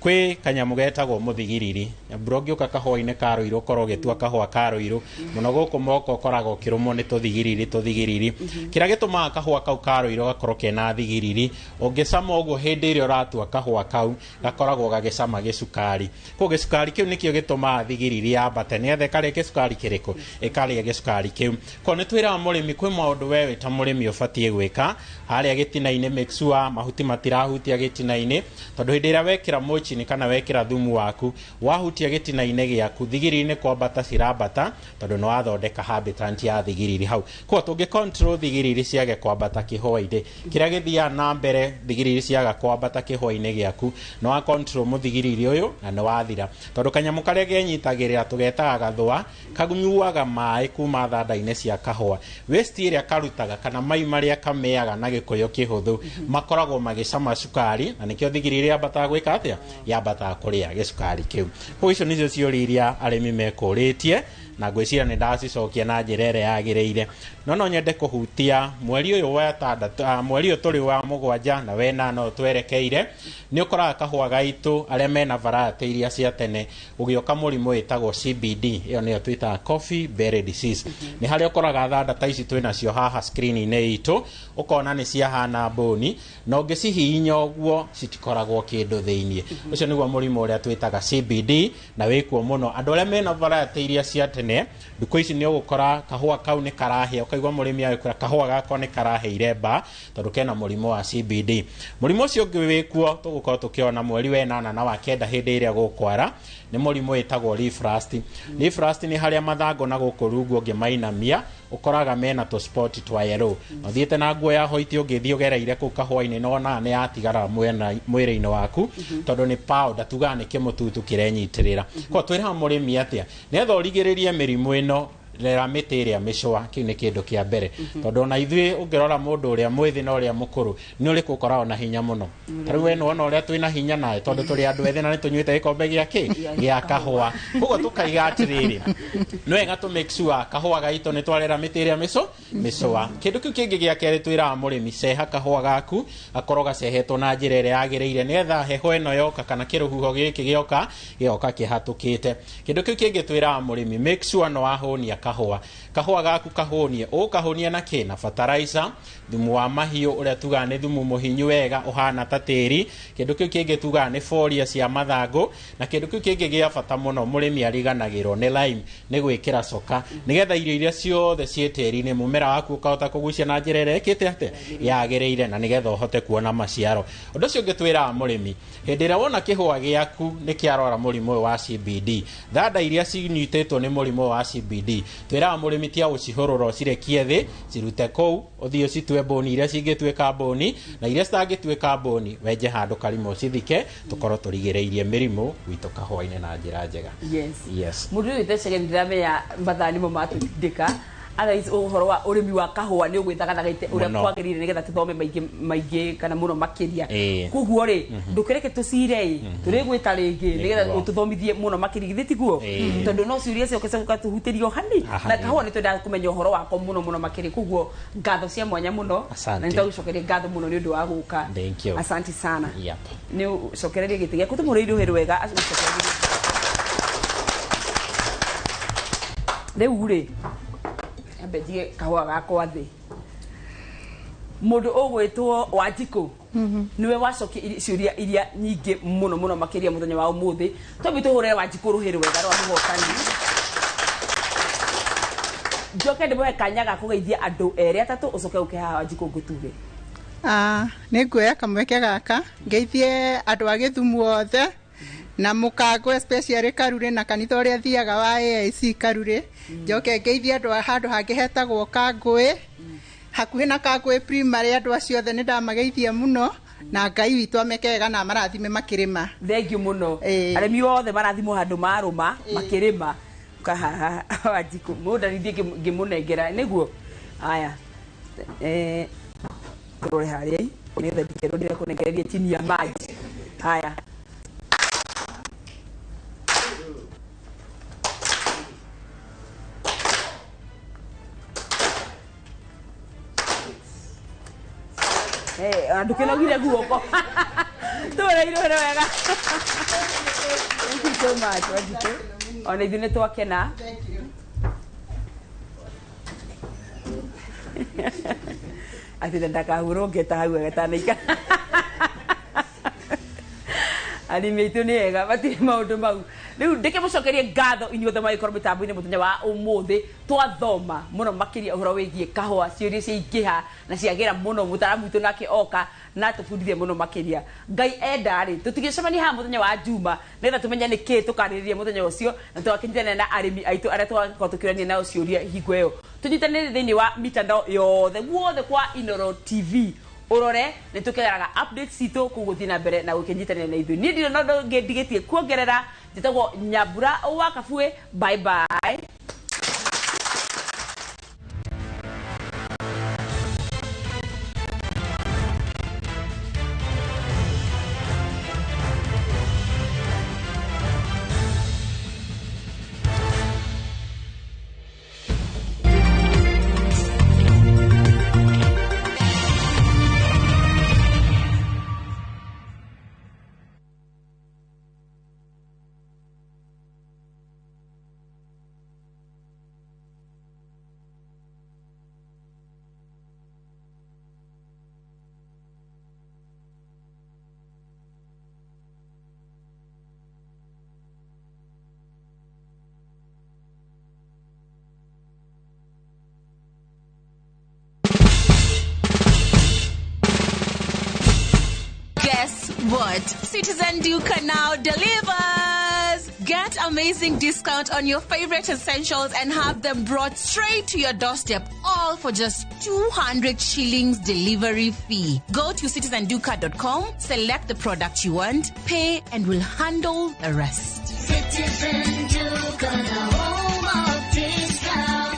kwĩ kanyamũ getagwo mũthigiriri. Nyambura, ũngĩũka kahũa-inĩ ka Rũirũ, ũkorwo ũgĩtua kahũa ka Rũirũ mũno, gũkũ moko ũkoragwo ũkĩrũmwo nĩ tũthigiriri. Tũthigiriri, kĩrĩa gĩtũmaga kahũa kau ka Rũirũ gakorwo kena thigiriri, ũngĩcama ũguo hĩndĩ ĩrĩa ũratua kahũa kau, gakoragwo gagĩcama gĩcukari. Koguo gĩcukari kĩu nĩkĩo gĩtũmaga thigiriri yambate, nĩgetha ĩkarĩa gĩcukari kĩrĩkũ, ĩkarĩa gĩcukari kĩu. Koguo nĩ twĩraga mũrĩmi kwĩ maũndũ we wĩ ta mũrĩmi ũbatiĩ gwĩka harĩa gĩtina-inĩ. Make sure mahuti matirahutia gĩtina-inĩ, tondũ hĩndĩ ĩrĩa wekĩra mulching kana wekĩra thumu waku wahutia gĩtina-inĩ gĩaku, thigiriri nĩ kwambata cirambata, tondũ nĩ wathondeka habitat ya thigiriri hau. Koguo tũngĩ control thigiriri ciage kwambata kĩhũa-inĩ, kĩrĩa gĩthiaga na mbere, thigiriri ciaga kwambata kĩhũa-inĩ gĩaku, nĩ wa control mũthigiriri ũyũ na nĩ wathira, tondũ kanyamũ karĩa kenyitagĩrĩra tũgetaga gathũa, kanyuaga maĩ kuma thanda-inĩ cia kahũa. Waste ĩrĩa karutaga kana mai marĩa kamĩaga na Gĩkũyũ kĩhũthũ makoragwo magĩcama cukari, na nĩkĩo thigiriri yambataga gwĩka atĩa, yambataga kũrĩa gĩcukari kĩu. Koguo icio nĩcio ciũria iria arĩmi mekũrĩtie, na ngwĩciria nĩ ndacicokia na njĩra ĩrĩa yagĩrĩire. No nyende kũhutia mweri ũyũ wa 6, mweri ũyũ tũrĩ wa 7 na 8 ũyũ twerekeire, nĩ ũkoraga kahũa gaitũ arĩa mena variety iria cia tene ũgĩũka mũrimũ wĩtagwo CBD. Ĩyo nĩyo twĩtaga coffee berry disease. Nĩ harĩa ũkoraga thanda ta ici twĩ nacio haha screen-inĩ itũ, ũkona nĩ ciahana mbũni, na ũngĩcihihinya ũguo citikoragwo kĩndũ thĩiniĩ. Ũcio nĩguo mũrimũ ũrĩa twĩtaga CBD, na wĩkuo mũno andũ arĩa mena variety iria cia tene. tene. Ndukũ ici nĩ ũgũkora kahũa kau nĩ karahĩa, ũkaigua mũrĩmi agĩkwĩra kahũa gakwa nĩ karahĩire mba tondũ kena mũrimũ wa CBD. Mũrimũ ũcio ũngĩ wĩkuo tũgũkorwo tũkĩona mweri wa 8 na wa 9 hĩndĩ ĩrĩa gũkwara nĩ mũrimũ wĩtagwo leaf rust. Leaf rust nĩ harĩa mathangũ na gũkũ rungu ũngĩmainamia ũkoraga mena tũ spot twa yellow. Na ũthiĩte na nguo ya white ũngĩthiĩ ũgereire kũu kahũa-inĩ nona nĩ yatigara mwĩrĩ-inĩ waku tondũ nĩ powder tugaga nĩ kĩmũtutu kĩrenyitĩrĩra. Kwa twĩraga mũrĩmi atĩa nĩgetha ũrigĩrĩrie mĩrimũ ĩno, rera mĩtĩ ĩrĩa mĩcũa. Kĩu nĩ kĩndũ kĩa mbere tondũ ona ithuĩ ũngĩrora mũndũ ũrĩa mwĩthĩ na ũrĩa mũkũrũ nĩ ũrĩkũ ũkoragwo na hinya mũno. Ta rĩu we nĩwona ũrĩa twĩna hinya nawe tondũ tũrĩ andũ ethĩ na nĩ tũnyuĩte gĩkombe gĩa kĩ gĩa kahũa. Koguo tũkaiga atĩrĩrĩ, nĩ wega tũ make sure kahũa gaitũ nĩ twarera mĩtĩ ĩrĩa mĩcũa. Kĩndũ kĩu kĩngĩ gĩa kerĩ twĩraga mũrĩmi, ceha kahũa gaku gakorwo gacehetwo na njĩra ĩrĩa yagĩrĩire nĩgetha heho ĩno yoka kana kĩrũhuho gĩkĩ gĩoka gĩgoka kĩhatũkĩte. Kĩndũ kĩu kĩngĩ twĩraga mũrĩmi, make sure nĩ wahũnia kahũa. Kahũa gaku kahũnie, ũkahũnia na kĩ? Na fertilizer, thumu wa mahiũ ũrĩa tugaga nĩ thumu mũhinyu wega ũhana ta tĩri. Kĩndũ kĩu kĩngĩ tugaga nĩ folia cia mathangũ. Na kĩndũ kĩu kĩngĩ gĩa bata mũno mũrĩmi ariganagĩrwo nĩ lime, nĩ gwĩkĩra coka nĩgetha irio iria ciothe ciĩ tĩri-inĩ mũmera waku ũkahota kũgucia na njĩra ĩrĩa ĩkĩte atĩa yagĩrĩire, na nĩgetha ũhote kuona maciaro. Ũndũ ũcio ũngĩ twĩraga mũrĩmi, hĩndĩ ĩrĩa wona kĩhũa gĩaku nĩ kĩarwara mũrimũ ũyũ wa CBD, thanda iria cinyitĩtwo nĩ mũrimũ ũyũ wa CBD, twĩraga mũrĩmi tia gũcihũrũra ũcirekie thĩ, cirute kũu ũthiĩ ũcitue mbũni iria cingĩtuĩka mbũni, na iria citangĩtuĩka mbũni wenje handũ karima ũcithike, tũkorwo tũrigĩrĩirie mĩrimũ gwitũ kahũa-inĩ na njĩra njega. Yes. Yes. Mũndũ ũyũ wĩtecege ndĩramenya mathaa nĩmo matũtindĩka. Otherwise ũhoro wa ũrĩmi wa kahũa nĩ ũgwĩthagathaga ũrĩa kwagĩrĩire nĩgetha tũthome maingĩ maingĩ kana mũno makĩria. Koguo rĩ, ndũkĩreke tũcire ĩ, tũrĩgwĩta rĩngĩ nĩgetha ũtũthomithie mũno makĩria, githĩ tiguo? Tondũ no ciũria cioke cigatũhutĩria o hanini na kahũa nĩ twendaga kũmenya ũhoro wako mũno mũno makĩria. Koguo ngatho cia mwanya mũno na nĩtwagũcokeria ngatho mũno nĩ ũndũ wa gũka. Thank you. Asante sana. Yep. Nĩ ũcokererie gĩtĩ gĩaku, tũmũrĩire rũhĩ rwega acũcokererie. Rĩu rĩ, ambe njige kahũa gakwa thĩ. Mũndũ ũgwĩtwo Wanjikũ nĩwe wacokia ciũria iria nyingĩ mũno mũno makĩria mũthenya wa ũmũthĩ. Twambe tũhũrĩre Wanjikũ rũhĩ rwega rwa mũhotani. Njoke ndĩmũhe kanya ga kũgeithia andũ erĩ atatũ, ũcoke ũke haha Wanjikũ ngũtuge. Nĩ nguoya kamweke gaka ngeithie andũ a Gĩthumo othe na mũkango especially Karure na kanitha ũrĩa thiaga wa AIC Karure. Njoke ngeithie andũ a handũ hangĩ hetagwo Kangũĩ, hakuhĩ na Kangũĩ primary, andũ acio othe nĩ ndamageithia mũno na Ngai witũ ameke wega na amarathime makĩrĩma. Thank you mũno. Arĩmi othe marathimwo handũ marũma makĩrĩma. Kahaha Wanjikũ mũndũ ndarithie ngĩmũnengera nĩguo. Aya, tũrore harĩa nĩgetha ndikerwo ndĩrekũnengereria chini ya maji. Haya. Ndũkĩnogire guoko. Tũhũrĩire rũhĩ wega. Thank you so much, Wanjikũ. Ona ithuĩ nĩ twakena. Atĩ ndakahũrwo ngeta hau agatanaikara. Arĩmi aitũ nĩ ega, matirĩ maũndũ mau. Rĩu ndĩkĩmũcokerie ngatho inyuothe mwagĩkorwo mĩtambo-inĩ mũthenya wa ũmũthĩ. Twathoma mũno makĩria ũhoro wĩgiĩ kahũa, ciũria ciaingĩha na ciagĩra mũno. Mũtaaramu witũ nake oka na atũbundithie mũno makĩria. Ngai enda rĩ, tũtigĩcemania haha mũthenya wa Juma nĩgetha tũmenye nĩkĩ tũkarĩrĩria mũthenya ũcio, na tũgakĩnyitanĩra na arĩmi aitũ arĩa tũgakorwo tũkĩũrania nao ciũria hingo ĩyo. Tũnyitanĩre thĩinĩ wa mitandao yothe guothe kwa Inooro TV. Ũrore nĩ tũkĩgeraga updates citũ kũu gũthiĩ na mbere na gũkĩnyitanĩra na ithuĩ. Niĩ ndirĩ na ũndũ ũngĩ ndigĩtie kuongerera. Njĩtagwo Nyambura wa Kabue. Bye bye. what? Citizen Duka now delivers! Get amazing discount on your favorite essentials and have them brought straight to your doorstep, all for just 200 shillings delivery fee. Go to citizenduka.com, select the product you want, pay, and we'll handle the rest. Citizen Duka, the home of discount.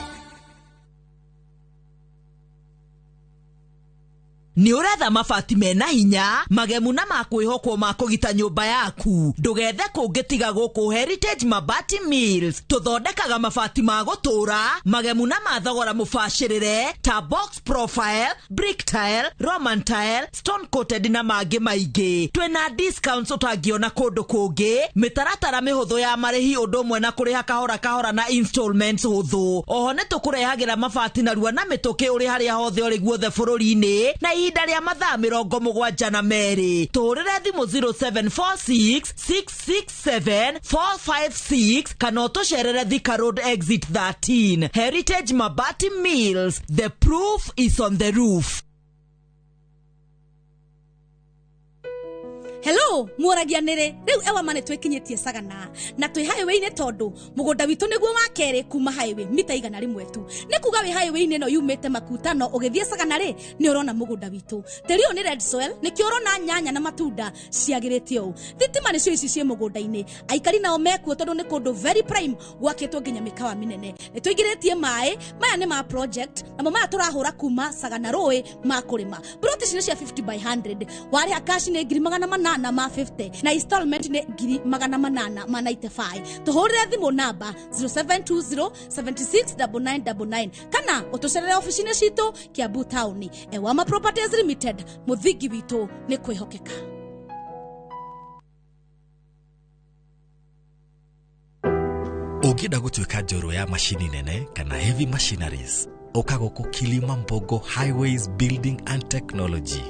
Nĩ ũretha mabati mena hinya, magemu na makwĩhokwo ma kũgita nyũmba yaku? Ndũgethe kũngĩ tiga gũkũ Heritage Mabati Mills. Tũthondekaga mabati ma gũtũũra, magemu na ma thogora mũbacĩrĩre, ta box profile, brick tile, roman tile, stone coated na mangĩ maingĩ. Twĩna discounts ũtangĩona kũndũ kũngĩ, mĩtaratara mĩhũthũ ya marĩhi, ũndũ ũmwe na kũrĩha kahora kahora na installments hũthũ. Oho nĩ tũkũrehagĩra mabati narua na mĩtũkĩ ũrĩ harĩa hothe ũrĩ guothe bũrũri-inĩ na ihinda rĩa mathaa 72. Tũhũrĩre thimũ 0746 667 456 kana ũtũcerere Thika Road exit 13. Heritage Mabati Mills, the proof is on the roof. Hello, muoragia nĩrĩ rĩu Ewama nĩ twĩkinyĩtie Sagana na twĩ highway-inĩ, tondũ mũgũnda witũ nĩguo wa kerĩ kuma highway mita 100 tu. Nĩ kuga wĩ highway-inĩ ĩno yumĩte Makutano ũgĩthiĩ Sagana rĩ, nĩ ũrona mũgũnda witũ. Tĩri ũyũ nĩ red soil, nĩkĩo ũrona nyanya na matunda ciagĩrĩte ũũ. Thitima nĩcio ici ciĩ mũgũnda-inĩ, aikari nao mekuo tondũ nĩ kũndũ very prime gwakĩtwo nginya mĩkawa mĩnene. Nĩ tũingĩrĩtie maĩ maya nĩ ma project, namo maya tũrahũra kuma Sagana rũĩ ma kũrĩma. Plot ici nĩ cia 50 by 100, warĩha cash nĩ 850,000 na installment nĩ 895. Tũhũrĩre thimũ namba 0720 769999 kana ũtũcerere ofici-inĩ citũ Kiambu Town. Ewama Properties Limited, mũthingi witũ nĩ kwĩhokeka. Ũngĩenda gũtuĩka njorua ya macini nene kana heavy machineries, ũka gũkũ Kilimambogo Highways Building and Technology,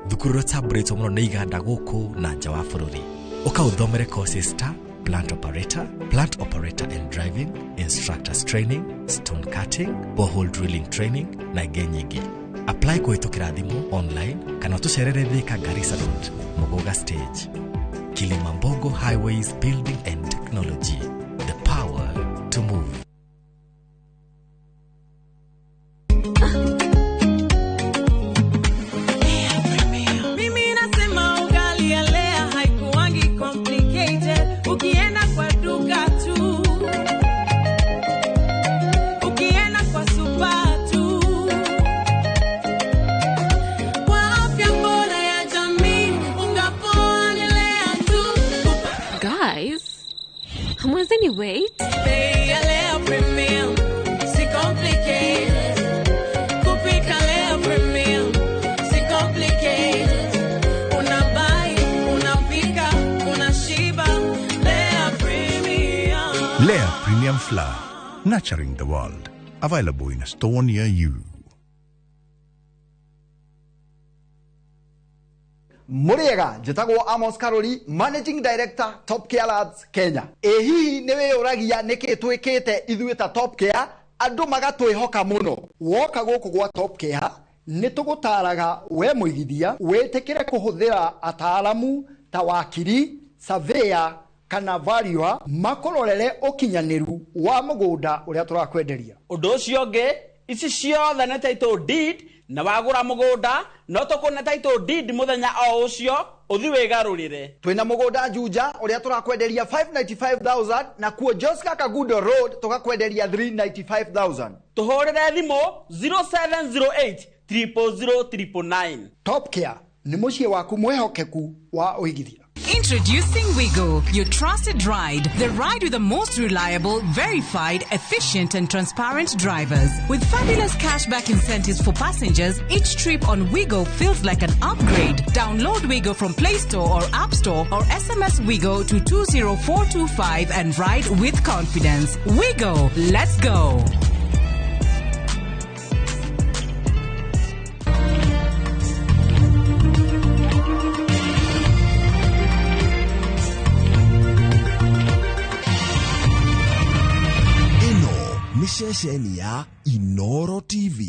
thukuru ũrĩa ũtambũrĩtwo mũno nĩ iganda gũkũ na nja wa bũrũri. Ũka ũthomere courses ta plant operator, plant operator and driving, instructors training, stone cutting, borehole drilling training na ingĩ nyingĩ. Apply kũhĩtũkĩra thimũ, online kana ũtũcerere Thika Garissa Road, Muguga Stage. Kilimambogo Highways Building and Technology, the power to move. Mimi nasema ugali ya Lea haikuangi complicated. Ukienda kwa duka tu, ukienda kwa super tu. Kwa afya bora ya jamii, unga poa ni Lea tu. Guys, hamwezeni wait? Bei ya Lea Premium, si complicated. Kupika Lea Premium, si complicated. Unabuy, unapika, unashiba. Lea Premium. Lea Premium Flour, nurturing the world. Available in a store near you. Mũrĩega, njĩtagwo Amos Karori, Managing Director, Top Care Labs Kenya. Ĩ hihi nĩ wĩyũragia nĩkĩ twĩkĩte ithuĩ ta Top Care andũ magatwĩhoka mũno? Woka gũkũ gwa Top Care nĩ tũgũtaraga we mũigithia wĩtĩkĩre kũhũthĩra ataalamu ta wakiri, surveyor kana valuer makũrorere ũkinyanĩru wa mũgũnda ũrĩa tũrakwenderia. Ũndũ ũcio ũngĩ, ici ciothe nĩ title deed, na wagũra mũgũnda no tũkũne title deed mũthenya o ũcio ũthi wĩgarũrĩre. Twĩna mũgũnda Juja ũrĩa tũrakwenderia 595,000 na kuo Joska Kagudo Road tũgakwenderia 395,000. Tũhũrĩre thimũ 0708 000 999. Top Care nĩ mũciĩ waku mwĩhokeku wa ũigithia. Introducing Wigo, your trusted ride, the ride with the most reliable, verified, efficient and transparent drivers. With fabulous cashback incentives for passengers, each trip on Wigo feels like an upgrade. Download Wigo from Play Store or App Store or SMS Wigo to 20425 and ride with confidence. Wigo, let's go. Ĩno nĩ ceceni ya Inoro TV.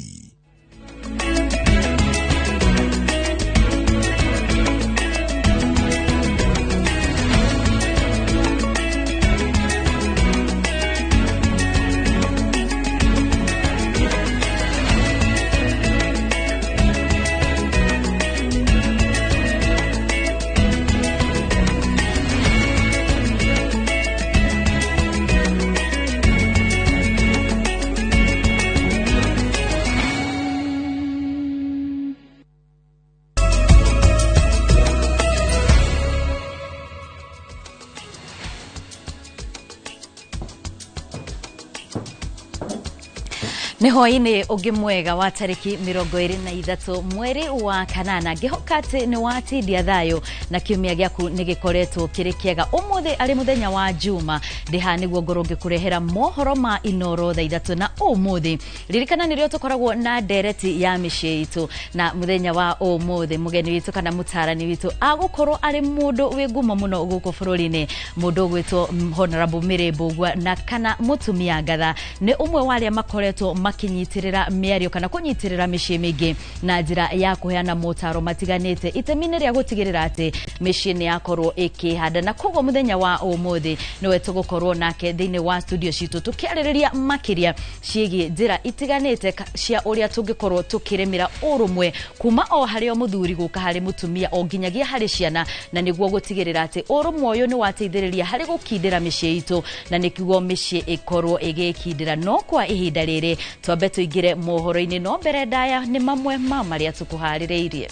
Nĩ hwaĩ-inĩ ũngĩ mwega wa tarĩki 23 mweri wa kanana, ngĩhoka atĩ nĩ watindia thayũ na kiumia gĩaku nĩ gĩkoretwo kĩrĩ kĩega. Ũmũthĩ arĩ mũthenya wa Juma, ndĩ haha nĩguo ngorwo ngĩkũrehera mohoro ma Inoro thaa 3, na ũmũthĩ ririkana nĩrĩo tũkoragwo na ndereti ya mĩciĩ itũ, na mũthenya wa ũmũthĩ mũgeni witũ kana mũtarani witũ agũkorwo arĩ mũndũ wĩ ngumo mũno gũkũ bũrũri-inĩ, mũndũ ũgwĩtwo Honorable Mary Mbugua na kana mũtumia ngatha. Nĩ ũmwe wa arĩa makoretwo makinyitirira mĩario kana kũnyitĩrĩra mĩciĩ mĩingĩ na njĩra ya kũheana motaro matiganĩte itemi-inĩ rĩa gũtigĩrĩra atĩ mĩciĩ nĩ yakorwo ĩkĩhanda. Na koguo mũthenya wa ũmũthĩ nĩwe tũgũkorwo nake thĩinĩ wa studio citũ tũkĩarĩrĩria makĩria ciĩgiĩ njĩra itiganĩte cia ũrĩa tũngĩkorwo tũkĩrĩmĩra ũrũmwe kuma o harĩ o mũthuri gũka harĩ mũtumia o nginyagia harĩ ciana, na nĩguo gũtigĩrĩra atĩ ũrũmwe ũyũ nĩ wateithĩrĩria harĩ gũkindĩra mĩciĩ itũ na nĩguo mĩciĩ ĩkorwo ĩgĩkindĩra. No kwa ihinda rĩrĩ twambe tũingĩre mohoro-inĩ, no mbere ndaya nĩ mamwe ma marĩa tũkũharĩrĩirie.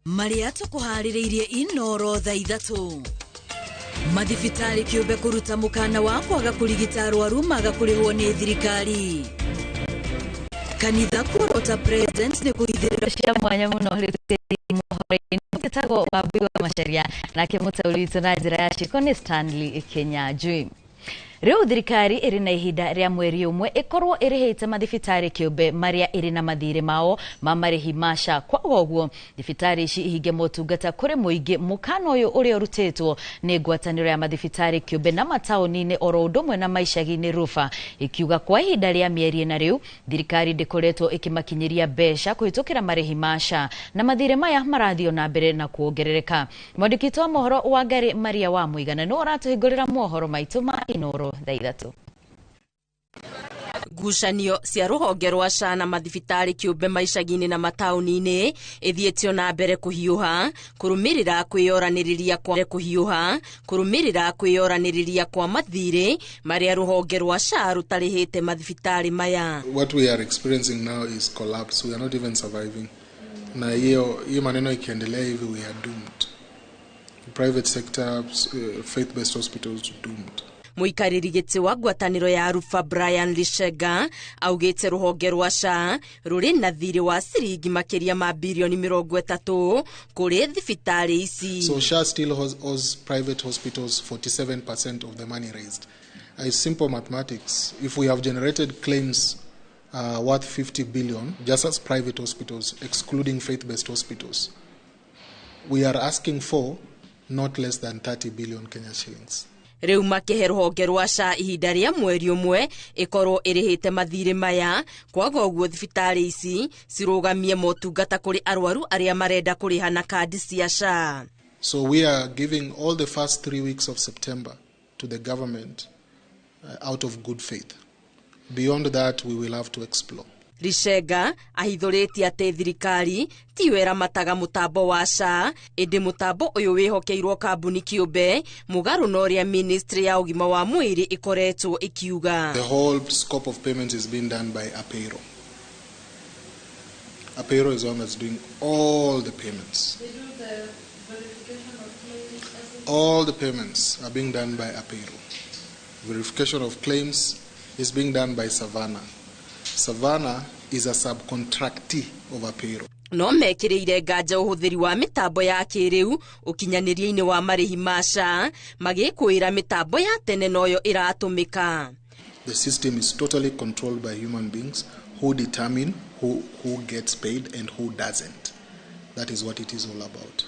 Marĩa tũkũharĩrĩirie Inoro thaa 3. Mathibitarĩ kĩũmbe kũruta mũkana wa kwaga kũrigita arwaru maga kũrĩhwo nĩ thirikari. Kanitha kuorota president nĩ kũhithĩrĩra cia mwanya mũno mohoro-inĩ. Gĩtagwo Wambui wa Macharia, nake mũtaũri witũ na njĩra ya ciĩko nĩ Stanley Kinyanjui. Rĩu thirikari ĩrĩ na ihinda rĩa mweri ũmwe ĩkorwo ĩrĩhĩte mathibitarĩ kĩũmbe marĩa ĩrĩ na mathirĩ mao ma marĩhi ma SHA. Kwaga ũguo thibitarĩ ici ihinge motungata kũrĩ mũingĩ. Mũkana ũyũ ũrĩa ũrutĩtwo nĩ ngwatanĩro ya mathibitarĩ kĩũmbe na mataũni-inĩ oro ũndũ ũmwe na maicagi-inĩ RUPHA, ikiuga kwa ihinda rĩa mĩeri ĩna rĩu thirikari ndĩkoretwo ĩkĩmakinyĩria mbeca kũhĩtũkĩra marĩhi ma SHA, na mathirĩ maya marathiĩ na mbere na kuongerereka. Mwandĩki witũ wa mohoro Wangari Maria wa Mũigana nĩwe ũratũhingũrĩra mohoro maitũ ma Inoro thaa 3. Ngucanio cia rũhonge rwa SHA na mathibitarĩ kĩũmbe maicagi-inĩ na mataũni-inĩ ĩthiĩtio na mbere kũhiũha kũrũmĩrĩra kwĩyoranĩrĩria kwa kũhiũha kũrũmĩrĩra kwĩyoranĩrĩria kwa mathirĩ marĩa rũhonge rwa SHA rũtarĩhĩte mathibitarĩ maya. What we are experiencing now is collapse. We are not even surviving. Na hiyo maneno ikiendelea hivi, we are doomed. Private sector, faith-based hospitals doomed. Mũikarĩri gĩtĩ wa ngwatanĩro ya RUPHA Brian Lishega augĩte rũhonge rwa SHA rũrĩ na thirĩ wa ciringi makĩria ma birioni 30 kũrĩ thibitarĩ ici. So SHA still owes private hospitals 47% of the money raised. It's simple mathematics. If we have generated claims worth 50 billion, just as private hospitals, excluding faith-based hospitals, we are asking for not less than 30 billion Kenya shillings. Rĩu makĩhe rũhonge rwa SHA ihinda rĩa mweri ũmwe ĩkorwo ĩrĩhĩte mathirĩ maya, kwaga ũguo thibitarĩ ici cirũgamie motungata kũrĩ arwaru arĩa marenda kũrĩha na kandi cia SHA. So we are giving all the first 3 weeks of September to the government out of good faith. Beyond that, we will have to explore. Rishenga ahithũrĩtie atĩ thirikari tiyo ĩramataga mũtambo wa SHA, ĩndĩ mũtambo ũyũ wĩhokeirwo kambuni kĩũmbe mũgarũ na ũrĩa ministry ya ũgima wa mwĩrĩ ĩkoretwo ĩkiuga. The whole scope of payments is being done by Apero. Apero is the one that's doing all the payments. They do the verification of claims. All the payments are being done by Apero. Verification of claims is being done by Savannah. Savannah is a subcontractee of Apero. No mekĩrĩire nganja ũhũthĩri wa mĩtambo ya kĩrĩu ũkinyanĩria-inĩ wa marĩhi ma SHA, magĩkwĩra mĩtambo ya tene noyo ĩratũmĩka. The system is totally controlled by human beings who determine who gets paid and who doesn't. That is what it is all about.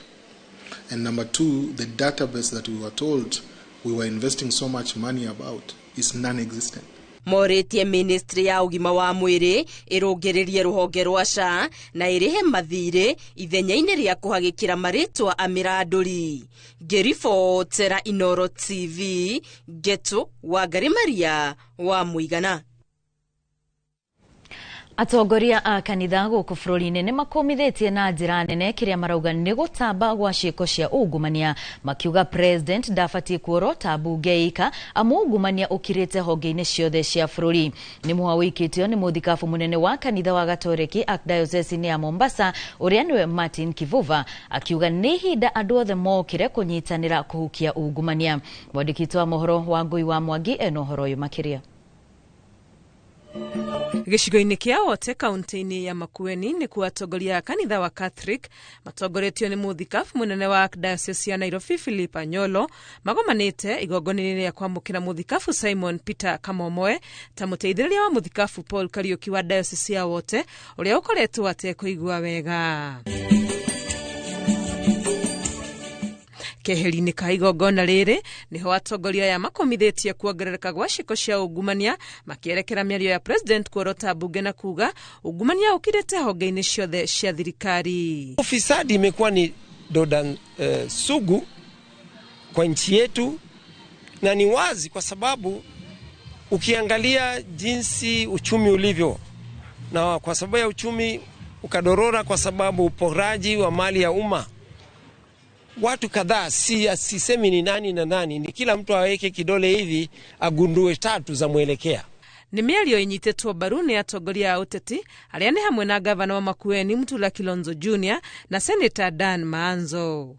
And number two, the database that we were told we were investing so much money about is non-existent. Morĩtie ministry ya ũgima wa mwĩrĩ ĩrũngĩrĩrie rũhonge rwa SHA na ĩrĩhe mathirĩ ithenya-inĩ rĩa kũhagĩkĩra marĩtwa a mĩrandũri. Ngĩribotera Inoro TV, Ngetu Wangari Maria wa Mũigana. Atongoria a kanitha gũkũ bũrũri-inĩ nĩ makũmithĩtie na njĩra nene kĩrĩa marauga nĩ gũtamba gwa ciĩko cia ungumania, makiuga president ndabatiĩ kuorota mbunge ika amu ungumania ũkirĩte honge-inĩ ciothe cia bũrũri. Nĩ mũhwa ũikĩtio nĩ mũthikabu mũnene wa kanitha wa Gatoreki Archdiocese ya Mombasa ũrĩa nĩwe Martin Kivuva, akiuga nĩ ihinda andũ othe mokire kũnyitanĩra kũhukia ungumania. Mwandĩki witũ wa mohoro wa Ngũi wa Mwangi ena ũhoro ũyũ makĩria. Gĩcigo-inĩ kĩa Wote kaunti-inĩ ya Makueni nĩkuo atongoria a kanitha wa Catholic matongoretio nĩ mũthikabu mũnene wa Archdiocese ya Nairobi Philip Anyolo magomanĩte igongona-inĩ rĩa kwamũkĩra mũthikabu Simon Peter Kamomoe ta mũteithĩrĩria wa mũthikabu Paul Kariuki wa Diocese ya Wote ũrĩa ũkoretwo atekũigua wega. Keheri-inĩ ka igongona rĩrĩ nĩho atongoria aya makomithĩtie kuongerereka gwa ciĩko cia ungumania makĩerekera mĩario ya president kuorota mbunge na kuga ungumania ũkirĩte honge-inĩ ciothe cia thirikari. Ufisadi imekuwa ni doda sugu kwa nchi yetu, na ni wazi kwa sababu ukiangalia jinsi uchumi ulivyo, na kwa sababu ya uchumi ukadorora kwa sababu uporaji wa mali ya umma. Watu kadhaa, sisemi ni nani na nani, ni kila mtu aweke kidole hivi agundue tatu za mwelekea. Nĩ mĩario ĩnyitĩtwo mbaru nĩ atongoria a ũteti arĩa nĩ hamwe na gavana wa Makueni Mutula Kilonzo Jr na Senator Dan Maanzo.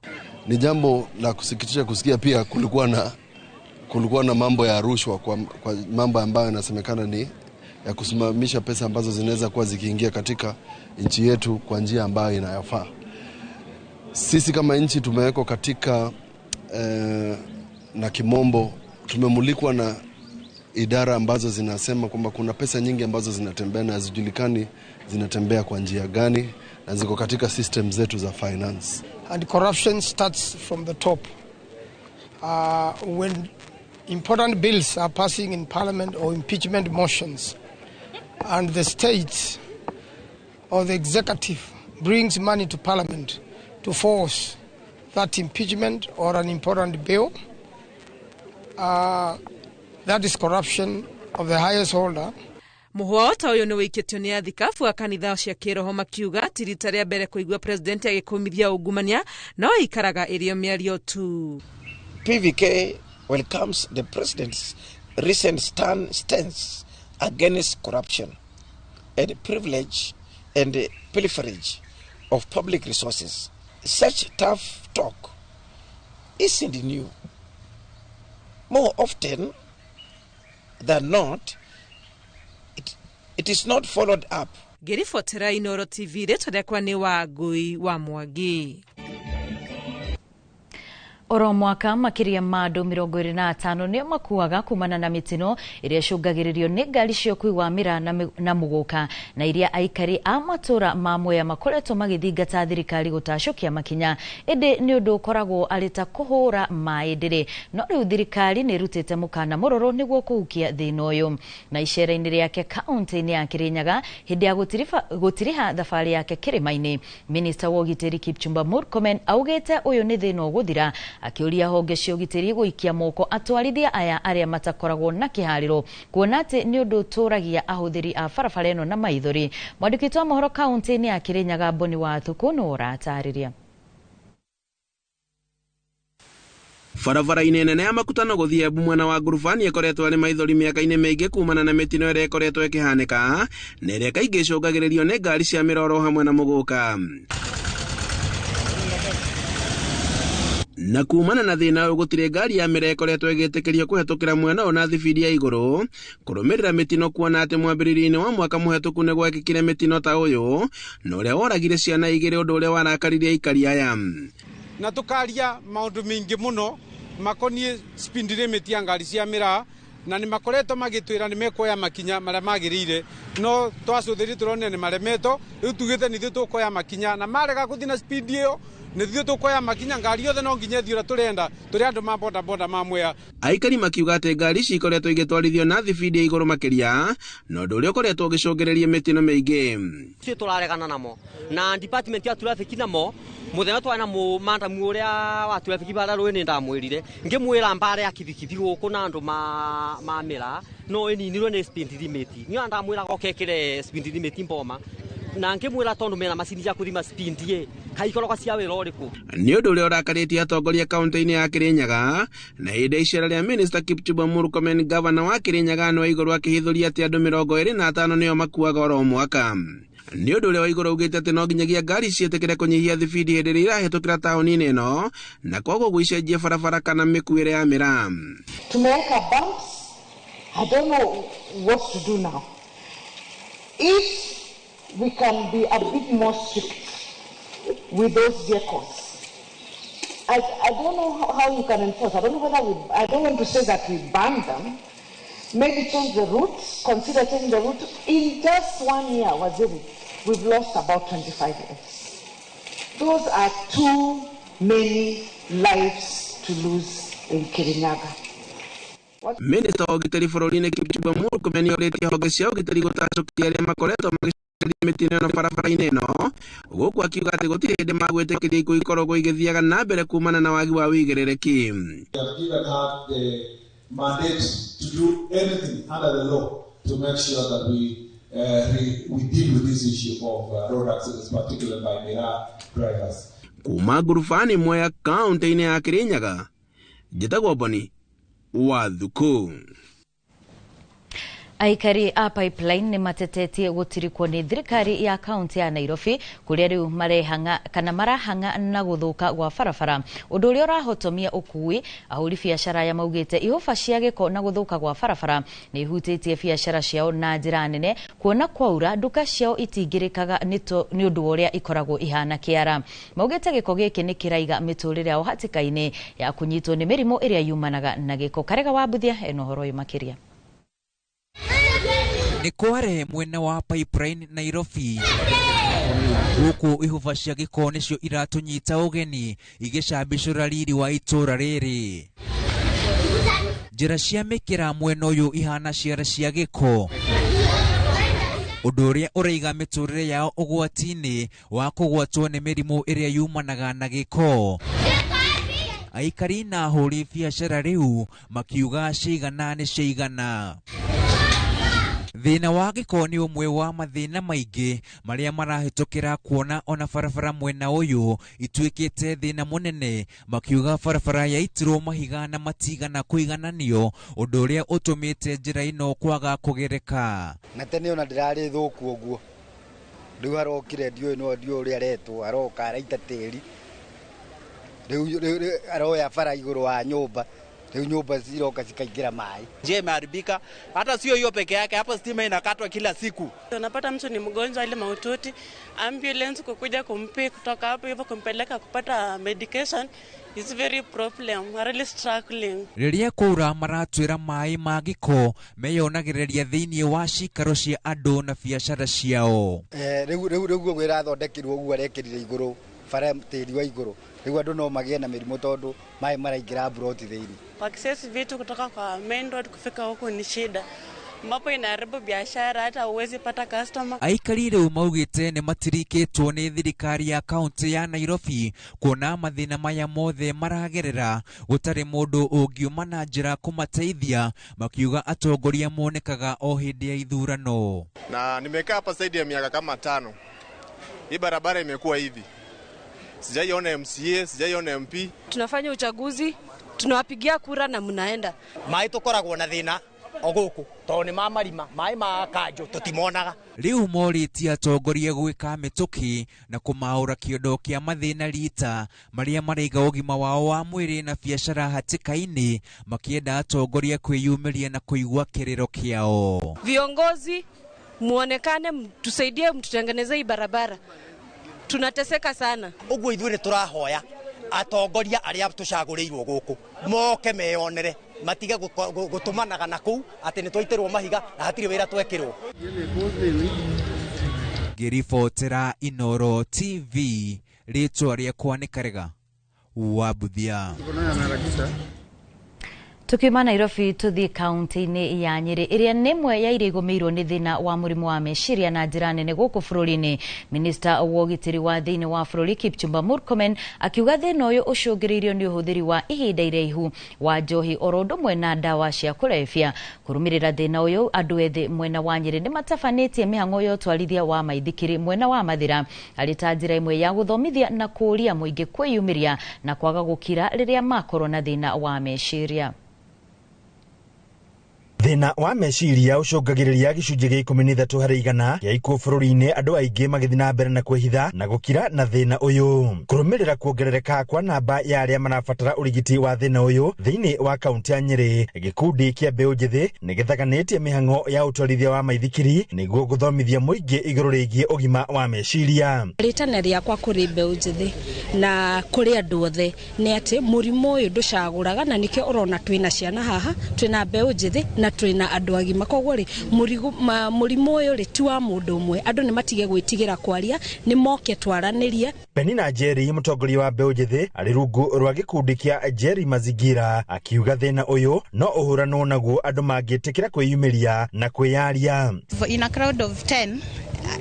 Ni jambo la kusikitisha kusikia pia kulikuwa na mambo ya rushwa kwa mambo ambayo yanasemekana ni ya kusimamisha pesa ambazo zinaweza kuwa zikiingia katika nchi yetu kwa njia ambayo inayofaa. Sisi kama nchi tumewekwa katika na kimombo tumemulikwa na idara ambazo zinasema kwamba kuna pesa nyingi ambazo zinatembea na hazijulikani zinatembea kwa njia gani na ziko katika system zetu za finance. And corruption starts from the top. When important bills are passing in parliament or impeachment motions and the state or the executive brings money to parliament to force that impeachment or an important bill, that is corruption of the highest order. Mũhwa ta ũyũ nĩ wĩikĩtio nĩ athikabu a kanitha cia kĩroho makiuga ti rita rĩa mbere kũigua president agĩkũmithia ungumania no ĩikaraga ĩrĩ o mĩario tu. PVK welcomes the president's recent stance against corruption and privilege and pilferage of public resources. Such tough talk isn't new. More often than not, it is not followed up. Ngĩribotera Inooro TV, rĩtwa rĩakwa nĩ Wangui wa Mwangi. Oro mwaka makiria ma andũ 25 nĩo makuaga kumana na mĩtino ĩrĩa ĩcũngagĩrĩrio nĩ ngari cia ũkuui wa mĩraa na mũgũka, na iria aikari a matũra ma Mwea makoretwo magĩthingata thirikari gũtacũkia makinya, ĩndĩ nĩ ũndũ ũkoragwo arĩ ta kũhũra maĩ ndĩrĩ. No rĩu thirikari nĩ ĩrutĩte mũkana mũrũrũ nĩguo kũhukia thĩna ũyũ. Na icera-inĩ rĩake kaunti-inĩ ya Kirinyaga hĩndĩ ya gũtiriha thabarĩ yake kĩrĩma-inĩ, Minista wa ũgitĩri Kipchumba Murkomen augĩte ũyũ nĩ thĩna ũgũthira, akĩũria honge cia ũgitĩri gũikia moko atwarithia aya arĩa matakoragwo na kĩharĩro, kuona atĩ nĩ ũndũ ũtũragia ahũthĩri a barabara ĩno na maithori. Mwandĩki witũ wa mohoro kaunti-inĩ ya Kirinyaga Boni wa Thuku nĩwe ũratarĩria. Barabara-inĩ nene ya Makutano gũthiĩ Embu mwena wa Ngurubani ĩkoretwo arĩ maithori mĩaka-inĩ mĩingĩ kumana na mĩtino ĩrĩa ĩkoretwo ĩkĩhanĩka na ĩrĩa kaingĩ ĩcũngagĩrĩrio nĩ ngari cia mĩroro hamwe na mũgũka. Na kumana na thĩna ũyũ gũtirĩ ngari ya mĩraa ĩkoretwo ĩgĩtĩkĩrio kũhetũkĩra mwena ũyũ na thibindi ya igũrũ kũrũmĩrĩra mĩtino, kuona atĩ mwambĩrĩrio-inĩ wa mwaka mũhetũku nĩ gwekĩkire mĩtino ta ũyũ na ũrĩa woragire ciana igĩrĩ, ũndũ ũrĩa warakaririe aikari aya. Na tũkaria maũndũ maingĩ mũno makoniĩ speed limit ya ngari cia mĩraa, na nĩ makoretwo magĩtwĩra nĩ mekuoya makinya marĩa magĩrĩire, no twacũthĩrĩria tũronire nĩ maremetwo. Rĩu tugĩte nĩ ithuĩ tũkuoya makinya, na marega gũthiĩ na speed ĩyo nĩ ithuĩ tũkuoya makinya, ngari yothe no nginya ĩthiĩ ũrĩa tũrenda, tũrĩ andũ ma boda boda ma Mwea. Aikari makiuga atĩ ngari ici ikoretwo igĩtwarithio na thibindi ya igũrũ makĩria, na ũndũ ũrĩa ũkoretwo ũgĩcũngĩrĩria mĩtino mĩingĩ. Ithuĩ tũraregana namo na department ya traffic namo muthenya twana mu mandamu uria wa traffic bara rwi ni ndamwirire ngimwira mbara ya kibikibi guku na andu ma mira no ininirwe ni speed limit ni ndamwira gokekire speed limit mboma na ngimwira tondu mena macini cia kuthima speed ye kaikoroga cia wira uriku. Ni undu uria urakaritie atongoria kaunti-inĩ ya Kirinyaga na hĩndĩ ya icera rĩa Minister Kipchumba Murkomen, gavana wa Kirinyaga no igũrũ akĩhithũria atĩ andũ 25 nĩo makuaga oro mwaka. Nĩ ũndũ ũrĩa wa igũrũ augĩte atĩ no nginyagia ngari ciĩtĩkĩre kũnyihia thibindi hĩndĩ ĩrĩa irahĩtũkĩra taũni-inĩ ĩno na koguo gũicenjia barabara kana mĩkuĩre ya mĩraa. Tumeweka bumps. I don't know what to do now. If we can be a bit more strict with those vehicles, I don't know how you can enforce. I don't know whether I don't want to say that we ban them. Maybe change the route, consider changing the route. In just 1 year, Waziri, we've lost about 25 lives. Those are too many lives to lose in Kirinyaga. Minista wa ũgitĩri bũrũri-inĩ Kipchumba Murkomen nĩorĩtie honge cia ũgitĩri gũtacũkia arĩa makoretwo magĩcũngĩrĩria mĩtino ĩno barabara-inĩ ĩno, gũkũ akiuga atĩ gũtirĩ hĩndĩ magwĩtĩkĩria ikuũ ikoragwo igĩthiaga na mbere kumana na wagi wa wĩigĩrĩrĩki. Mandate to do anything under the law to make sure that we deal with this issue of road accidents, particularly by miraa drivers. Kuma ngurubani Mwea kaunti-inĩ ya Kirinyaga, njĩtagwo Boni wa Thuku. Aikari a Pipeline nĩ matetetie gũtirikwo nĩ thirikari ya kaunti ya Nairobi kũrĩa rĩu marehanga kana marahanga na gũthũka gwa barabara, ũndũ ũrĩa ũrahotomia ũkui. Ahũri biacara aya maugĩte ihũba cia gĩko na gũthũka gwa barabara nĩ ihutĩtie biacara ciao na njĩra nene, kuona kwaura nduka ciao itingĩrĩkaga nĩ ũndũ wa ũrĩa ikoragwo ihana kĩara. Maugĩte gĩko gĩkĩ nĩ kĩraiga mĩtũrĩre yao hatĩka-inĩ ya kũnyitwo nĩ mĩrimũ ĩrĩa yumanaga na gĩko. Karega wa Mbuthia ena ũhoro ũyũ makĩria. Nĩ kware mwena wa Pipeline Nairobi, gũkũ ihũba cia gĩko nĩcio iratũnyita ũgeni igĩcambicũra riri wa itũra rĩrĩ. Njĩra cia mĩkĩra mwena ũyũ ihana ciara cia gĩko, ũndũ ũrĩa ũraiga mĩtũrĩre yao ũgwati-inĩ wa kũgwatwo nĩ mĩrimũ ĩrĩa yumanaga na gĩko. Aikari na ahũri biacara rĩu makiuga cigana nĩ cigana. Thĩna wa gĩko nĩ ũmwe wa mathĩna maingĩ marĩa marahĩtũkĩra, kuona ona barabara mwena ũyũ ituĩkĩte thĩna mũnene, makiuga barabara yaitirwo mahiga na matigana kũigananio, ũndũ ũrĩa ũtũmĩte njĩra ĩno kwaga kũgereka. Na tene ona ndĩrarĩ thũku ũguo, rĩu arokire ndiũĩ no ndiũĩ ũrĩa aretwo, aroka araita tĩri, rĩu aroya bara igũrũ wa nyũmba, rĩu nyumba ziroka zikaingira mai. Njia imeharibika, hata sio hiyo peke yake, hapo stima inakatwa kila siku. Unapata mtu ni mgonjwa ile mahututi, ambulance kukuja kumpi kutoka hapo hivyo kumpeleka kupata medication is very problem. We are really struggling. Rĩrĩa kwaura maratwĩra maĩ ma gĩko meyonagĩrĩria thĩinĩ wa cikaro cia andũ na biacara ciao. Rĩu ũguo ĩrathondekirwo ũguo arekĩrire igũrũ bara tĩri wa igũrũ, rĩu andũ no magĩe na mĩrimũ tondũ maĩ maraingĩra mburoti thĩinĩ. Access vitu kutoka kwa main road kufika huku ni shida, ambapo inaharibu biashara, hata huwezi pata customer. Aikari rĩu maugĩte nĩ matirikĩtwo nĩ thirikari ya kaunti ya Nairobi, kuona mathĩna maya mothe maragerera gũtarĩ mũndũ ũngiuma na njĩra kũmateithia, makiuga atongoria monekaga o hĩndĩ ya ithurano. Na nimekaa hapa zaidi ya miaka kama 5. Hii barabara imekuwa hivi. Sijaiona MCA, sijaiona MP. Tunafanya uchaguzi, tunawapigia kura na mnaenda. Maĩ tũkoragwo na thĩna o gũkũ tondũ nĩ ma marima, maĩ ma kanjũ tũtimonaga. Rĩu morĩtie atongoria gwĩka mĩtũkĩ na kũmaũra kĩondo kĩa mathĩna rita marĩa maraiga ũgima wao wa mwĩrĩ na biacara hatĩka-inĩ, makĩenda atongoria kwĩyumĩria na kũigua kĩrĩro kĩao. Viongozi muonekane, tusaidie, mtutengeneze hii barabara. Tunateseka sana. Ũguo ithuĩ nĩ tũrahoya atongoria arĩa tũcagũrĩirwo gũkũ moke meyonere, matige gũtũmanaga na kũu atĩ nĩ twaitĩrwo mahiga na hatirĩ wĩra twekĩrwo. Ngĩribotera Inoro TV, rĩtwa rĩakwa nĩ Karega wa Mbuthia. Tukiuma Nairobi tuthie kaunti-inĩ ya Nyĩrĩ ĩrĩa nĩ ĩmwe ya iria igũmĩirwo nĩ thĩna wa mũrimũ wa meciria na njĩra nene gũkũ bũrũri-inĩ. Minista wa ũgitĩri wa thĩinĩ wa bũrũri Kipchumba Murkomen akiuga thĩna ũyũ ũcũngĩrĩirio nĩ ũhũthĩri wa ihinda iraihu wa njohi oro ũndũ ũmwe na ndawa cia kũrebia. Kũrũmĩrĩra thĩna ũyũ, andũ ethĩ mwena wa Nyĩrĩ nĩmatabanĩtie mĩhang'o ya ũtwarithia wa maithikiri mwena wa Mathĩra arĩ ta njĩra ĩmwe ya gũthomithia na kũũria mũingĩ kwĩyumĩria na kwaga gũkira rĩrĩa makorwo na thĩna wa meciria. Thĩna wa meciria ũcũngagĩrĩria gĩcunjĩ gĩa 13 harĩ igana gĩa ikuũ bũrũri-inĩ, andũ aingĩ magĩthiĩ na mbere na kwĩhitha na gũkira na thĩna ũyũ. Kũrũmĩrĩra kuongerereka kwa namba ya arĩa marabatara ũrigiti wa thĩna ũyũ thĩinĩ wa kaunti ya Nyĩrĩ, gĩkundi kĩa mbeũ njĩthĩ nĩ gĩthaganĩtie mĩhang'o ya ũtwarithia wa maithikiri nĩguo gũthomithia mũingĩ igũrũ rĩgiĩ ũgima wa meciria. Rĩtana rĩakwa kũrĩ mbeũ njĩthĩ na kũrĩ andũ othe nĩ atĩ mũrimũ ũyũ ndũcagũraga, na nĩkĩo ũrona twĩna ciana haha, twĩna mbeũ njĩthĩ na twĩna andũ agima. Koguo rĩ, mũrimũ ũyũ rĩ ti wa mũndũ ũmwe, andũ nĩ matige gwĩtigĩra kwaria, nĩ moke twaranĩrie. Penina Jerry, mũtongoria wa mbeũ njĩthĩ arĩ rungu rwa gĩkundi kĩa Jerry Mazingira, akiuga thĩna ũyũ no ũhũranwo naguo andũ mangĩtĩkĩra kwĩyumĩria na kwĩyaria. In a crowd of 10,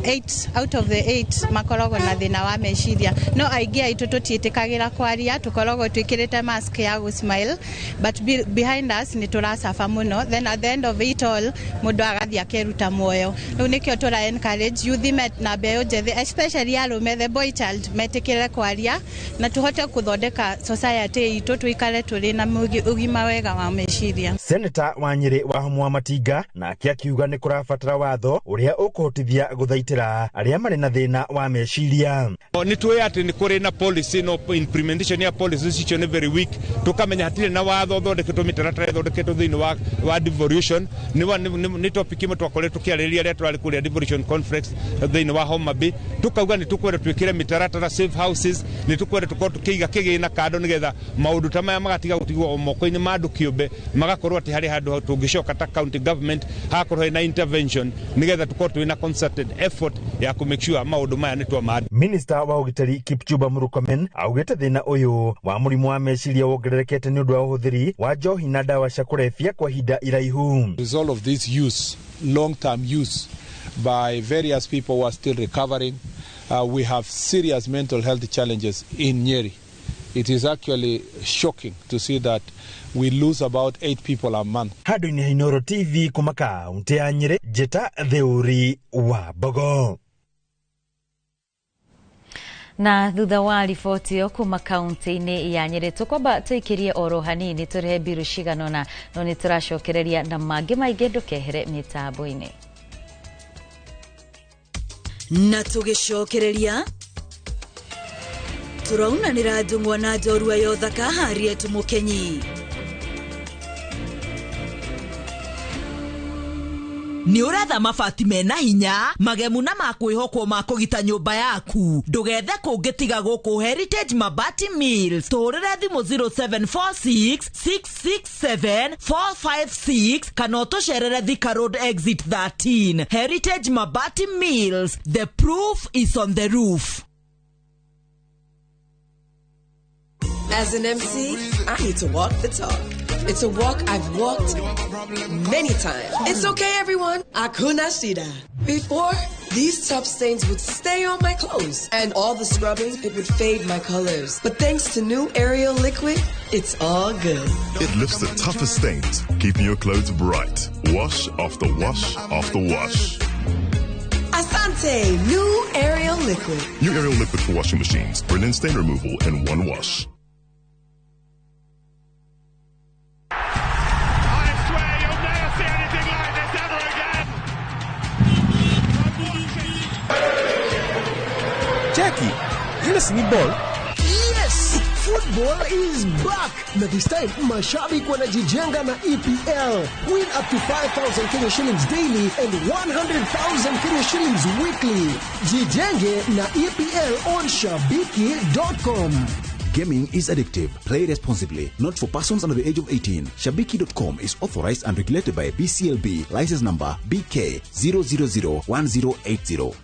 8 out of the 8 makoragwo na thĩna wa meciria, no aingĩ aitũ tũtiĩtĩkagĩra kwaria, tũkoragwo twĩkĩrĩte mask ya gũ smile, but behind us nĩ tũracaba mũno. Then at the end of it all mũndũ agathiĩ akeruta muoyo. Rĩu nĩkĩo tũra encourage youth na mbeũ njĩthĩ, especially arũme, the boy child, metĩkĩre kwaria na tũhote gũthondeka society itũ, tũikare tũrĩ na ũgima wega wa meciria. Senator wa Nyĩrĩ Wahũmũ wa Matinga nake akiuga nĩ kũrabatara watho ũrĩa ũkũhotithia gũthaitĩra arĩa marĩ na thĩna wa meciria. Nĩ tũĩ atĩ nĩ kũrĩ na policy, no implementation ya policy icio nĩ very weak. Tũkamenya hatirĩ na watho ũthondeketwo, mĩtaratara ĩthondeketwo thĩinĩ wa devolution. Nĩ topic ĩmwe twakoretwo tũkĩarĩrĩria rĩrĩa tũrarĩ kũrĩa devolution conference thĩinĩ wa Homa Bay. Tũkauga nĩ tũkwenda twĩkĩre mĩtaratara safe houses, nĩ tũkwenda tũkorwo tũkĩiga kĩgĩna kando nĩgetha maũndũ ta maya magatiga gũtigwo o moko-inĩ ma andũ kĩũmbe, magakorwo atĩ harĩ handũ tũngĩcoka ta county government hakorwo hena intervention nĩgetha tũkorwo twĩna concerted effort ya kũ make sure maũndũ maya nĩ twama. Minister wa ũgitĩri Kipchumba Murkomen augĩte thĩna ũyũ wa mũrimũ wa meciria wongererekete nĩ ũndũ wa ũhũthĩri wa njohi na ndawa cia kũrebia kwa ihinda iraihu. Result of this use, long-term use by various people who are still recovering, we have serious mental health challenges in Nyeri. It is actually shocking to see that we lose about 8 people a month. Handũ-inĩ ha Inooro TV kuma kaunti ya Nyĩrĩ, Njĩta Theuri wa Mbogo. Na thutha wa riboti ĩyo kuma kaunti-inĩ ya Nyĩrĩ, tũkwamba tũikĩrie oro hanini tũrehe mbiru ciganona, no nĩ tũracokereria na mangĩ maingĩ, ndũkehere mĩtambo-inĩ. Na tũgĩcokereria tũraunanĩra njũng'wa na njorua ya ũthaka Harriet Mũkenyi. Nĩ ũretha mabati mena hinya, magemu na makwĩhokwo ma kũgita nyũmba yaku, ndũgethe kũngĩ tiga gũkũ Heritage Mabati Mills. Tũhũrĩre thimũ 0746 667 456 kana ũtũcerere Thika Road exit 13. Heritage Mabati Mills, the proof is on the roof. As an MC, I need to walk the talk. It's a walk I've walked many times. It's okay, everyone. Hakuna shida. Before, these tough stains would stay on my clothes, and all the scrubbing, it would fade my colors. But thanks to new Ariel liquid, it's all good. It lifts the toughest stains, keeping your clothes bright. Wash after wash after wash. Asante, new Ariel liquid. New Ariel liquid for washing machines. Brilliant stain removal in one wash. Jackie, you listen to ball? Yes, football is back. Na this time, mashabiki wanajijenga na EPL. Win up to 5,000 Kenya shillings daily and 100,000 Kenya shillings weekly. Jijenge na EPL on shabiki.com. Gaming is addictive. Play responsibly. Not for persons under the age of 18. Shabiki.com is authorized and regulated by BCLB. License number BK 0001080.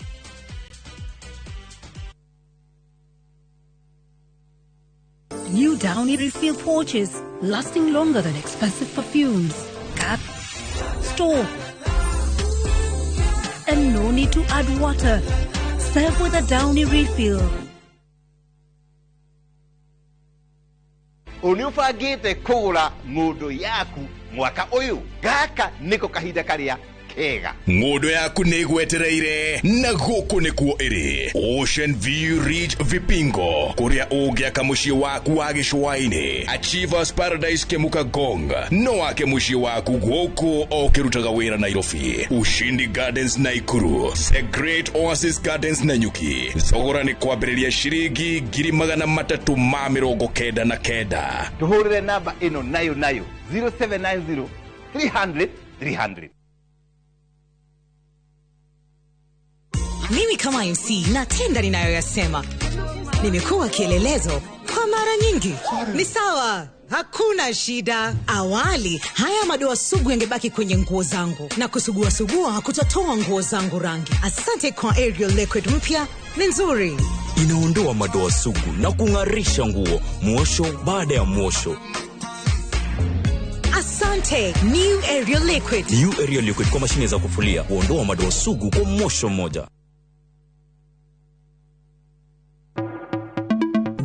New Downy refill pouches, lasting longer than expensive perfumes. Cap, store, and no need to add water. Serve with a Downy refill. Nĩ ũbangĩte kũgũra ng'ũndũ yaku mwaka ũyũ? Gaka nĩko kahinda karĩa kega. Ng'ũndũ yaku nĩ ĩgwetereire na gũkũ nĩkuo ĩrĩ. Ocean View Ridge Vipingo, kũrĩa ũngĩaka mũciĩ waku wa gĩcũa-inĩ. Achievers Paradise Kemuka Gong, no wake mũciĩ waku gũkũ o ũkĩrutaga wĩra Nairobi. Ushindi Gardens Naikuru, The Great Oasis Gardens Nanyuki. Thogora nĩ kwambĩrĩria ciringi 399,000. Tũhũrĩre namba ĩno nayo nayo 0790 300 300. Mimi kama MC natenda ninayoyasema. Nimekuwa kielelezo kwa mara nyingi. Ni sawa, hakuna shida. Awali haya madoa sugu yangebaki kwenye nguo zangu na kusugua sugua hakutatoa nguo zangu rangi. Asante kwa Ariel Liquid mpya, ni nzuri. Inaondoa madoa sugu na kung'arisha nguo mwosho baada ya mwosho. Asante New Ariel Liquid. New Ariel Liquid kwa mashine za kufulia huondoa madoa sugu kwa mwosho mmoja.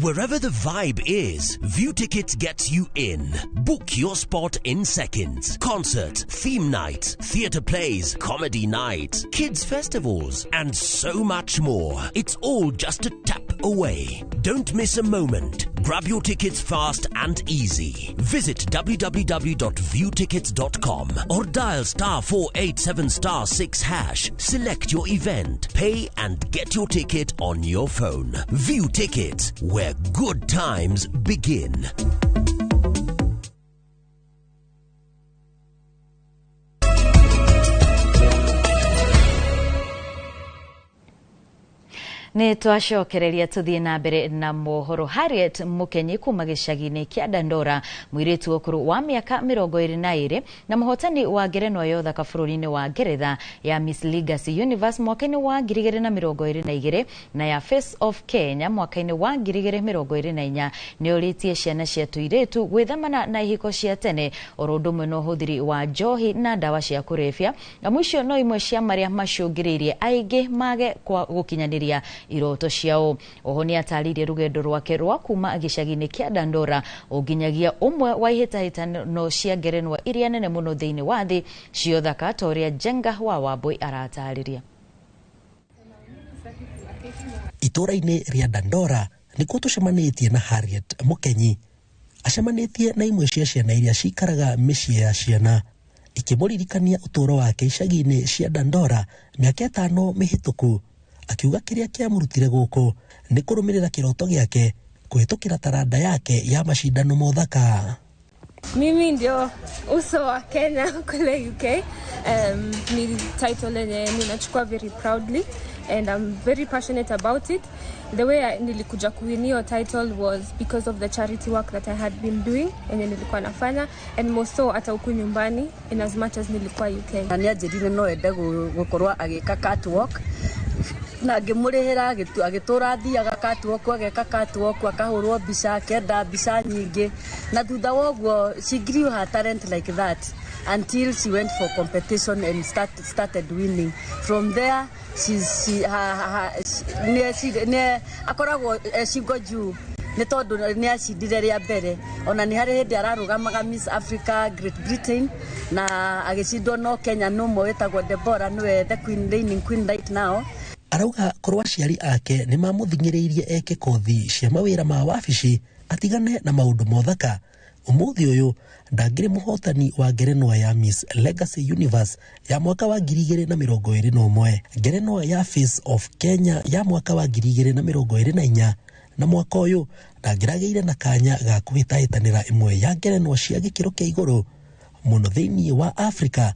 Wherever the vibe is, View Tickets gets you in. Book your spot in seconds. Concert, theme night, theatre plays, comedy night, kids festivals, and so much more. It's all just a tap away. Don't miss a moment. Grab your tickets fast and easy. Visit www.viewtickets.com or dial *487*6#. Select your event, pay and get your ticket on your phone. View Tickets, where good times begin. Nĩ twacokereria tũthiĩ na mbere na mohoro. Harriet Mukenyi kuma gĩcagi-inĩ kĩa Dandora, mũirĩtu ũkũrũ wa mĩaka 22 na mũhotani wa ngerenwa ya ũthaka bũrũri-inĩ wa Ngeretha ya Miss Legacy Universe mwaka-inĩ wa 2022 na ya Face of Kenya mwaka-inĩ wa 2024, nĩ orĩtie ciana cia tũirĩtu gwĩthemana na ihiko cia tene oro ũndũ ũmwe na ũhũthĩri wa njohi na ndawa cia kũrebia, amu icio no imwe cia marĩa macũngĩrĩirie aingĩ mage kwa gũkinyanĩria iroto ciao. Oho nĩ atarĩirie rũgendo rwake rwa kuma gĩcagi-inĩ kĩa Dandora ũnginyagia ũmwe wa ihĩtahĩtano cia ngerenwa iria nene mũno thĩinĩ wa thĩ cia ũthaka ta ũrĩa Njenga wa Wambui aratarĩria. Itũũra-inĩ rĩa Dandora nĩkuo tũcemanĩtie na Harriet Mukenyi. Acemanĩtie na imwe cia ciana iria cikaraga mĩciĩ ya ciana, ikĩmũririkania ũtũũro wake icagi-inĩ cia Dandora mĩaka 5 mĩhĩtũku. Akiuga kĩrĩa kĩamũrutire gũkũ nĩ kũrũmĩrĩra kĩroto gĩake kũhĩtũkĩra taranda yake ya macindano ma ũthaka. Mimi ndio uso wa Kenya kule UK. Ni title yenye ninachukua very proudly and I'm very passionate about it. The way nilikuja kuwin hiyo title was because of the charity work that I had been doing yenye nilikuwa nafanya, and more so hata huku nyumbani in as much as nilikuwa UK. Na nĩanjĩrire no ende gũkorwo agĩka catwalk na ngĩmũrĩhĩra agĩtũra athiaga catwalk, ageka catwalk, akahũrwo mbica, akenda mbica nyingĩ, na thutha wa ũguo she grew her talent like that until she went for competition and started winning. From there akoragwo shingo juu nĩ tondũ nĩ acindire rĩa mbere. Ona nĩ harĩ hĩndĩ ararũgamaga Miss Africa Great Britain na agĩcindwo no Kenya no ũmwe wĩtagwo Deborah, nĩwe the queen, reigning queen right now. Arauga korwo aciari ake nĩ mamũthing'ĩrĩirie eke kothi cia mawĩra ma wabici atigane na maũndũ ma ũthaka, ũmũthĩ ũyũ ndangĩrĩ mũhotani wa ngerenwa ya Miss Legacy Universe ya mwaka wa 2021, ngerenwa ya Face of Kenya ya mwaka wa 2024, na mwaka ũyũ ndangĩragĩire na kanya ga kũhĩtahĩtanĩra ĩmwe ya ngerenwa cia gĩkĩro kĩa igũrũ mũno thĩinĩ wa Africa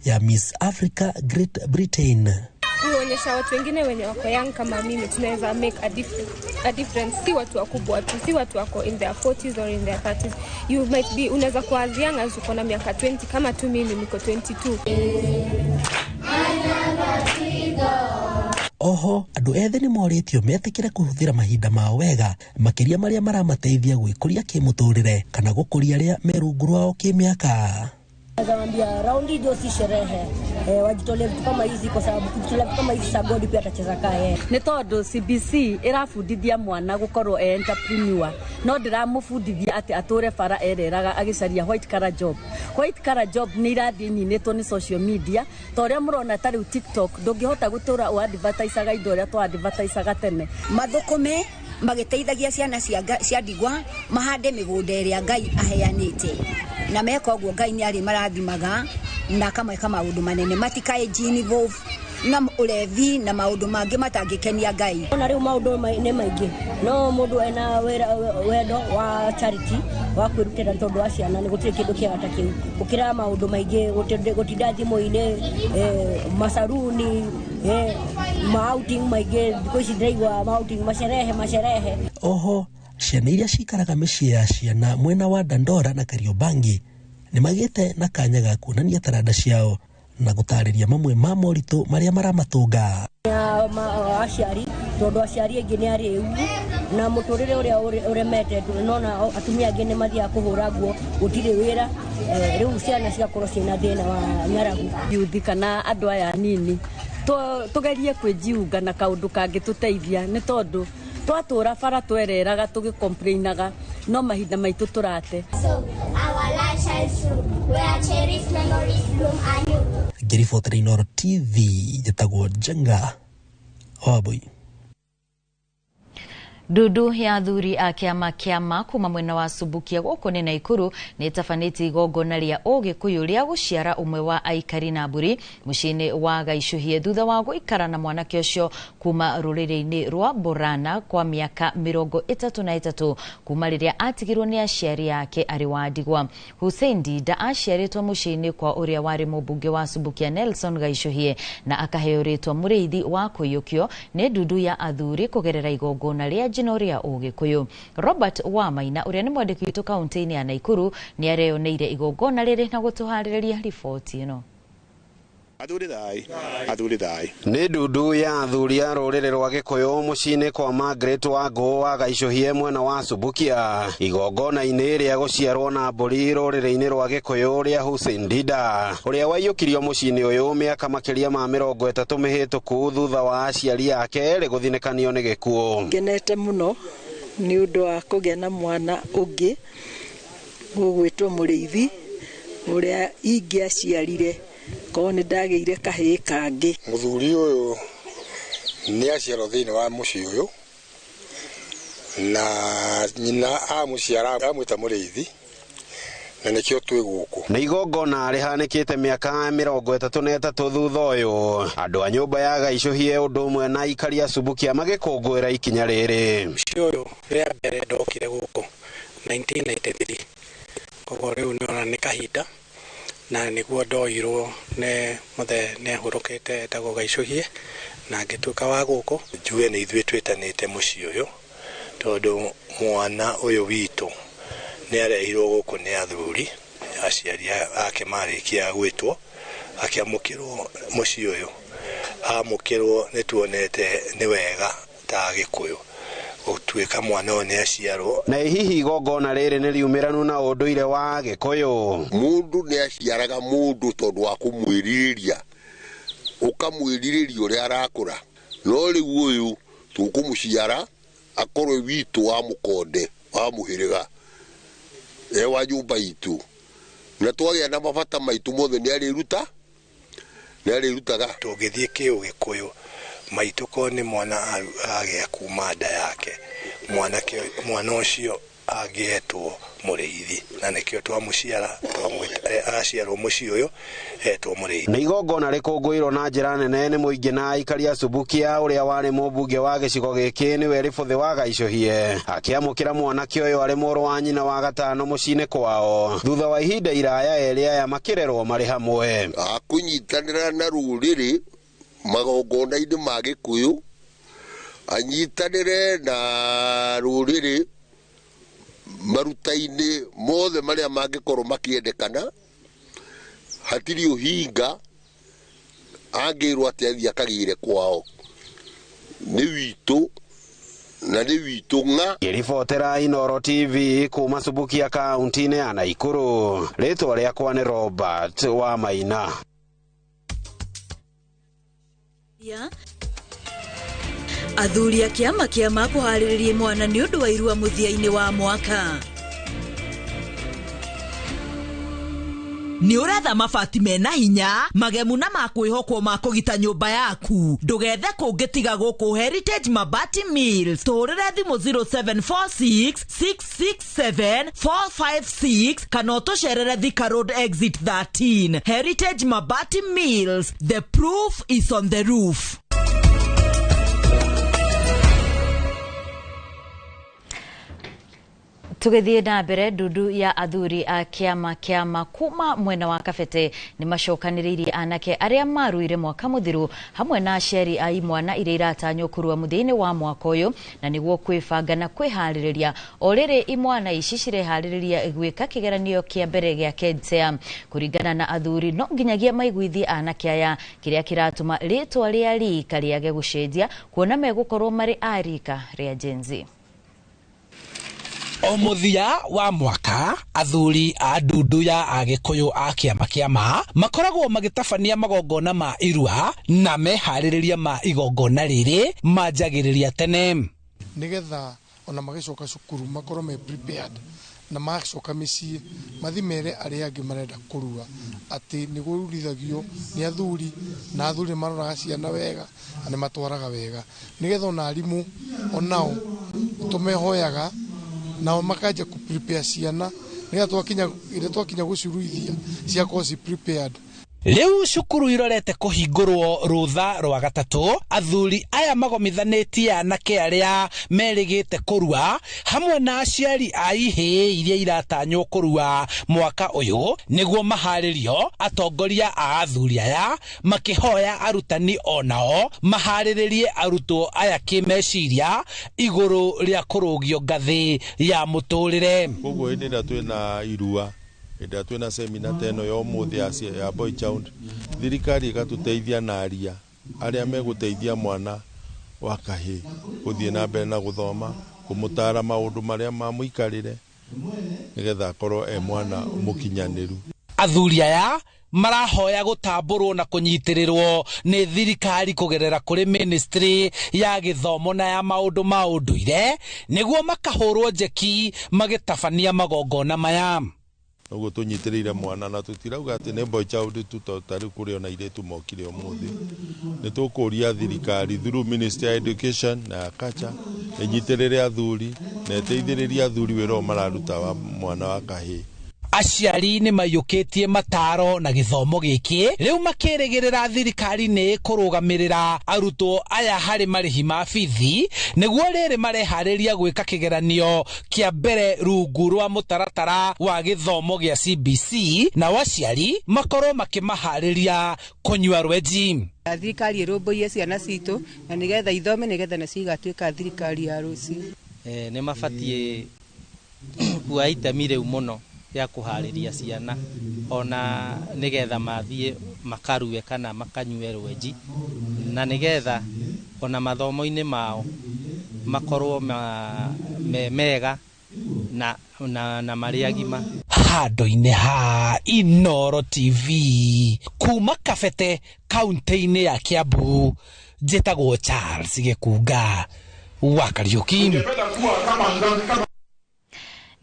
ya Miss Africa Great Britain. Kuonyesha watu wengine wenye wako young kama mimi tunaweza make a difference. Si watu wakubwa tu, si watu wako in their 40s or in their 30s. You might be, unaweza kuwa as young as uko na miaka 20 kama tu mimi niko 22. Oho andũ ethĩ nĩ morĩtio metĩkĩre kũhũthĩra mahinda mao wega, makĩria marĩa maramateithia gwĩkũria kĩmũtũrĩre kana gũkũria arĩa me rungu rwao kĩmĩaka. Naweza raundi ndio si sherehe, wajitolee vitu kama hizi kwa sababu kujitolea vitu kama hizi sagodi pia atacheza kae. Nĩ tondũ CBC ĩrabundithia mwana gũkorwo e entrepreneur, no ndĩramũbundithia atĩ atũre bara ereraga agĩcaria white collar job. White collar job nĩ irathiĩ ininĩtwo nĩ social media, ta ũrĩa mũrona ta rĩu TikTok ndũngĩhota gũtũra ũadvertisaga indo ũrĩa twaadvertisaga tene. Mathũkũme magĩteithagia ciana cia ndigwa mahande mĩgũnda ĩrĩa Ngai aheanĩte, na meka ũguo Ngai nĩ arĩmarathimaga na akameka maũndũ manene, matikae involve na ũlevi na maũndũ mangĩ matangĩkenia Ngai. Ona rĩu maũndũ nĩ maingĩ, no mũndũ ena wendo wa charity wa kwĩrutĩra tondũ wa ciana nĩ gũtirĩ kĩndũ kĩega ta kĩu gũkĩra maũndũ maingĩ, gũtinda thimũ-inĩ, macaruni, ma-outing maingĩ. Thikũ ici ndĩraigua ma-outing, macerehe. Oho ciana iria cikaraga mĩciĩ ya ciana mwena wa Dandora na Kariobangi nĩ magĩte na kanya ga kuonania taranda ciao na gũtarĩria mamwe ma moritũ marĩa maramatũnga. Aciari tondũ aciari aingĩ nĩ arĩu na mũtũrĩre ũrĩa ũremete, nona atumia angĩ nĩ mathiaga kũhũra nguo, gũtirĩ wĩra, rĩu ciana cigakorwo ciĩna thĩna wa ng'aragu. Yuthi kana andũ aya anini tũgerie kwĩjiunga na kaũndũ kangĩtũteithia, nĩ tondũ twatũra bara twereraga tũgĩcomplainaga no mahinda maitũ tũrate. So our light shines through, where cherished memories bloom anew. Ngĩribotera Inooro TV njĩtagwo Njenga Wambui. Ndundu ya athuri a kĩama kĩama kuma mwena wa Subukia gũkũ nĩ Naikuru nĩ ĩtabanĩtie igongona rĩa ũgĩkũyũ rĩa gũciara ũmwe wa aikari na mbũri mũciĩ-inĩ wa Gaicũhie thutha wa gũikara na mwanake ũcio kuma rũrĩrĩ-inĩ rwa Borana kwa mĩaka 33 kuma rĩrĩa atigirwo nĩ aciari ake arĩ wa ndigwa. Hussein Ndinda aciarĩtwo mũciĩ-inĩ kwa ũrĩa warĩ mũmbunge wa Subukia Nelson Gaicũhie na akaheo rĩtwa mũrĩithi wa kũiyũkio nĩ ndundu ya athuri kũgerera igongona rĩa njino rĩa ũgĩkũyũ. Robert Wamaina ũrĩa nĩ mwandĩki witũ kaunti-inĩ ya Naikuru nĩ areyoneire igongona rĩrĩ na gũtũharĩrĩria riboti ĩno. Athuri thai. Nĩ ndundu ya athuri a rũrĩrĩ rwa Gĩkũyũ mũciĩ-inĩ kwa Margaret Wangũ wa Gaicũhie mwena wa Subukia igongona-inĩ rĩa gũciarwo na mbũri rũrĩrĩ-inĩ rwa Gĩkũyũ rĩa Hussein Ndinda ũrĩa waiyũkirio mũciĩ-inĩ ũyũ mĩaka makĩria ma 30 mĩhĩtũku thutha wa aciari ake erĩ gũthinĩkanio nĩ gĩkuũ. Ngenete mũno nĩ ũndũ wa kũgĩa na mwana ũngĩ ũgwĩtwo mũrĩithi ũrĩa ingĩaciarire korwo nĩ ndagĩire kahĩĩ kangĩ. Mũthuri ũyũ nĩ aciarwo thĩinĩ wa mũciĩ ũyũ na nyina amũciara amwĩta mũrĩithi na nĩkĩo twĩ gũkũ. Nĩ igongona rĩhanĩkĩte mĩaka 33 thutha ũyũ andũ a nyũmba ya Gaicũhie ũndũ ũmwe na aikari a Subukia magĩkũngũĩra ikinya rĩrĩ. Mũciĩ ũyũ rĩa mbere ndokire gũkũ 1993, koguo rĩu nĩona nĩ kahinda na nĩguo ndoirwo nĩ mũthee nĩ ahurũkĩte etagwo Gaicũhie na ngĩtuĩka wa gũkũ. Njuge nĩ ithuĩ twĩtanĩte mũciĩ ũyũ tondũ mwana ũyũ witũ nĩ arehirwo gũkũ nĩ athuri, aciari ake marĩkia gwĩtwo akĩamũkĩrwo mũciĩ ũyũ. Amũkĩrwo nĩ tuonete nĩ wega ta Gĩkũyũ gũtuĩka mwana ũyũ nĩ aciarwo. Na hihi igongona rĩrĩ nĩ riumĩranu na ũndũire wa Gĩkũyũ? Mũndũ nĩ aciaraga mũndũ tondũ wa kũmwĩrirĩria, ũkamwĩrirĩria ũrĩa arakũra, no rĩu ũyũ tũkũmũciara akorwo witũ wa mũkonde wa mũhĩrĩga e wa nyũmba itũ, na twagĩa na mabata maitũ mothe nĩ arĩrutaga. Tũngĩthiĩ kĩũgĩkũyũ maitũ ko nĩ mwana agĩa kuma nda yake, mwana ũcio angĩetwo mũrĩithi na nĩkĩo twamũciara aciarwo mũciĩ ũyũ etwo mũrĩithi. Nĩ igongona rĩkũngũĩrwo na njĩra nene nĩ mũingĩ na aikari a Subukia ũrĩa warĩ mũmbunge wa gĩcigo gĩkĩ nĩwe Rĩbũthĩ wa Gaicũhie akĩamũkĩra mwanake ũyũ arĩ mũrũ wa nyina wa gatano mũciĩ-inĩ kwao thutha wa ihinda iraya erĩ aya makĩrerwo marĩ hamwe. Akũnyitanĩra na rũrĩrĩ magongona-inĩ ma Gĩkũyũ, anyitanĩre na rũrĩrĩ maruta-inĩ mothe marĩa mangĩkorwo makĩendekana, hatirĩ ũhinga angĩrwo atĩ athiĩ akagĩre kwao. Nĩ witũ Na nĩ witũ ng'a. Ngĩribotera Inooro TV kuma Subukia kaunti-inĩ ya Naikuru, rĩtwa rĩakwa nĩ Robert wa Maina. Athuri a kĩama kĩa kũharĩrĩria mwana nĩ ũndũ wa irua mũthia-inĩ wa mwaka. Nĩ ũretha mabati mena hinya magemu na ma kwĩhokwo ma kũgita nyũmba yaku, ndũgethe kũngĩ tiga gũkũ Heritage Mabati Mills. Tũhũrĩre thimũ 0746 667 456 kana ũtũcerere Thika Road Exit 13. Heritage Mabati Mills, the proof is on the roof. Tugithie na mbere, ndundu ya athuri a kĩama kĩama kuma mwena wa Kabete nĩ macokanĩrĩirie anake arĩa maruire mwaka mũthiru hamwe na aciari a imwana iria iratanywo kũrua mũthia-inĩ wa mwaka ũyũ, na nĩguo kwĩbanga na kwĩharĩrĩria o rĩrĩ imwana ici cireharĩrĩria gwĩka kĩgeranio kĩa mbere gĩa KJSEA. Kũringana na athuri, no nginyagia maiguithie anake aya kĩrĩa kĩratũma rĩtwa rĩa rika rĩage gũcenjia, kuona megũkorwo marĩ a rika rĩa Gen Z. O mũthia wa mwaka, athuri a ndundu ya Agĩkũyũ a kĩama kĩama makoragwo magĩtabania magongona ma irua, na meharĩrĩria ma igongona rĩrĩ manjagĩrĩria tene, nigetha ona magĩcoka cukuru makorwo me prepared, na macoka mĩciĩ mathi mere arĩa angĩ marenda kũrua atĩ nĩ kũrurithagio nĩ athuri, na athuri nĩ maroraga ciana wega na nĩ matwaraga wega, nigetha ona arimũ onao tũmehoyaga nao makanja ku prepare ciana nigetha twakinya ĩrĩa twakinya gũciruithia ciakorwo ci prepared. Rĩu cukuru irorete kũhingũrwo rũtha rwa gatatũ, athuri aya magomithanĩtie anake arĩa merĩgĩte kũrua hamwe na aciari a ihĩĩ iria iratanywo kũrua mwaka ũyũ nĩguo maharĩrio. Atongoria a athuri aya makĩhoya arutani onao maharĩrĩrie arutwo aya kĩmeciria igũrũ rĩa kũrũgio ngathĩ ya mũtũrĩre. Koguo hĩndĩ ĩrĩa twĩna irua, hĩndĩ ĩrĩa twĩna semina ta ĩno ya ũmũthĩ ya Boy Child, thirikari ĩgatũteithia na aria arĩa megũteithia mwana wa kahĩĩ gũthiĩ na mbere na gũthoma, kũmũtara maũndũ marĩa mamũikarĩre nĩgetha akorwo e mwana mũkinyanĩru. Athuri aya marahoya gũtambũrwo na kũnyitĩrĩrwo nĩ thirikari kũgerera kũrĩ ministry ya gĩthomo na ya maũndũ ma ũndũire, nĩguo makahũrwo njeki magĩtabania magongona maya. Ũguo tũnyitĩrĩire mwana, na tũtirauga atĩ nĩ boy child tu, tondũ ta rĩu kũrĩ ona airĩtu mokire ũmũthĩ. Nĩ tũkũria thirikari through Ministry ya Education na ya Culture ĩnyitĩrĩre athuri na ĩteithĩrĩrie athuri wĩra ũyũ mararuta wa mwana wa kahĩĩ. Aciari nĩ maiyũkĩtie mataro na gĩthomo gĩkĩ, rĩu makĩrĩgĩrĩra thirikari nĩ ĩkũrũgamĩrĩra arutwo aya harĩ marĩhi ma bithi, nĩguo rĩrĩ mareharĩria gwĩka kĩgeranio kĩa mbere rungu rwa mũtaratara wa gĩthomo gĩa CBC, nao aciari makorwo makĩmaharĩria kũnyua rwenji. Thirikari ĩrũmbũiye ciana citũ na nĩgetha ithome, nĩgetha nacio igatuĩka thirikari ya rũciũ. Nĩ mabatiĩ kuoya itemi rĩu mũno ya kũharĩria ciana ona nĩgetha mathiĩ makarue kana makanyue rwenji, na nĩgetha ona mathomo-inĩ mao makorwo me mega na marĩ agima. Handũ-inĩ ha Inooro TV kuma Kabete kaunti-inĩ ya Kiambu, njĩtagwo Charles Gĩkunga wa Kariũki.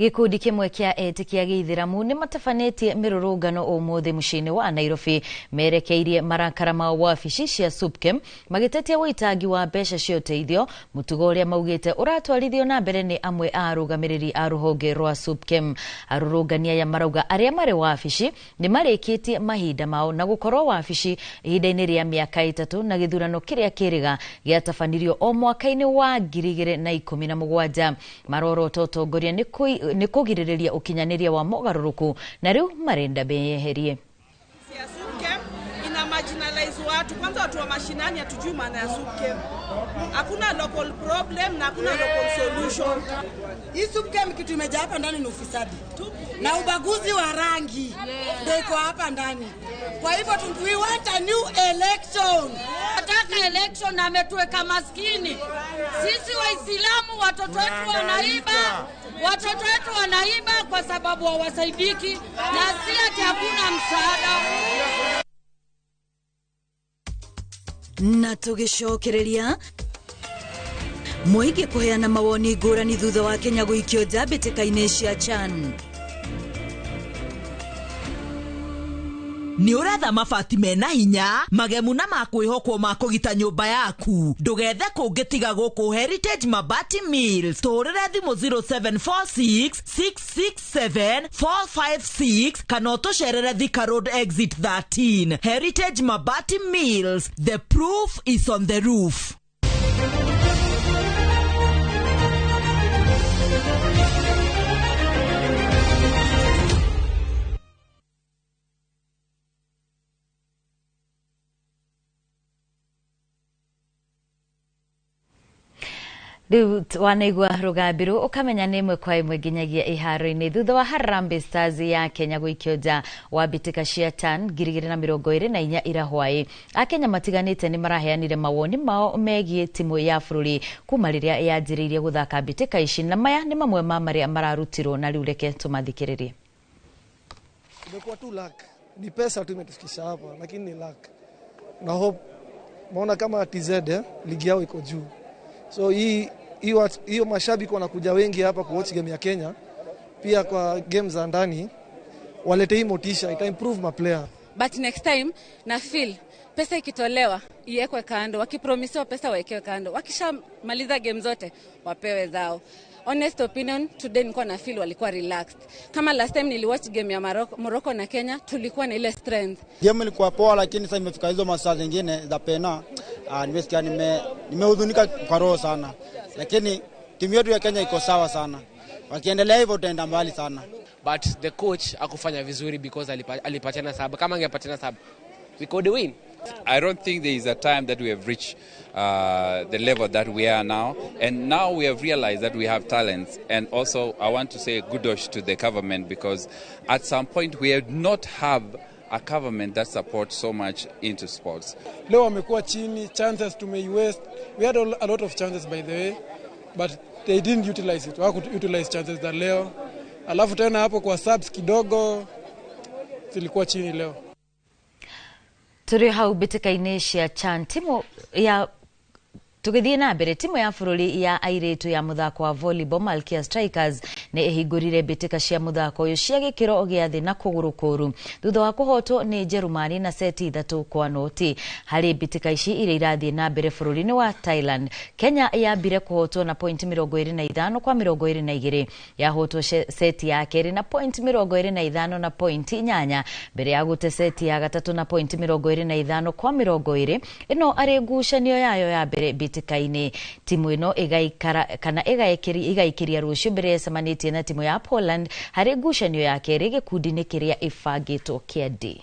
Gĩkundi kĩmwe kĩa etĩkia gĩithĩramu nĩ matabanĩtie mĩrũrũngano ũmũthĩ mũciĩ-inĩ wa Nairobi, merekeirie marakara ma wabici cia SUPKEM magĩtetia ũitangi wa mbeca cia ũteithio, mũtugo ũrĩa maugĩte ũratwarithio na mbere nĩ amwe a arũgamĩrĩri a rũhonge rwa SUPKEM. Arũrũngani aya marauga arĩa marĩ wabici nĩ marĩkĩtie mahinda mao na gũkorwo wabici ihinda-inĩ rĩa mĩaka 3, na gĩthurano kĩrĩa kĩrĩga gĩatabanirio o mwaka-inĩ wa 2017. Marorota ũtongoria nĩ kũgirĩrĩria ũkinyanĩria wa mogarũrũku na rĩu marenda beyeherie. Ina marginalize watu, kwanza watu wa mashinani hatujui maana ya SUPKEM. Hakuna local problem na hakuna local solution. Hii SUPKEM kitu imejaa hapa ndani ni ufisadi na ubaguzi wa rangi ndio iko hapa ndani. Kwa hivyo we want a new election. Nataka Hatutaki election na ametuweka maskini. Sisi Waislamu watoto wetu wanaiba, watoto wetu wanaiba kwa sababu hawasaidiki na si ati hakuna msaada. Na tũgĩcokereria mũingĩ kũheana mawoni ngũrani thutha wa Kenya gũikio nja mbĩtĩka-inĩ cia CHAN. Nĩ ũretha mabati mena hinya magemu na makwĩhokwo ma kũgita nyũmba yaku, ndũgethe kũngĩ tiga gũkũ Heritage Mabati Mills. Tũhũrĩre thimũ 0746 667 456 kana ũtũcerere Thika Road exit 13. Heritage Mabati Mills, the proof is on the roof. Rĩu wanaigua rũgambi rũu ũkamenya nĩ ĩmwe kwa ĩmwe nginyagia iharo-inĩ thutha wa Harambee Stars ya Kenya gũikio nja wa mbĩtĩka cia CHAN 2024 ira hwaĩ. Akenya matiganĩte nĩ maraheanire mawoni mao megiĩ timu ya bũrũri kuma rĩrĩa yanjĩrĩirie gũthaka mbĩtĩka ici, na maya nĩ mamwe ma marĩa mararutirwo, na rĩu reke tũmathikĩrĩrie. Imekuwa tu luck, ni pesa tu imetufikisha hapa, lakini ni luck na hope. Maona kama TZ ligi yao iko juu, so hiyo mashabiki wanakuja wengi hapa kuwatch game ya Kenya. Pia kwa game za ndani walete hii motisha, ita improve ma player. But next time na feel pesa ikitolewa iwekwe kando, wakipromisiwa pesa wawekewe kando, wakishamaliza game zote wapewe zao. Honest opinion, today nilikuwa na feel walikuwa relaxed. Kama last time niliwatch game ya Morocco na Kenya, tulikuwa na ile strength. Game ilikuwa poa, lakini sasa imefika hizo masaa zingine za pena, nimesikia nimehuzunika kwa roho sana. Lakini timu yetu ya Kenya iko sawa sana. Wakiendelea hivyo tutaenda mbali sana. But the coach hakufanya vizuri because alipatiana saba. Kama angepatiana saba, we could win. I don't think there is a time that we have reached the level that we are now. And now we have realized that we have talents. And also I want to say kudos to the government, because at some point we have not have a government that supports so much into sports. Leo wamekuwa chini, chances tumeiwaste. We had a lot of chances by the way, but they didn't utilize it. Hawaku utilize chances za leo. Alafu tena hapo kwa subs kidogo zilikuwa chini leo. Tũrĩ hau mbĩtĩka-inĩ cia CHAN, timu ya tũgĩthiĩ na mbere, timu ya bũrũri ya airĩtu ya mũthako wa volleyball Malkia Strikers nĩ ĩhingũrire mbĩtĩka cia mũthako ũyũ cia gĩkĩro gĩa thĩ na kũgũrũ kũũru thutha wa kũhotwo nĩ Njerumani na seti 3-0. Harĩ mbĩtĩka ici iria irathiĩ na mbere bũrũri-inĩ wa Thailand, Kenya yambire kũhotwo na point 25 kwa 22, yahotwo seti ya kerĩ na point 25 na point 8 mbere ya gũte seti ya gatatũ na point 25 kwa 20. Ĩno arĩ ngucanio yayo ya mbere mbĩtĩka-inĩ. Timu ĩno ĩgaikara kana ĩgaikĩria rũciũ mbere ĩcemanĩtie na timu ya Poland harĩ ngucanio ya kerĩ gĩkundi-inĩ kĩrĩa ĩbangĩtwo kĩa D.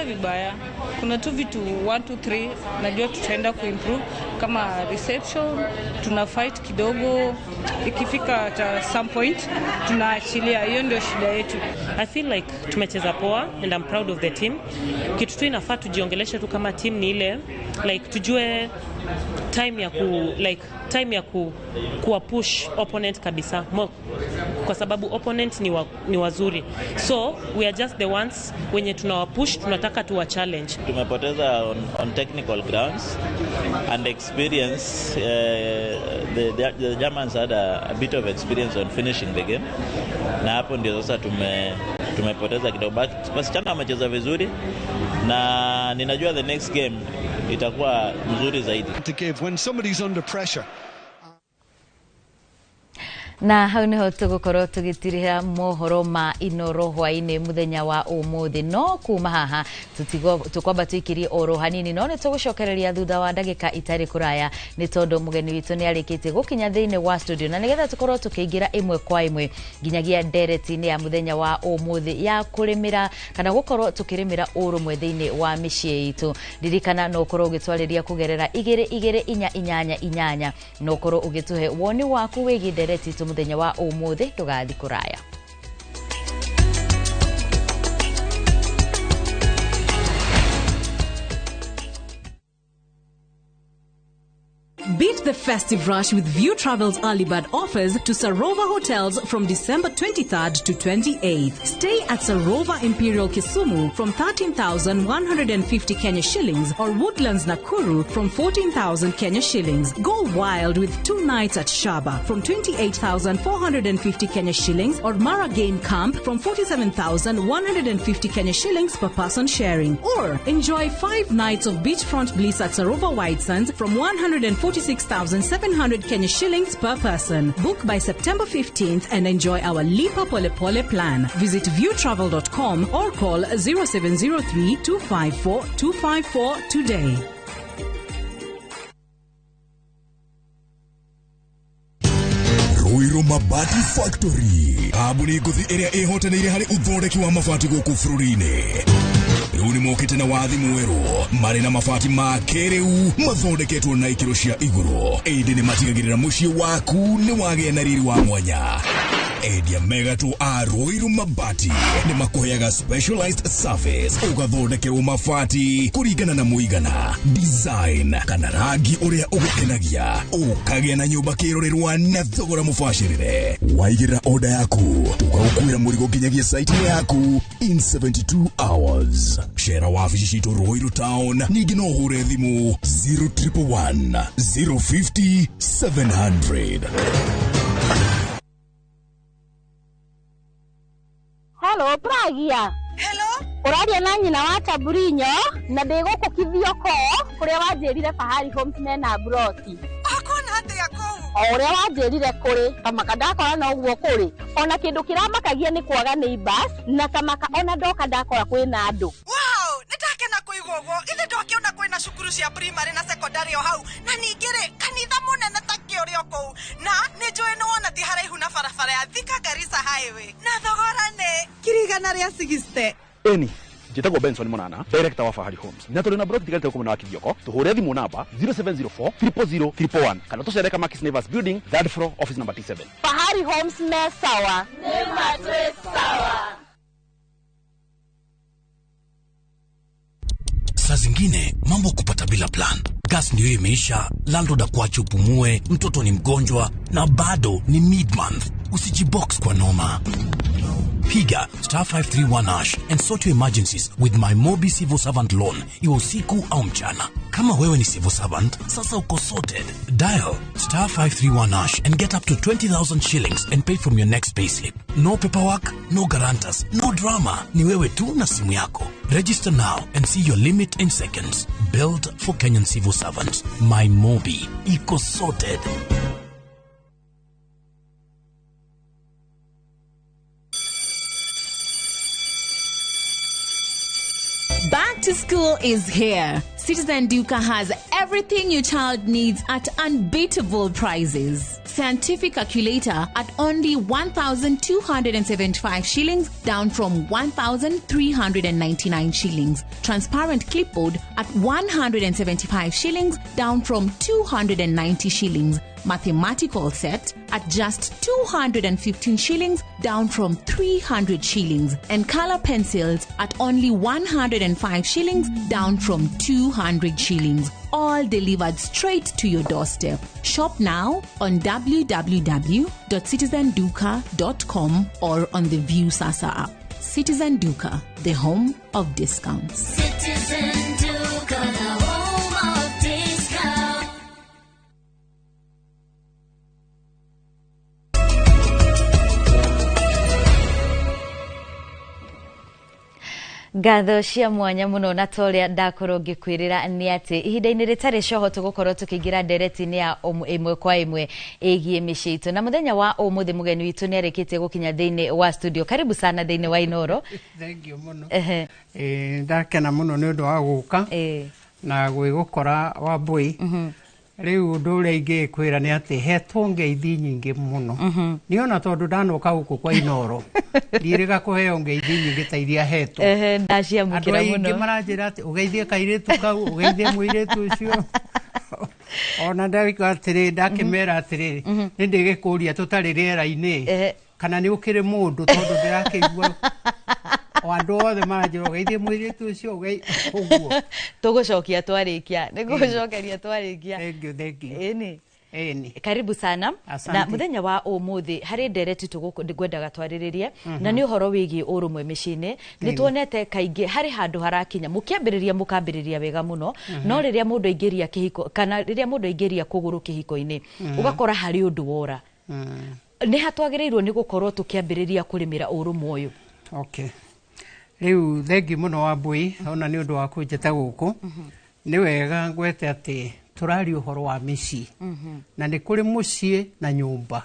Vibaya, kuna tu vitu 1 2 3 najua tutaenda kuimprove, kama reception tuna fight kidogo, ikifika at some point tunaachilia. Hiyo ndio shida yetu. I feel like tumecheza poa and I'm proud of the team. Kitu tu inafaa tujiongeleshe tu kama team ni ile like tujue time ya ku like time ya ku kuwa push opponent kabisa, kwa sababu opponent ni wazuri, so we are just the ones wenye tunawapush, tunataka tuwa challenge. Tumepoteza on technical grounds and experience. The Germans had a bit of experience on finishing the game, na hapo ndio sasa tumepoteza kidogo. But wasichana wamecheza vizuri na ninajua the next game itakuwa mzuri zaidi. To give when somebody's under pressure. Na hau niho tugukorwo tugitirira mohoro ma Inoro hwaini muthenya wa umuthi, no kuma haha tukwamba tuikirie oro hanini, no ni tugucokereria thutha wa ndagika itari kuraya ni tondu mugeni witu ni arikitie gukinya thiini wa studio, na nigetha tukorwo tukiingira imwe kwa imwe nginyagia ndereti-ini ya muthenya wa umuthi ya kurimira kana gukorwo tukirimira urumwe thiini wa miciĩ itu. Ririkana no ukorwo ugitwariria kugerera 2 2 4 8 8 no ukorwo ugituhe woni waku wigie ndereti itu muthenya wa umuthi. Ndugathi kuraya. Beat the festive rush with View Travel's early bird offers to Sarova Hotels from December 23rd to 28th. Stay at Sarova Imperial Kisumu from 13,150 Kenya shillings or Woodlands Nakuru from 14,000 Kenya shillings. Go wild with 2 nights at Shaba from 28,450 Kenya shillings or Mara Game Camp from 47,150 Kenya shillings per person sharing. Or enjoy 5 nights of beachfront bliss at Sarova White Sands from 146,700 Kenya shillings per person. Book by September 15th and enjoy our Lipa Pole Pole plan. Visit viewtravel.com or call 0703 254 254 today. Ruiru Mabati Factory kambuni ngũthi ĩrĩa ĩhotanĩire harĩ ũthondeki wa mabati gũkũ bũrũri-inĩ. Rĩu nĩ mokĩte na wathi mwerũ marĩ na mabati ma kĩrĩu mathondeketwo na ikĩro cia igũrũ, ĩndĩ nĩ matigagĩrĩra mũciĩ waku nĩ wagĩa na riri wa mwanya. Endia megatũ a Ruiru Mabati nĩ makũheaga specialized service, ũgathondekerwo mabati kũringana na mũigana, design kana rangi ũrĩa ũgũkenagia, ũkagĩa na nyũmba kĩrorerwa na thogora mũbacĩrĩre. Waigĩrĩra order yaku tũgagũkuĩra mũrigo nginyagia site yaku in 72 hours. Cera wabici citũ Ruiru Town, ningĩ no ũhũre thimũ 0111 050 700. Hello, Pragia. Hello. Ũraria na nyina wa Taburinyo na ndĩ gũkũ Kithioko kũrĩa wanjĩrire Fahari Homes mena broti. Ũkuona atĩa kũu? O ũrĩa wanjĩrire kũrĩ tamaka ndakora no ũguo kũrĩ. Ona kĩndũ kĩramakagia nĩ kwaga neighbors na tamaka ona ndoka ndakora kwĩna andũ. Wow, nĩndakena kũigua ũguo. Ithe ndokĩona kwĩna cukuru cia primary na secondary o hau na ningĩ rĩ kanitha mũnene ta kĩũrĩ o kũu na nĩnjũĩ nĩwona ti haraihu na barabara ya Thika Garissa Highway na thogora nĩ 160,000. Eni njĩtagwo Benson Monana, director wa Fahari Homes, na tũrĩ na broti tigarĩte gũkũ mwena wa Kithioko. Tũhũre thimũ namba 0704 000 111 kana tũcere Kamakis Neighbors Building, third floor, office number T7. Fahari Homes me sawa. Nĩ matwĩ sawa. Saa zingine mambo kupata bila plan. Gas ndio imeisha, landlord akuache upumue, mtoto ni mgonjwa na bado ni mid-month. Usijibox kwa noma. Piga star 531 hash and sort your emergencies with my Mobi Civil Servant Loan, iwe usiku au mchana. Kama wewe ni civil servant, sasa uko sorted. Dial star 531 hash and get up to 20,000 shillings and pay from your next payslip. No paperwork, no guarantors, no drama. Ni wewe tu na simu yako. Register now and see your limit in seconds. Built for Kenyan civil servants. My Mobi. Iko sorted. Back to school is here. Citizen Duka has everything your child needs at unbeatable prices. Scientific calculator at only 1,275 shillings, down from 1,399 shillings. Transparent clipboard at 175 shillings, down from 290 shillings. Mathematical set at just 215 shillings, down from 300 shillings. And color pencils at only 105 shillings, down from 200 shillings. All delivered straight to your doorstep. Shop now on www.citizenduka.com or on the View Sasa app. Citizen Duka, the home of discounts. Citizen Duka, the home of discounts. Ngatho cia mwanya muno na toria ndakorwo ngikwirira ni ati ihinda-inĩ rĩtarĩ coho tũgũkorwo tũkĩingĩra ndereti-inĩ ya ĩmwe kwa ĩmwe ĩgiĩ mĩciĩ itũ. Na mũthenya wa ũmũthĩ mũgeni witũ nĩ arĩkĩtie gũkinya thĩinĩ wa studio. Karibu sana thĩinĩ wa Inoro. Thank you mũno. Ndakena mũno nĩ ũndũ wa gũka na gwĩgũkora Wambui. Rĩu ũndũ ũrĩa ingĩkwĩra nĩ atĩ hetwo ngeithi nyingĩ mũno. Nĩ ona tondũ ndanoka gũkũ kwa Inoro ndirĩga kũheo ngeithi nyingĩ ta iria hetwo. Ndaciamũkĩra mũno. Andũ aingĩ maranjĩra atĩ ũgeithie kairĩtu kau, ũgeithie mũirĩtu ũcio. Ona ndauga atĩrĩ, ndakĩmera atĩrĩrĩ, nĩ ndĩgĩkũria tũtarĩ rĩera-inĩ kana nĩ ũkĩrĩ mũndũ tondũ ndĩrakĩigua O andũ othe maranjĩra ũgeithie mũirĩtu ũcio ũguo. Tũgũcokia twarĩkia, nĩ gũcokeria twarĩkia. Thank you, thank you. Ĩni. Ĩni. Karibu sana. Asante. Na muthenya wa umuthi hari ndereti ngwendaga twarĩrĩrie, na nĩ ũhoro wĩgiĩ ũrũmwe mĩciĩ-inĩ. Nĩ tuonete kaingĩ harĩ handũ harakinya mũkĩambĩrĩria, mũkambĩrĩria wega mũno, no rĩrĩa mũndũ aingĩria kĩhiko kana rĩrĩa mũndũ aingĩria kũgũrũ kĩhiko-inĩ, ũgakora harĩ ũndũ wora. Nĩ hatwagĩrĩirwo nĩ gũkorwo tũkĩambĩrĩria kũrĩmĩra ũrũmwe ũyũ? Okay. Rĩu thengi mũno Wambui, ona nĩ ũndũ wa kũnjĩta gũkũ. Nĩ wega ngwete atĩ tũraria ũhoro wa mĩciĩ, na nĩ kũrĩ mũciĩ na nyũmba.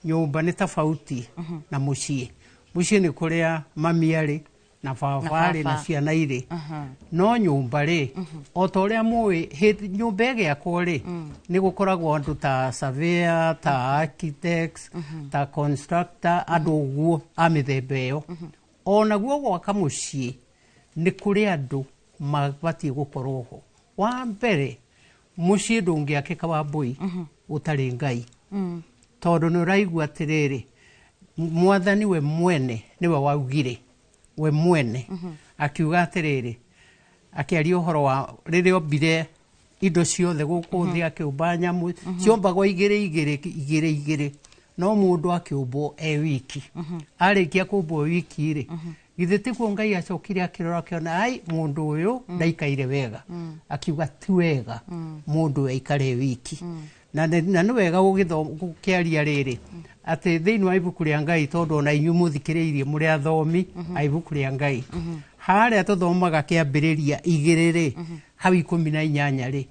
Nyũmba nĩ tofauti na mũciĩ. Mũciĩ nĩ kũrĩa mami arĩ na baba arĩ na baba. ciana irĩ. No nyũmba rĩ, o ta ũrĩa mũĩ, nyũmba ĩgĩakwo rĩ, nĩ gũkoragwo andũ ta surveyor, ta architects, ta constructor, andũ ũguo a mĩthemba ĩyo. Onaguo gwaka mũciĩ nĩ kũrĩ andũ mabatiĩ gũkorwo ho. Wa mbere, mũciĩ ndũngĩakĩka, Wambui, ũtarĩ Ngai, tondũ nĩ ũraigua atĩrĩrĩ, Mwathani we mwene nĩwe waugire, we mwene akiuga atĩrĩrĩ, akĩaria ũhoro wa rĩrĩa ombire indo ciothe gũkũ thĩ, akĩũmba nyamũ ciombagwo igĩrĩ igĩrĩ igĩrĩ igĩrĩ, no mũndũ akĩũmbwo e wiki. Arĩkia kũmbwo wiki rĩ, githĩ tiguo Ngai acokire akĩrora akĩona, ai, mũndũ ũyũ ndaikaire wega? Akiuga ti wega mũndũ aikare wiki. Na nĩ wega gũkĩaria rĩrĩ atĩ thĩinĩ wa ibuku rĩa Ngai, tondũ ona inyuĩ mũthikĩrĩirie mũrĩ athomi a ibuku rĩa Ngai, harĩa tũthomaga kĩambĩrĩria 2 rĩ, hau 18 rĩ,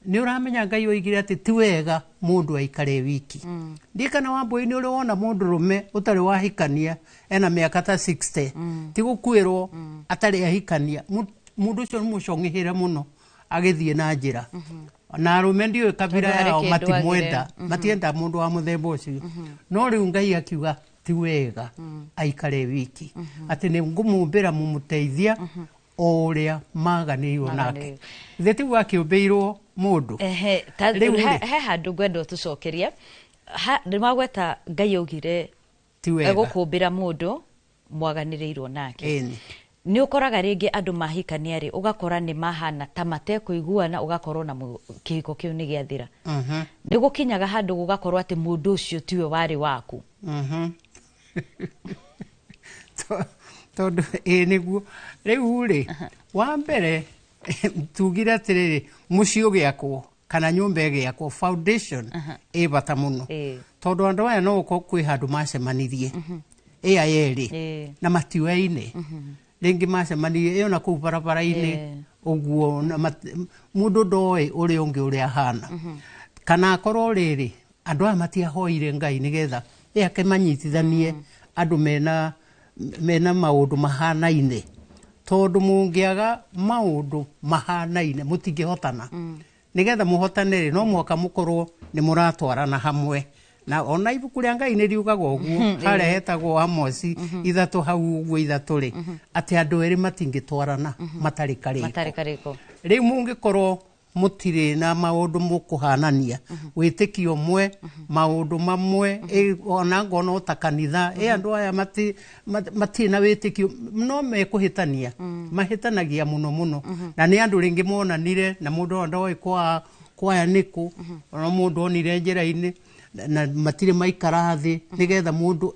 nĩ ũramenya Ngai oigire atĩ ti wega mũndũ aikare wiki. Ndiĩ kana Wambui nĩ ũrĩ wona mũndũrũme ũtarĩ wahikania ena mĩaka ta 60, ti gũkuĩrwo, atarĩ ahikania? Mũndũ ũcio nĩ mũcong'ĩhĩre mũno agĩthiĩ na njĩra, na arũme ndiũĩ kabira Tondũ harĩ yao kĩndũ matimwenda. agire. Matienda mũndũ wa mũthemba ũcio. No rĩu Ngai akiuga ti wega aikare wiki, atĩ nĩ ngũmũmbĩra mũmũteithia o ũrĩa maganĩirwo nake. Maganĩirwo. Githĩ tiguo akĩũmbĩirwo mũndũ? Ehe, ta Rĩu rĩ, he handũ ngwenda ũtũcokerie. Nĩ wagweta Ngai augire ti wega. Egũkũmbĩra mũndũ mwaganĩrĩirwo nake. Ĩni. Nĩ ũkoraga rĩngĩ andũ mahikania rĩ, ũgakora nĩ mahana ta matekũiguana, ũgakorwo na kĩhiko kĩu nĩ gĩathira. Nĩ gũkinyaga handũ gũgakorwo atĩ mũndũ ũcio tiwe warĩ waku. Tondũ ĩ nĩguo rĩu rĩ, wa mbere tugire atĩrĩrĩ, mũciĩ ũgĩakwo kana nyũmba ĩgĩakwo, foundation ĩ bata mũno, tondũ andũ aya no gũkorwo kwĩ handũ macemanirie ĩa yerĩ na matiũaine. Rĩngĩ macemanirie ĩyo na kũu barabara-inĩ ũguo, na mũndũ ndoĩ ũrĩa ũngĩ ũrĩa ahana, kana akorwo rĩrĩ andũ aya matiahoire Ngai nĩgetha ĩ akĩmanyitithanie andũ mena maũndũ mahanaine, tondũ mũngĩaga maũndũ mahanaine mũtingĩhotana. Nĩgetha mũhotane rĩ, no mũhaka mũkorwo nĩ mũratwarana hamwe, na ona ibuku rĩa Ngai nĩ riugaga ũguo, harĩa hetagwo Amosi 3 hau ũguo 3 rĩ, atĩ andũ erĩ matingĩtwarana matarĩ karĩko. Matarĩ karĩko. Rĩu mũngĩkorwo mũtirĩ na maũndũ mũkũhanania, wĩtĩkio ũmwe, maũndũ mamwe, ona ngona o ta kanitha, andũ aya matirĩ na wĩtĩkio, no mekũhĩtania, mahĩtanagia mũno mũno, na nĩ andũ rĩngĩ monanire na mũndũ ona ndoĩ kwaya nĩkũ, ona mũndũ onire njĩra-inĩ, na matirĩ maikara thĩ nĩgetha mũndũ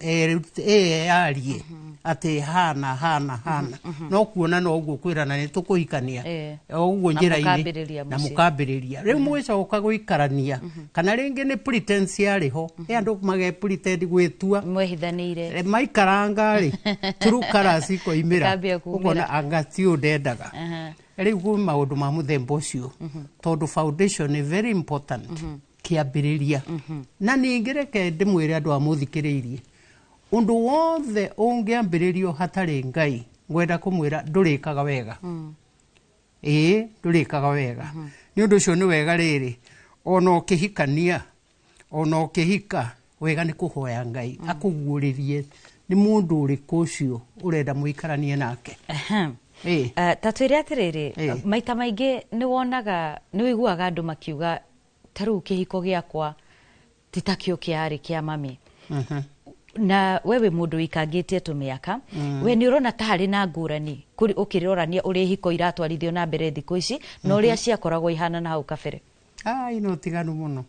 eyarie atĩ hana hana hana, no kuona no ũguo kwĩrana nĩ tũkũhikania o ũguo Na njĩra-inĩ, mũkambĩrĩria na mũciĩ. Mũkambĩrĩria rĩu mũgĩcoka gũikarania, kana rĩngĩ nĩ pretense yarĩ ho, ĩ andũ mage pretend gwĩtua mwehithanĩire. Maikaranga rĩ, true colours ikoimĩra. Ikambia kumĩra. Ũkona anga ti ũyũ ndendaga. Rĩu kwĩ maũndũ ma mũthemba ũcio, tondũ foundation is very important, kĩambĩrĩria. Na ningĩ reke ndĩmwĩre andũ a mũthikĩrĩirie, ũndũ wothe ũngĩambĩrĩrio hatarĩ Ngai, ngwenda kũmwĩra ndũrĩkaga wega. Ĩĩ, ndũrĩkaga wega. Nĩ ũndũ ũcio nĩ wega rĩrĩ, ona ũkĩhikania, ona ũkĩhika, wega nĩ kũhoya Ngai akũguũrĩrie nĩ mũndũ ũrĩkũ ũcio ũrenda mũikaranie nake. Ta twĩre atĩrĩrĩ, maita maingĩ nĩ wonaga, nĩ ũiguaga andũ makiuga ta rĩu kĩhiko gĩakwa ti ta kĩo kĩarĩ kĩa mami. Na wewe mũndũ wĩikangĩtie tũmĩaka, we nĩ ũrona ta harĩ na ngũrani kũrĩ ũkĩrorania ũrĩa ihiko iratwarithio na mbere thikũ ici na ũrĩa ciakoragwo ihana na hau kabere? Ai, no tiganu mũno.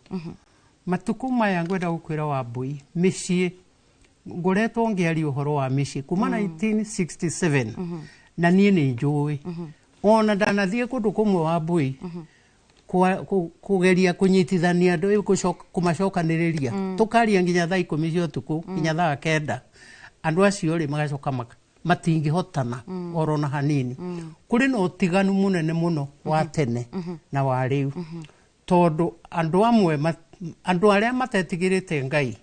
Matukũ maya ngwenda gũkwĩra Wambui, mĩciĩ ngoretwo ngĩaria ũhoro wa mĩciĩ kuma 1967, na niĩ nĩ njũĩ ona ndanathiĩ kũndũ kũmwe, Wambui, kũgeria kũnyitithania andũ, kũmacokanĩrĩria, tũkaria nginya thaa 10 cia ũtukũ, nginya thaa 9. Andũ acio rĩ, magacoka matingĩhotana oro na hanini. Kũrĩ na ũtiganu mũnene mũno wa tene na wa rĩu, tondũ andũ amwe andũ arĩa matetigĩrĩte Ngai,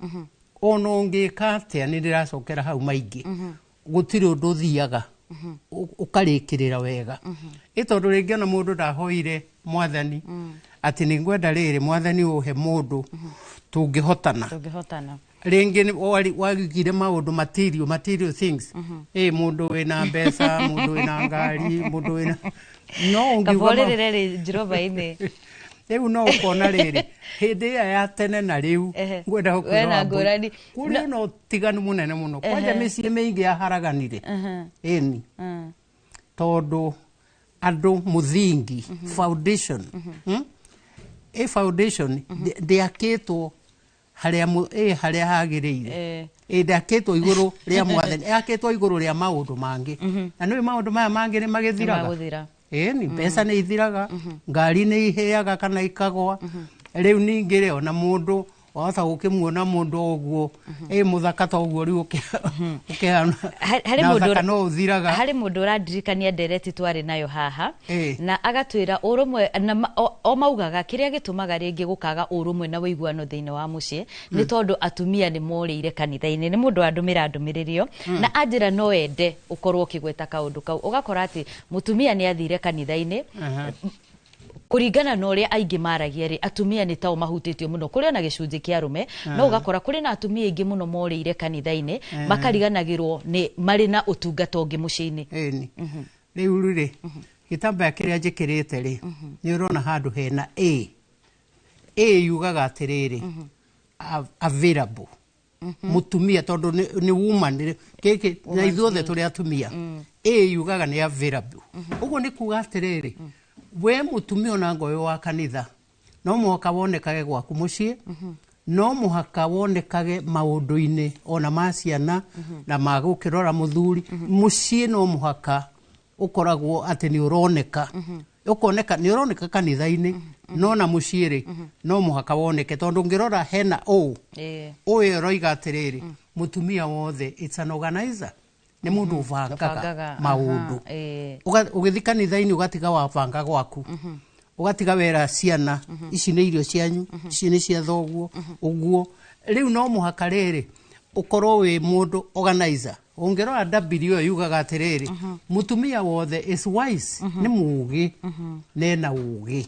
ona ũngĩka atĩa, nĩ ndĩracokera hau maingĩ, gũtirĩ ũndũ ũthiaga ũkarĩkĩrĩra wega, ĩ tondũ rĩngĩ ona mũndũ ndahoire Mwathani atĩ nĩ ngwenda rĩrĩ, Mwathani, ũhe mũndũ tũngĩhotana. Tũngĩhotana. Rĩngĩ wagire maũndũ material things, ĩ mũndũ wĩna mbeca, mũndũ wĩna ngari, mũndũ wĩna no ũngiuga Kaborĩrĩre rĩ njirova-inĩ. Rĩu no ũkona rĩrĩ, hĩndĩ ĩyo ya tene na rĩu, ngwenda gũkwĩra, Wena Wambui, ngũrani. kũrĩ na ũtiganu mũnene mũno. Kwanja mĩciĩ mĩingĩ yaharaganire, ĩni, tondũ andũ mũthingi, foundation, Ĩ foundation ndĩakĩtwo harĩa ĩ harĩa hagĩrĩire. Ĩ ndĩakĩtwo igũrũ rĩa Mwathani, yakĩtwo igũrũ rĩa maũndũ mangĩ, na nĩũĩ maũndũ maya mangĩ nĩ magĩthiraga. Nĩmagũthira. Ĩni, mbeca nĩ ithiraga, ngari nĩ ihĩaga kana ikagwa. Rĩu ningĩ rĩ, ona mũndũ wahota gũkĩmuona mũndũ o ũguo ĩ mũthaka ta ũguo, rĩu ũkĩhana Harĩ na mũndũ ũthaka no ũthiraga. Harĩ mũndũ ũrandirikania ndereti twarĩ nayo haha, na agatwĩra ũrũmwe na o maugaga kĩrĩa gĩtũmaga rĩngĩ gũkaga ũrũmwe na ũiguano thĩinĩ wa mũciĩ nĩ tondũ atumia nĩ morĩire kanitha-inĩ. Nĩ mũndũ wandũmĩra ndũmĩrĩri ĩyo, na anjĩra no ende ũkorwo ũkĩgweta kaũndũ kau. Ũgakora atĩ mũtumia nĩ athire kanitha-inĩ, kũringana na ũrĩa aingĩ maragia rĩ, atumia nĩ tao mahutĩtio mũno. Kũrĩ ona gĩcunjĩ kĩa arũme, no ũgakora kũrĩ na atumia aingĩ mũno morĩire kanitha-inĩ, makariganagĩrwo nĩ marĩ na ũtungata ũngĩ mũciĩ-inĩ. Ĩni, rĩu rĩ, gĩtambaya kĩrĩa njĩkĩrĩte rĩ, nĩ ũrona handũ hena A. A yugaga atĩrĩrĩ, available mũtumia, tondũ nĩ woman gĩkĩ na ithuothe tũrĩ atumia. A yugaga nĩ available. Ũguo nĩ kuga atĩrĩrĩ, we mũtumia ona ngoyo wa kanitha, no mũhaka wonekage gwaku mũciĩ, no mũhaka wonekage maũndũ-inĩ ona ma ciana na ma gũkĩrora mũthuri mũciĩ. No mũhaka ũkoragwo atĩ nĩ ũroneka, ũkoneka nĩ ũroneka kanitha-inĩ, no na mũciĩ rĩ, no mũhaka woneke, tondũ ũngĩrora hena ũ ũyũ ũroiga atĩrĩrĩ, mũtumia wothe it's an organizer, nĩ mũndũ ũbangaga Ũbangaga, maũndũ. Ũgĩthiĩ kanitha-inĩ, ũgatiga wabanga gwaku, ũgatiga wera ciana, ici nĩ irio cianyu, ici nĩ cia thoguo. Ũguo rĩu no mũhaka rĩrĩ ũkorwo wĩ mũndũ organizer. Ũngĩrora W ĩyo yugaga atĩrĩrĩ, mũtumia wothe is wise, nĩ mũũgĩ, nena ũũgĩ.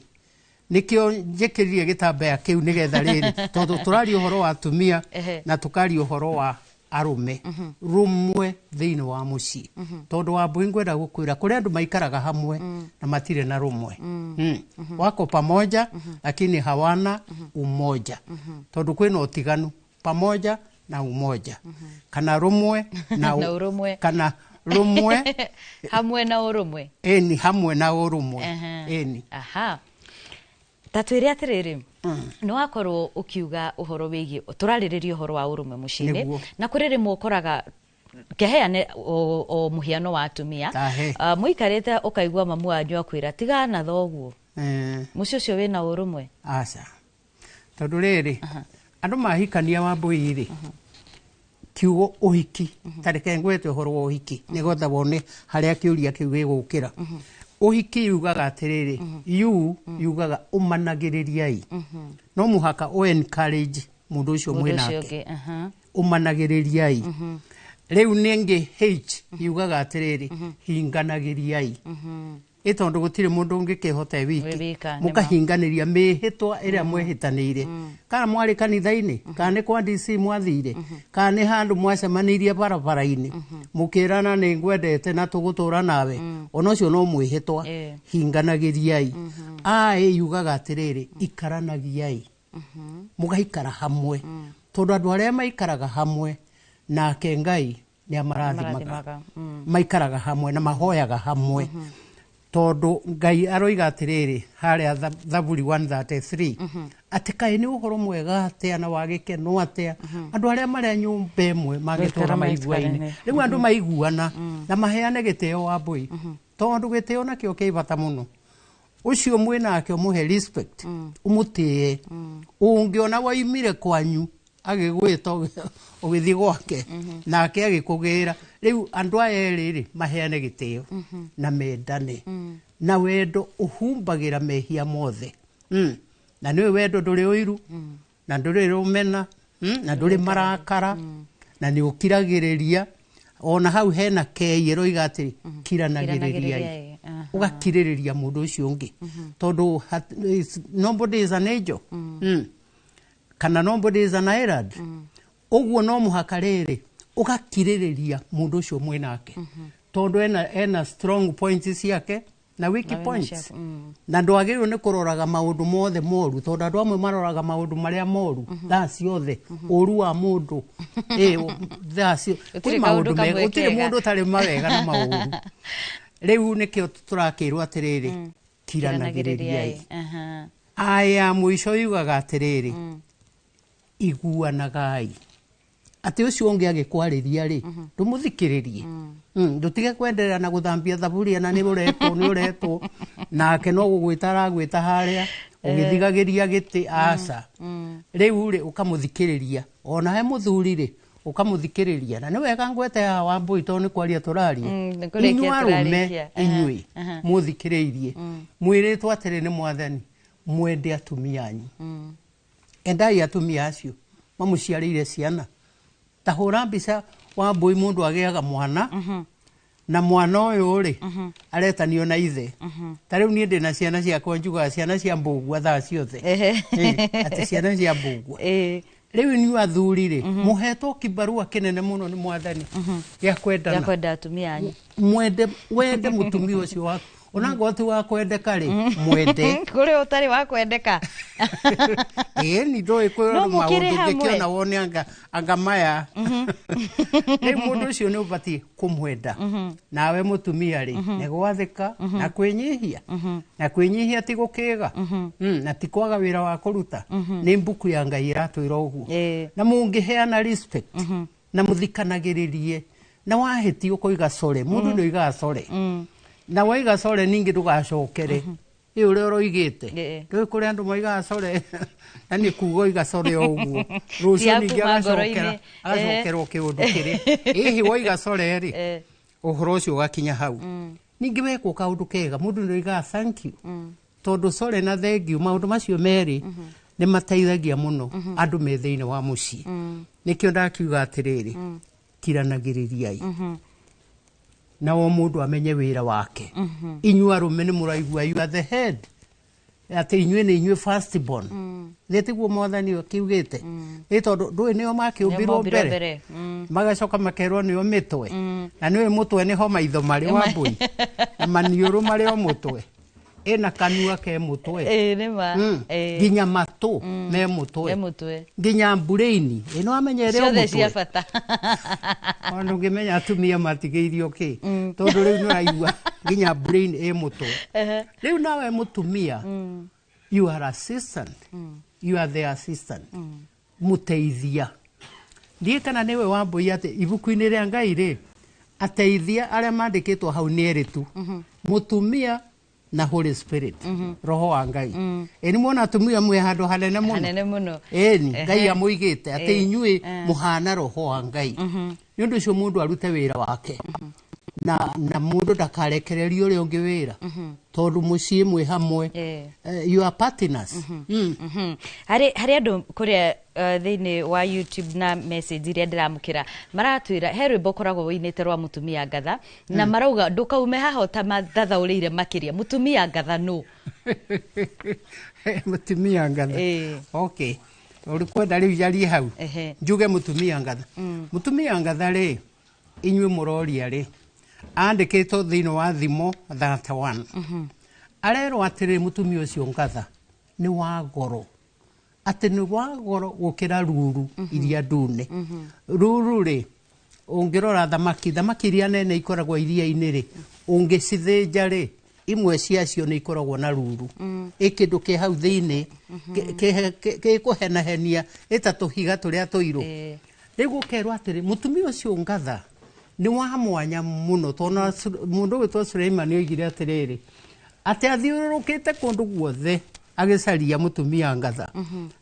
Nĩkĩo njĩkĩrire gĩtambaya kĩu, nĩgetha rĩrĩ, tondũ tũraria ũhoro wa atumia na tũkaria ũhoro wa arũme, rũmwe thĩinĩ wa mũciĩ, tondũ Wambui, ngwenda gũkwĩra kũrĩ andũ maikaraga hamwe na matirĩ na rũmwe. Wako pamoja lakini hawana umoja, tondũ kwĩna ũtiganu pamoja na umoja, kana rũmwe na, Na ũrũmwe. Kana rũmwe. Hamwe na ũrũmwe. Ĩni, hamwe na ũrũmwe. Ĩni. Aha, ta twĩre atĩrĩrĩ, nĩ wakorwo ũkiuga ũhoro wĩgiĩ, tũrarĩrĩria ũhoro wa ũrũmwe mũciĩ-inĩ. Na kũrĩ rĩmwe ũkoraga keheane o mũhiano wa atumia. Tahe. Ah, mũikarĩte ũkaigua mamu wanyu akwĩra tigana na thoguo. Mũciĩ ũcio wĩna ũrũmwe? Aca, tondũ rĩrĩ, andũ mahikania, Wambui rĩ, kiugo ũhiki, ta reke ngwete ũhoro wa ũhiki nĩgetha wone harĩa kĩũria kĩu gĩgũkĩra. Ũhiki yugaga atĩrĩrĩ, yu yugaga ũmanagĩrĩriai. No mũhaka ũ encourage mũndũ ũcio Mũndũ mwĩ ũcio nake. ũngĩ, aha. Ũmanagĩrĩriai. Rĩu nĩngĩ H yugaga atĩrĩrĩ, hinganagĩriai, ĩ tondũ gũtirĩ mũndũ ũngĩkĩhota e wiki. Wĩ wika, nĩ ma. Mũkahinganĩria mĩhĩtwa ĩrĩa mwehĩtanĩire, kana mwarĩ kanitha-inĩ, kana nĩ kwa DC mwathire, kana nĩ handũ mwacemanĩirie barabara-inĩ mũkĩrana nĩ ngwendete na tũgũtũra nawe, ona ũcio no mwĩhĩtwa. Hinganagĩriai. A yugaga atĩrĩrĩ, ikaranagiai, mũgaikara hamwe, tondũ andũ arĩa maikaraga hamwe Nake Ngai nĩ amarathimaga. Maikaraga hamwe na mahoyaga hamwe. Tondũ Ngai aroiga atĩrĩrĩ harĩa Thaburi 133 atĩ kaĩ nĩ ũhoro mwega atĩa na wa gĩkeno atĩa andũ arĩa marĩa nyũmba ĩmwe mangĩtũra maiguaine. Rĩu andũ maiguana na maheane gĩtĩo Wambũi, tondũ gĩtĩo nakĩo kĩ bata mũno. Ũcio mwĩnake ũmũhe respect, ũmũtĩe. Ũngĩona waimire kwanyu agĩgwĩta ũgĩthiĩ gwake nake agĩkũgĩra, rĩu andũ aya erĩ rĩ maheane gĩtĩo na mendane. Na wendo ũhumbagĩra mehia mothe. Na nĩũĩ wendo ndũrĩ ũiru na ndũrĩ rũmena na ndũrĩ marakara na nĩ ũkiragĩrĩria. Ona hau hena kei ĩroiga atĩrĩ kiranagĩrĩriai, ũgakirĩrĩria mũndũ ũcio ũngĩ, tondũ nobody is an angel kana nobody is an island. Ũguo no mũhaka rĩrĩ ũgakirĩrĩria mũndũ ũcio mwĩnake, tondũ ena strong points ciake na weak points. Na ndwagĩrĩirwo nĩ kũroraga maũndũ mothe moru, tondũ andũ amwe maroraga maũndũ marĩa moru thaa ciothe, ũru wa mũndũ thaa ciothe. Kwĩ maũndũ mega, gũtirĩ mũndũ ũtarĩ mawega na maũru. Rĩu nĩkĩo tũrakĩrwo atĩrĩrĩ kiranagĩrĩriai. Aya mũico yugaga atĩrĩrĩ iguanagai, atĩ ũcio ũngĩ agĩkwarĩria rĩ ndũmũthikĩrĩrie, ndũtige kwenderera na gũthambia thaburia na nĩ ũretwo nake no gũgwĩta aragwĩta harĩa ũgĩthigagĩria gĩtĩ aca. Rĩu rĩ ũkamũthikĩrĩria, ona he mũthuri rĩ ũkamũthikĩrĩria. Na nĩ wega ngwete haha Wambũi tondũ nĩ kwaria tũraria. Inyuĩ arũme inyuĩ mũthikĩrĩirie mwĩrĩtwo atĩrĩ nĩ Mwathani mwende atumia anyu. Endai atumia acio mamũciarĩire ciana. Ta hũra mbica Wambũi mũndũ agĩaga mwana na mwana ũyũ rĩ aretanio na ithe. Ta rĩu niĩ ndĩna ciana ciakwa njugaga ciana cia mbũgua thaa ciothe, atĩ ciana cia mbũgua. Rĩu inyuĩ athuri rĩ mũhetwo kĩbarũa kĩnene mũno nĩ Mwathani gĩa kwendana, gĩa kwenda atumia anyu. Mwende, wende mũtumia ũcio waku, ona ngorwo ti wa kwendeka rĩ mwende. Kũrĩ ũtarĩ wa kwendeka. Ĩni ndũĩ kwĩ maũndũ ũngĩkĩona wone anga maya. Rĩu mũndũ ũcio nĩ ũbatiĩ kũmwenda. Nawe mũtumia rĩ nĩ gwathĩka na kwĩnyihia. Na kwĩnyihia ti gũkĩga na ti kwaga wĩra wa kũruta. Nĩ mbuku ya Ngai ĩratwĩra ũguo. Na mũngĩheana respect na mũthikanagĩrĩrie, na wahĩtia ũkoiga sorry, mũndũ nĩoigaga sorry. Na waiga sorry ningĩ ndũgacokere ĩ ũrĩa ũroigĩte. Ndũĩ kũrĩ andũ moigaga sorry na nĩ kuga oiga sorry o ũguo, rũciũ ningĩ agacokerwo kĩũndũ kĩrĩa. Ĩhĩ woiga sorry rĩ ũhoro ũcio ũgakinya hau. Ningĩ wekwo kaũndũ kega mũndũ nĩoigaga thank you, tondũ sorry na thank you maũndũ macio merĩ nĩ mateithagia mũno andũ me thĩinĩ wa mũciĩ. Nĩkĩo ndakiuga atĩrĩrĩ kiranagĩrĩriai na o mũndũ amenye wĩra wake. Inyuĩ arũme nĩ mũraigua you are the head, atĩ inyuĩ nĩ inyuĩ first born. Nĩ tiguo Mwathani akiugĩte? Nĩ tondũ ndũĩ nĩo makĩũmbirwo mbere, magacoka makerwo nĩo mĩtwe. Na nĩũĩ mũtwe nĩho maitho marĩ Wambũi na maniũrũ marĩ o mũtwe, ĩna kanua ke mũtwe, nginya matũ me mũtwe, nginya mburĩini ĩno amenye ĩrĩ o Ciothe cia mũtwe. bata. Ona ũngĩmenya atumia matigĩirio kĩ, tondũ rĩu nĩũraigua nginya brain ĩ mũtwe. Rĩu nawe mũtumia you are assistant, you are the assistant, mũteithia. Ndiĩ kana nĩwe Wambũi atĩ ibuku-inĩ rĩa Ngai rĩ ateithia arĩa mandĩkĩtwo hau nĩ erĩ tu, mũtumia na Holy Spirit, roho wa Ngai. Ĩ nĩ muona atumia mwĩ handũ hanene mũno. Hanene mũno. Ĩni Ngai amũigĩte atĩ inyuĩ mũhana roho wa Ngai. Nĩ ũndũ ũcio mũndũ arute wĩra wake na mũndũ ndakarekererie ũrĩa ũngĩ wĩra, tondũ mũciĩ mwĩ hamwe, you are partners. Harĩ andũ kũrĩa thĩinĩ wa YouTube na message iria ndĩramũkĩra maratwĩra he rwĩmbo ũkoragwo wũinĩte rwa mũtumia ngatha na marauga ndũkaume haha ũtamathathaũrĩire makĩria. Mũtumia ngatha nũ? Mũtumia ngatha. Okay, ũrĩ kwenda rĩu njarie hau njuge mũtumia ngatha. Mũtumia ngatha rĩ inyuĩ mũroria rĩ andĩkĩtwo thĩinĩ wa Thimo 31. Arerwo atĩrĩ mũtumia ũcio ngatha nĩ wa goro, atĩ nĩ wa goro gũkĩra ruru iria ndune. Ruru rĩ Ũngĩrora thamaki iria nene ikoragwo iria-inĩ rĩ, ũngĩcithĩnja rĩ, imwe ciacio nĩ ikoragwo na ruru. Ĩ kĩndũ kĩ hau thĩinĩ gĩkũhenahenia ĩta tũhiga tũrĩa tũirũ. Rĩu ũkerwo atĩrĩ, mũtumia ũcio ngatha nĩ wa mwanya mũno, tondũ mũndũ ũgwĩtwo Suleiman oigire atĩrĩrĩ, atĩ athiũrũrũkĩte kũndũ guothe agĩcaria mũtumia ngatha,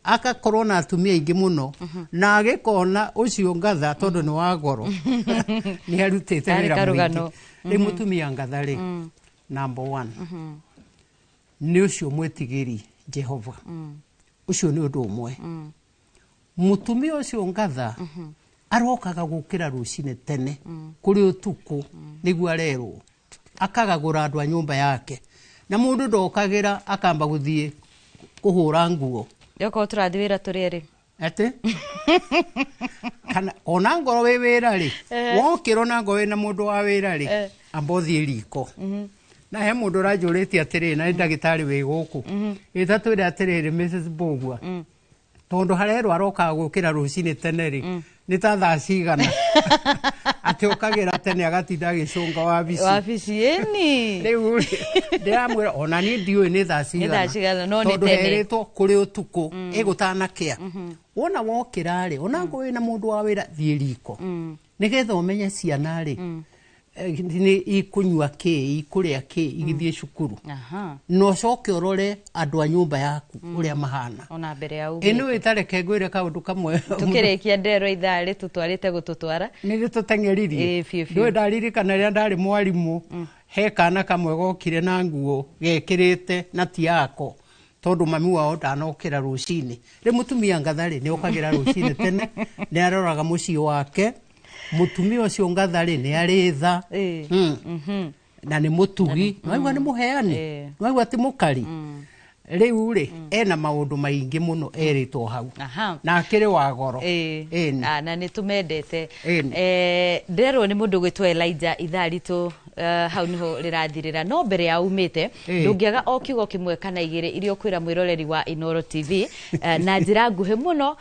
akakorwo na atumia aingĩ mũno, na agĩkona ũcio ngatha tondũ nĩ wa goro nĩ arutĩte wĩra mũingĩ. Rĩu mũtumia ngatha rĩ, number 1 nĩ ũcio mwĩtigĩri Jehova. Ũcio nĩ ũndũ ũmwe. Mũtumia ũcio ngatha arokaga gũkĩra rũcinĩ tene kũrĩ ũtukũ nĩguo arerwo, akagagũra andũ a nyũmba yake, na mũndũ ndokagĩra akamba gũthiĩ kũhũra nguo. Yokorwo tũrathiĩ wĩra tũrĩ erĩ. Atĩ? Kana ona ngorwo wĩ wĩra rĩ, wokĩra ona ngorwo wĩna mũndũ wa wĩra rĩ, amba ũthiĩ riko. Na he mũndũ ũranjũrĩtie atĩrĩrĩ, na nĩ ndagĩtarĩ wĩ gũkũ, ĩtatwĩre atĩrĩrĩ, Mrs. Mbũgua, tondũ harerwo arokaga gũkĩra rũcinĩ tene rĩ, nĩ ta thaa cigana atĩ ũkagĩra tene agatinda agĩcũnga wabici. Wabici ĩni. Rĩu rĩ, ndĩramwĩra ona niĩ ndiũĩ nĩ thaa cigana, no nĩ tondũ tene. Herĩtwo kũrĩ ũtukũ ĩgũtanakĩa. Wona wokĩra rĩ, ona ngorwo wĩna mũndũ wa wĩra, thiĩ riko nĩgetha ũmenye ciana rĩ nĩ ikũnyua kĩ, ikũrĩa kĩ, igĩthiĩ cukuru. Na ũcoke ũrore andũ a nyũmba yaku ũrĩa mahana. Ona mbere ya ũguo. Ĩno ĩtareke ngwĩre kaũndũ kamwe. Tũkĩrĩkia ndero ithaa rĩtũtwarĩte gũtũtwara. Nĩ rĩtũteng'eririe. Ndũĩ ndaririkana rĩrĩa ndarĩ mwarimũ, he kana kamwe gokire na nguo gekĩrĩte na ti yako, tondũ mami wao ndanokĩra rũcinĩ. Rĩu mũtumia ngatha rĩ, nĩ okagĩra rũcinĩ tene, nĩ aroraga mũciĩ wake. Mũtumia ũcio ngatha rĩ, nĩ arĩ tha. Na nĩ mũtugi, nĩwaigua nĩ mũheani, nĩwaigua ti mũkari. Rĩu rĩ, ena maũndũ maingĩ mũno erĩtwo hau. Na akĩrĩ wa goro. Na nĩ tũmendete. Ndĩrerwo nĩ mũndũ ũgwĩtwo Elijah, ithaa ritũ hau nĩho rĩrathirĩra, no mbere ya umĩte ndũngĩaga o kiugo kĩmwe kana igĩrĩ iria ũkwĩra mwĩroreri wa Inooro TV na njĩra nguhĩ mũno,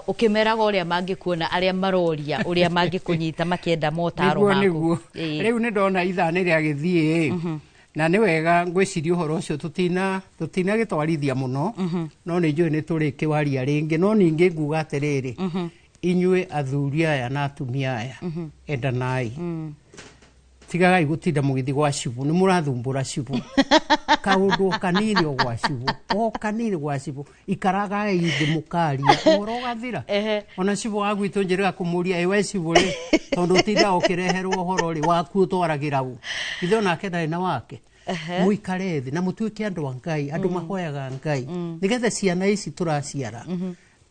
ũkĩmeraga ũrĩa mangĩkuona, arĩa maroria ũrĩa mangĩkũnyita makĩenda motaro maku. Rĩu nĩ ndona ithaa nĩ rĩagĩthiĩ, na nĩ wega ngwĩciria ũhoro ũcio tũtinagĩtwarithia mũno, no nĩ njũĩ nĩ tũrĩkĩwaria rĩngĩ. No ningĩ nguga atĩrĩrĩ, inyuĩ athuri aya na atumia aya, endanai. Tigagai gũtinda mũgĩthiĩ gwa cibũ, nĩ mũrathumbũra cibũ. Kaũndũ kanini o gwa cibũ, o kanini gwa cibũ, ikaragai thĩ mũkaria, ũhoro ũgathira. Ona cibũ wa gwitũ njĩrĩga kũmũria, ĩ we cibũ rĩ, tondũ ũtindaga ũkĩreherwo ũhoro rĩ, waku ũtwaragĩra ũ? Ithe onake ndarĩ na wake. Mũikare thĩ na mũtuĩke andũ a Ngai, andũ mahoyaga Ngai, nĩgetha ciana ici tũraciara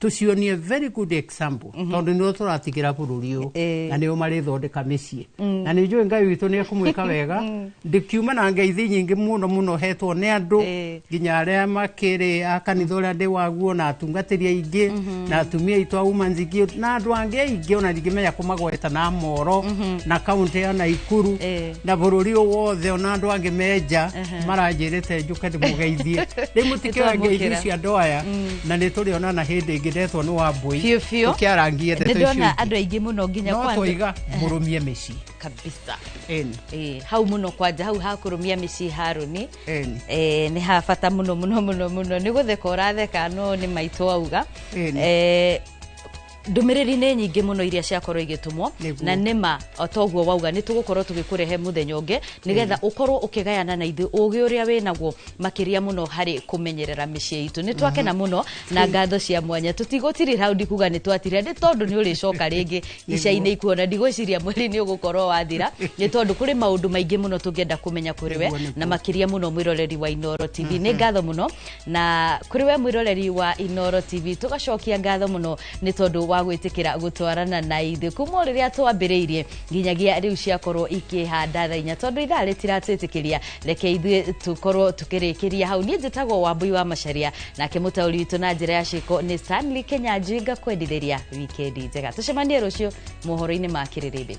tũcionie very good example, tondũ nĩo tũratigĩra bũrũri ũyũ, na nĩo marĩthondeka mĩciĩ. Na nĩ njũĩ Ngai witũ nĩ ekũmwĩka wega. Ndĩkiuma na ngeithi nyingĩ mũno mũno hetwo nĩ andũ, nginya arĩa makĩrĩ a kanitha ũrĩa ndĩ waguo, na atungatĩri aingĩ, na atumia aitũ a Women's Guild, na andũ angĩ aingĩ ona ndingĩmenya kũmagweta, na Moro, na kaũntĩ ya Naikuru, na bũrũri ũyũ wothe, ona andũ angĩ menja maranjĩrĩte njũke ndĩmũgeithie. Rĩu mũtikĩoe ngeithi cia andũ aya, na nĩ tũrĩonana hĩndĩ ĩngĩ. Ndetwo nĩ Wambui. Biũ biũ. Tũkĩarangie ndeto Nĩ icio ndona ingĩ. andũ aingĩ mũno nginya No kwa twaiga mũrũmie mĩciĩ kabisa. Ĩni. Hau mũno kwanja hau hakũrũmia mĩciĩ Harũni. Ĩni. Nĩ ha bata mũno mũno mũno mũno. Nĩ gũtheka ũratheka no nĩ maitũ auga. Ĩni. Ndũmĩrĩri nĩ nyingĩ mũno iria ciakorwo igĩtũmwo, na nĩma o toguo wauga nĩ tũgũkorwo tũgĩkũrehe mũthenya ũngĩ nĩgetha ũkorwo ũkĩgayana na ithuĩ ũgĩ ũrĩa wĩnaguo makĩria mũno harĩ kũmenyerera mĩciĩ itũ. Nĩ twakena mũno na ngatho cia mwanya. Tũtigũtirĩra hau ndikuga nĩ twatirĩra, nĩ tondũ nĩ ũrĩcoka rĩngĩ ica-inĩ ikuona. Ndigwĩciria mweri nĩ ũgũkorwo wathira, nĩ tondũ kũrĩ maũndũ maingĩ mũno tũngĩenda kũmenya kũrĩ we, na makĩria mũno mwĩroreri wa Inooro TV. Nĩ ngatho mũno na kũrĩ we mwĩroreri wa Inooro TV, tũgacokia ngatho mũno nĩ tondũ wa gwĩtĩkĩra gũtwarana na ithuĩ kuma rĩrĩa twambĩrĩirie nginyagia rĩu ciakorwo ikĩhanda thaa inya, tondũ ithaa rĩtiratwĩtĩkĩria. Reke ithuĩ tũkorwo tũkĩrĩkĩria hau. Niĩ njĩtagwo Wambui wa Macharia, nake mũtaũri witũ na njĩra ya ciĩko nĩ Stanley Kenyanjui. Ngakwendithĩria wikendi njega. Tũcemanie rũciũ mohoro-inĩ ma Kĩrĩrĩmbĩ.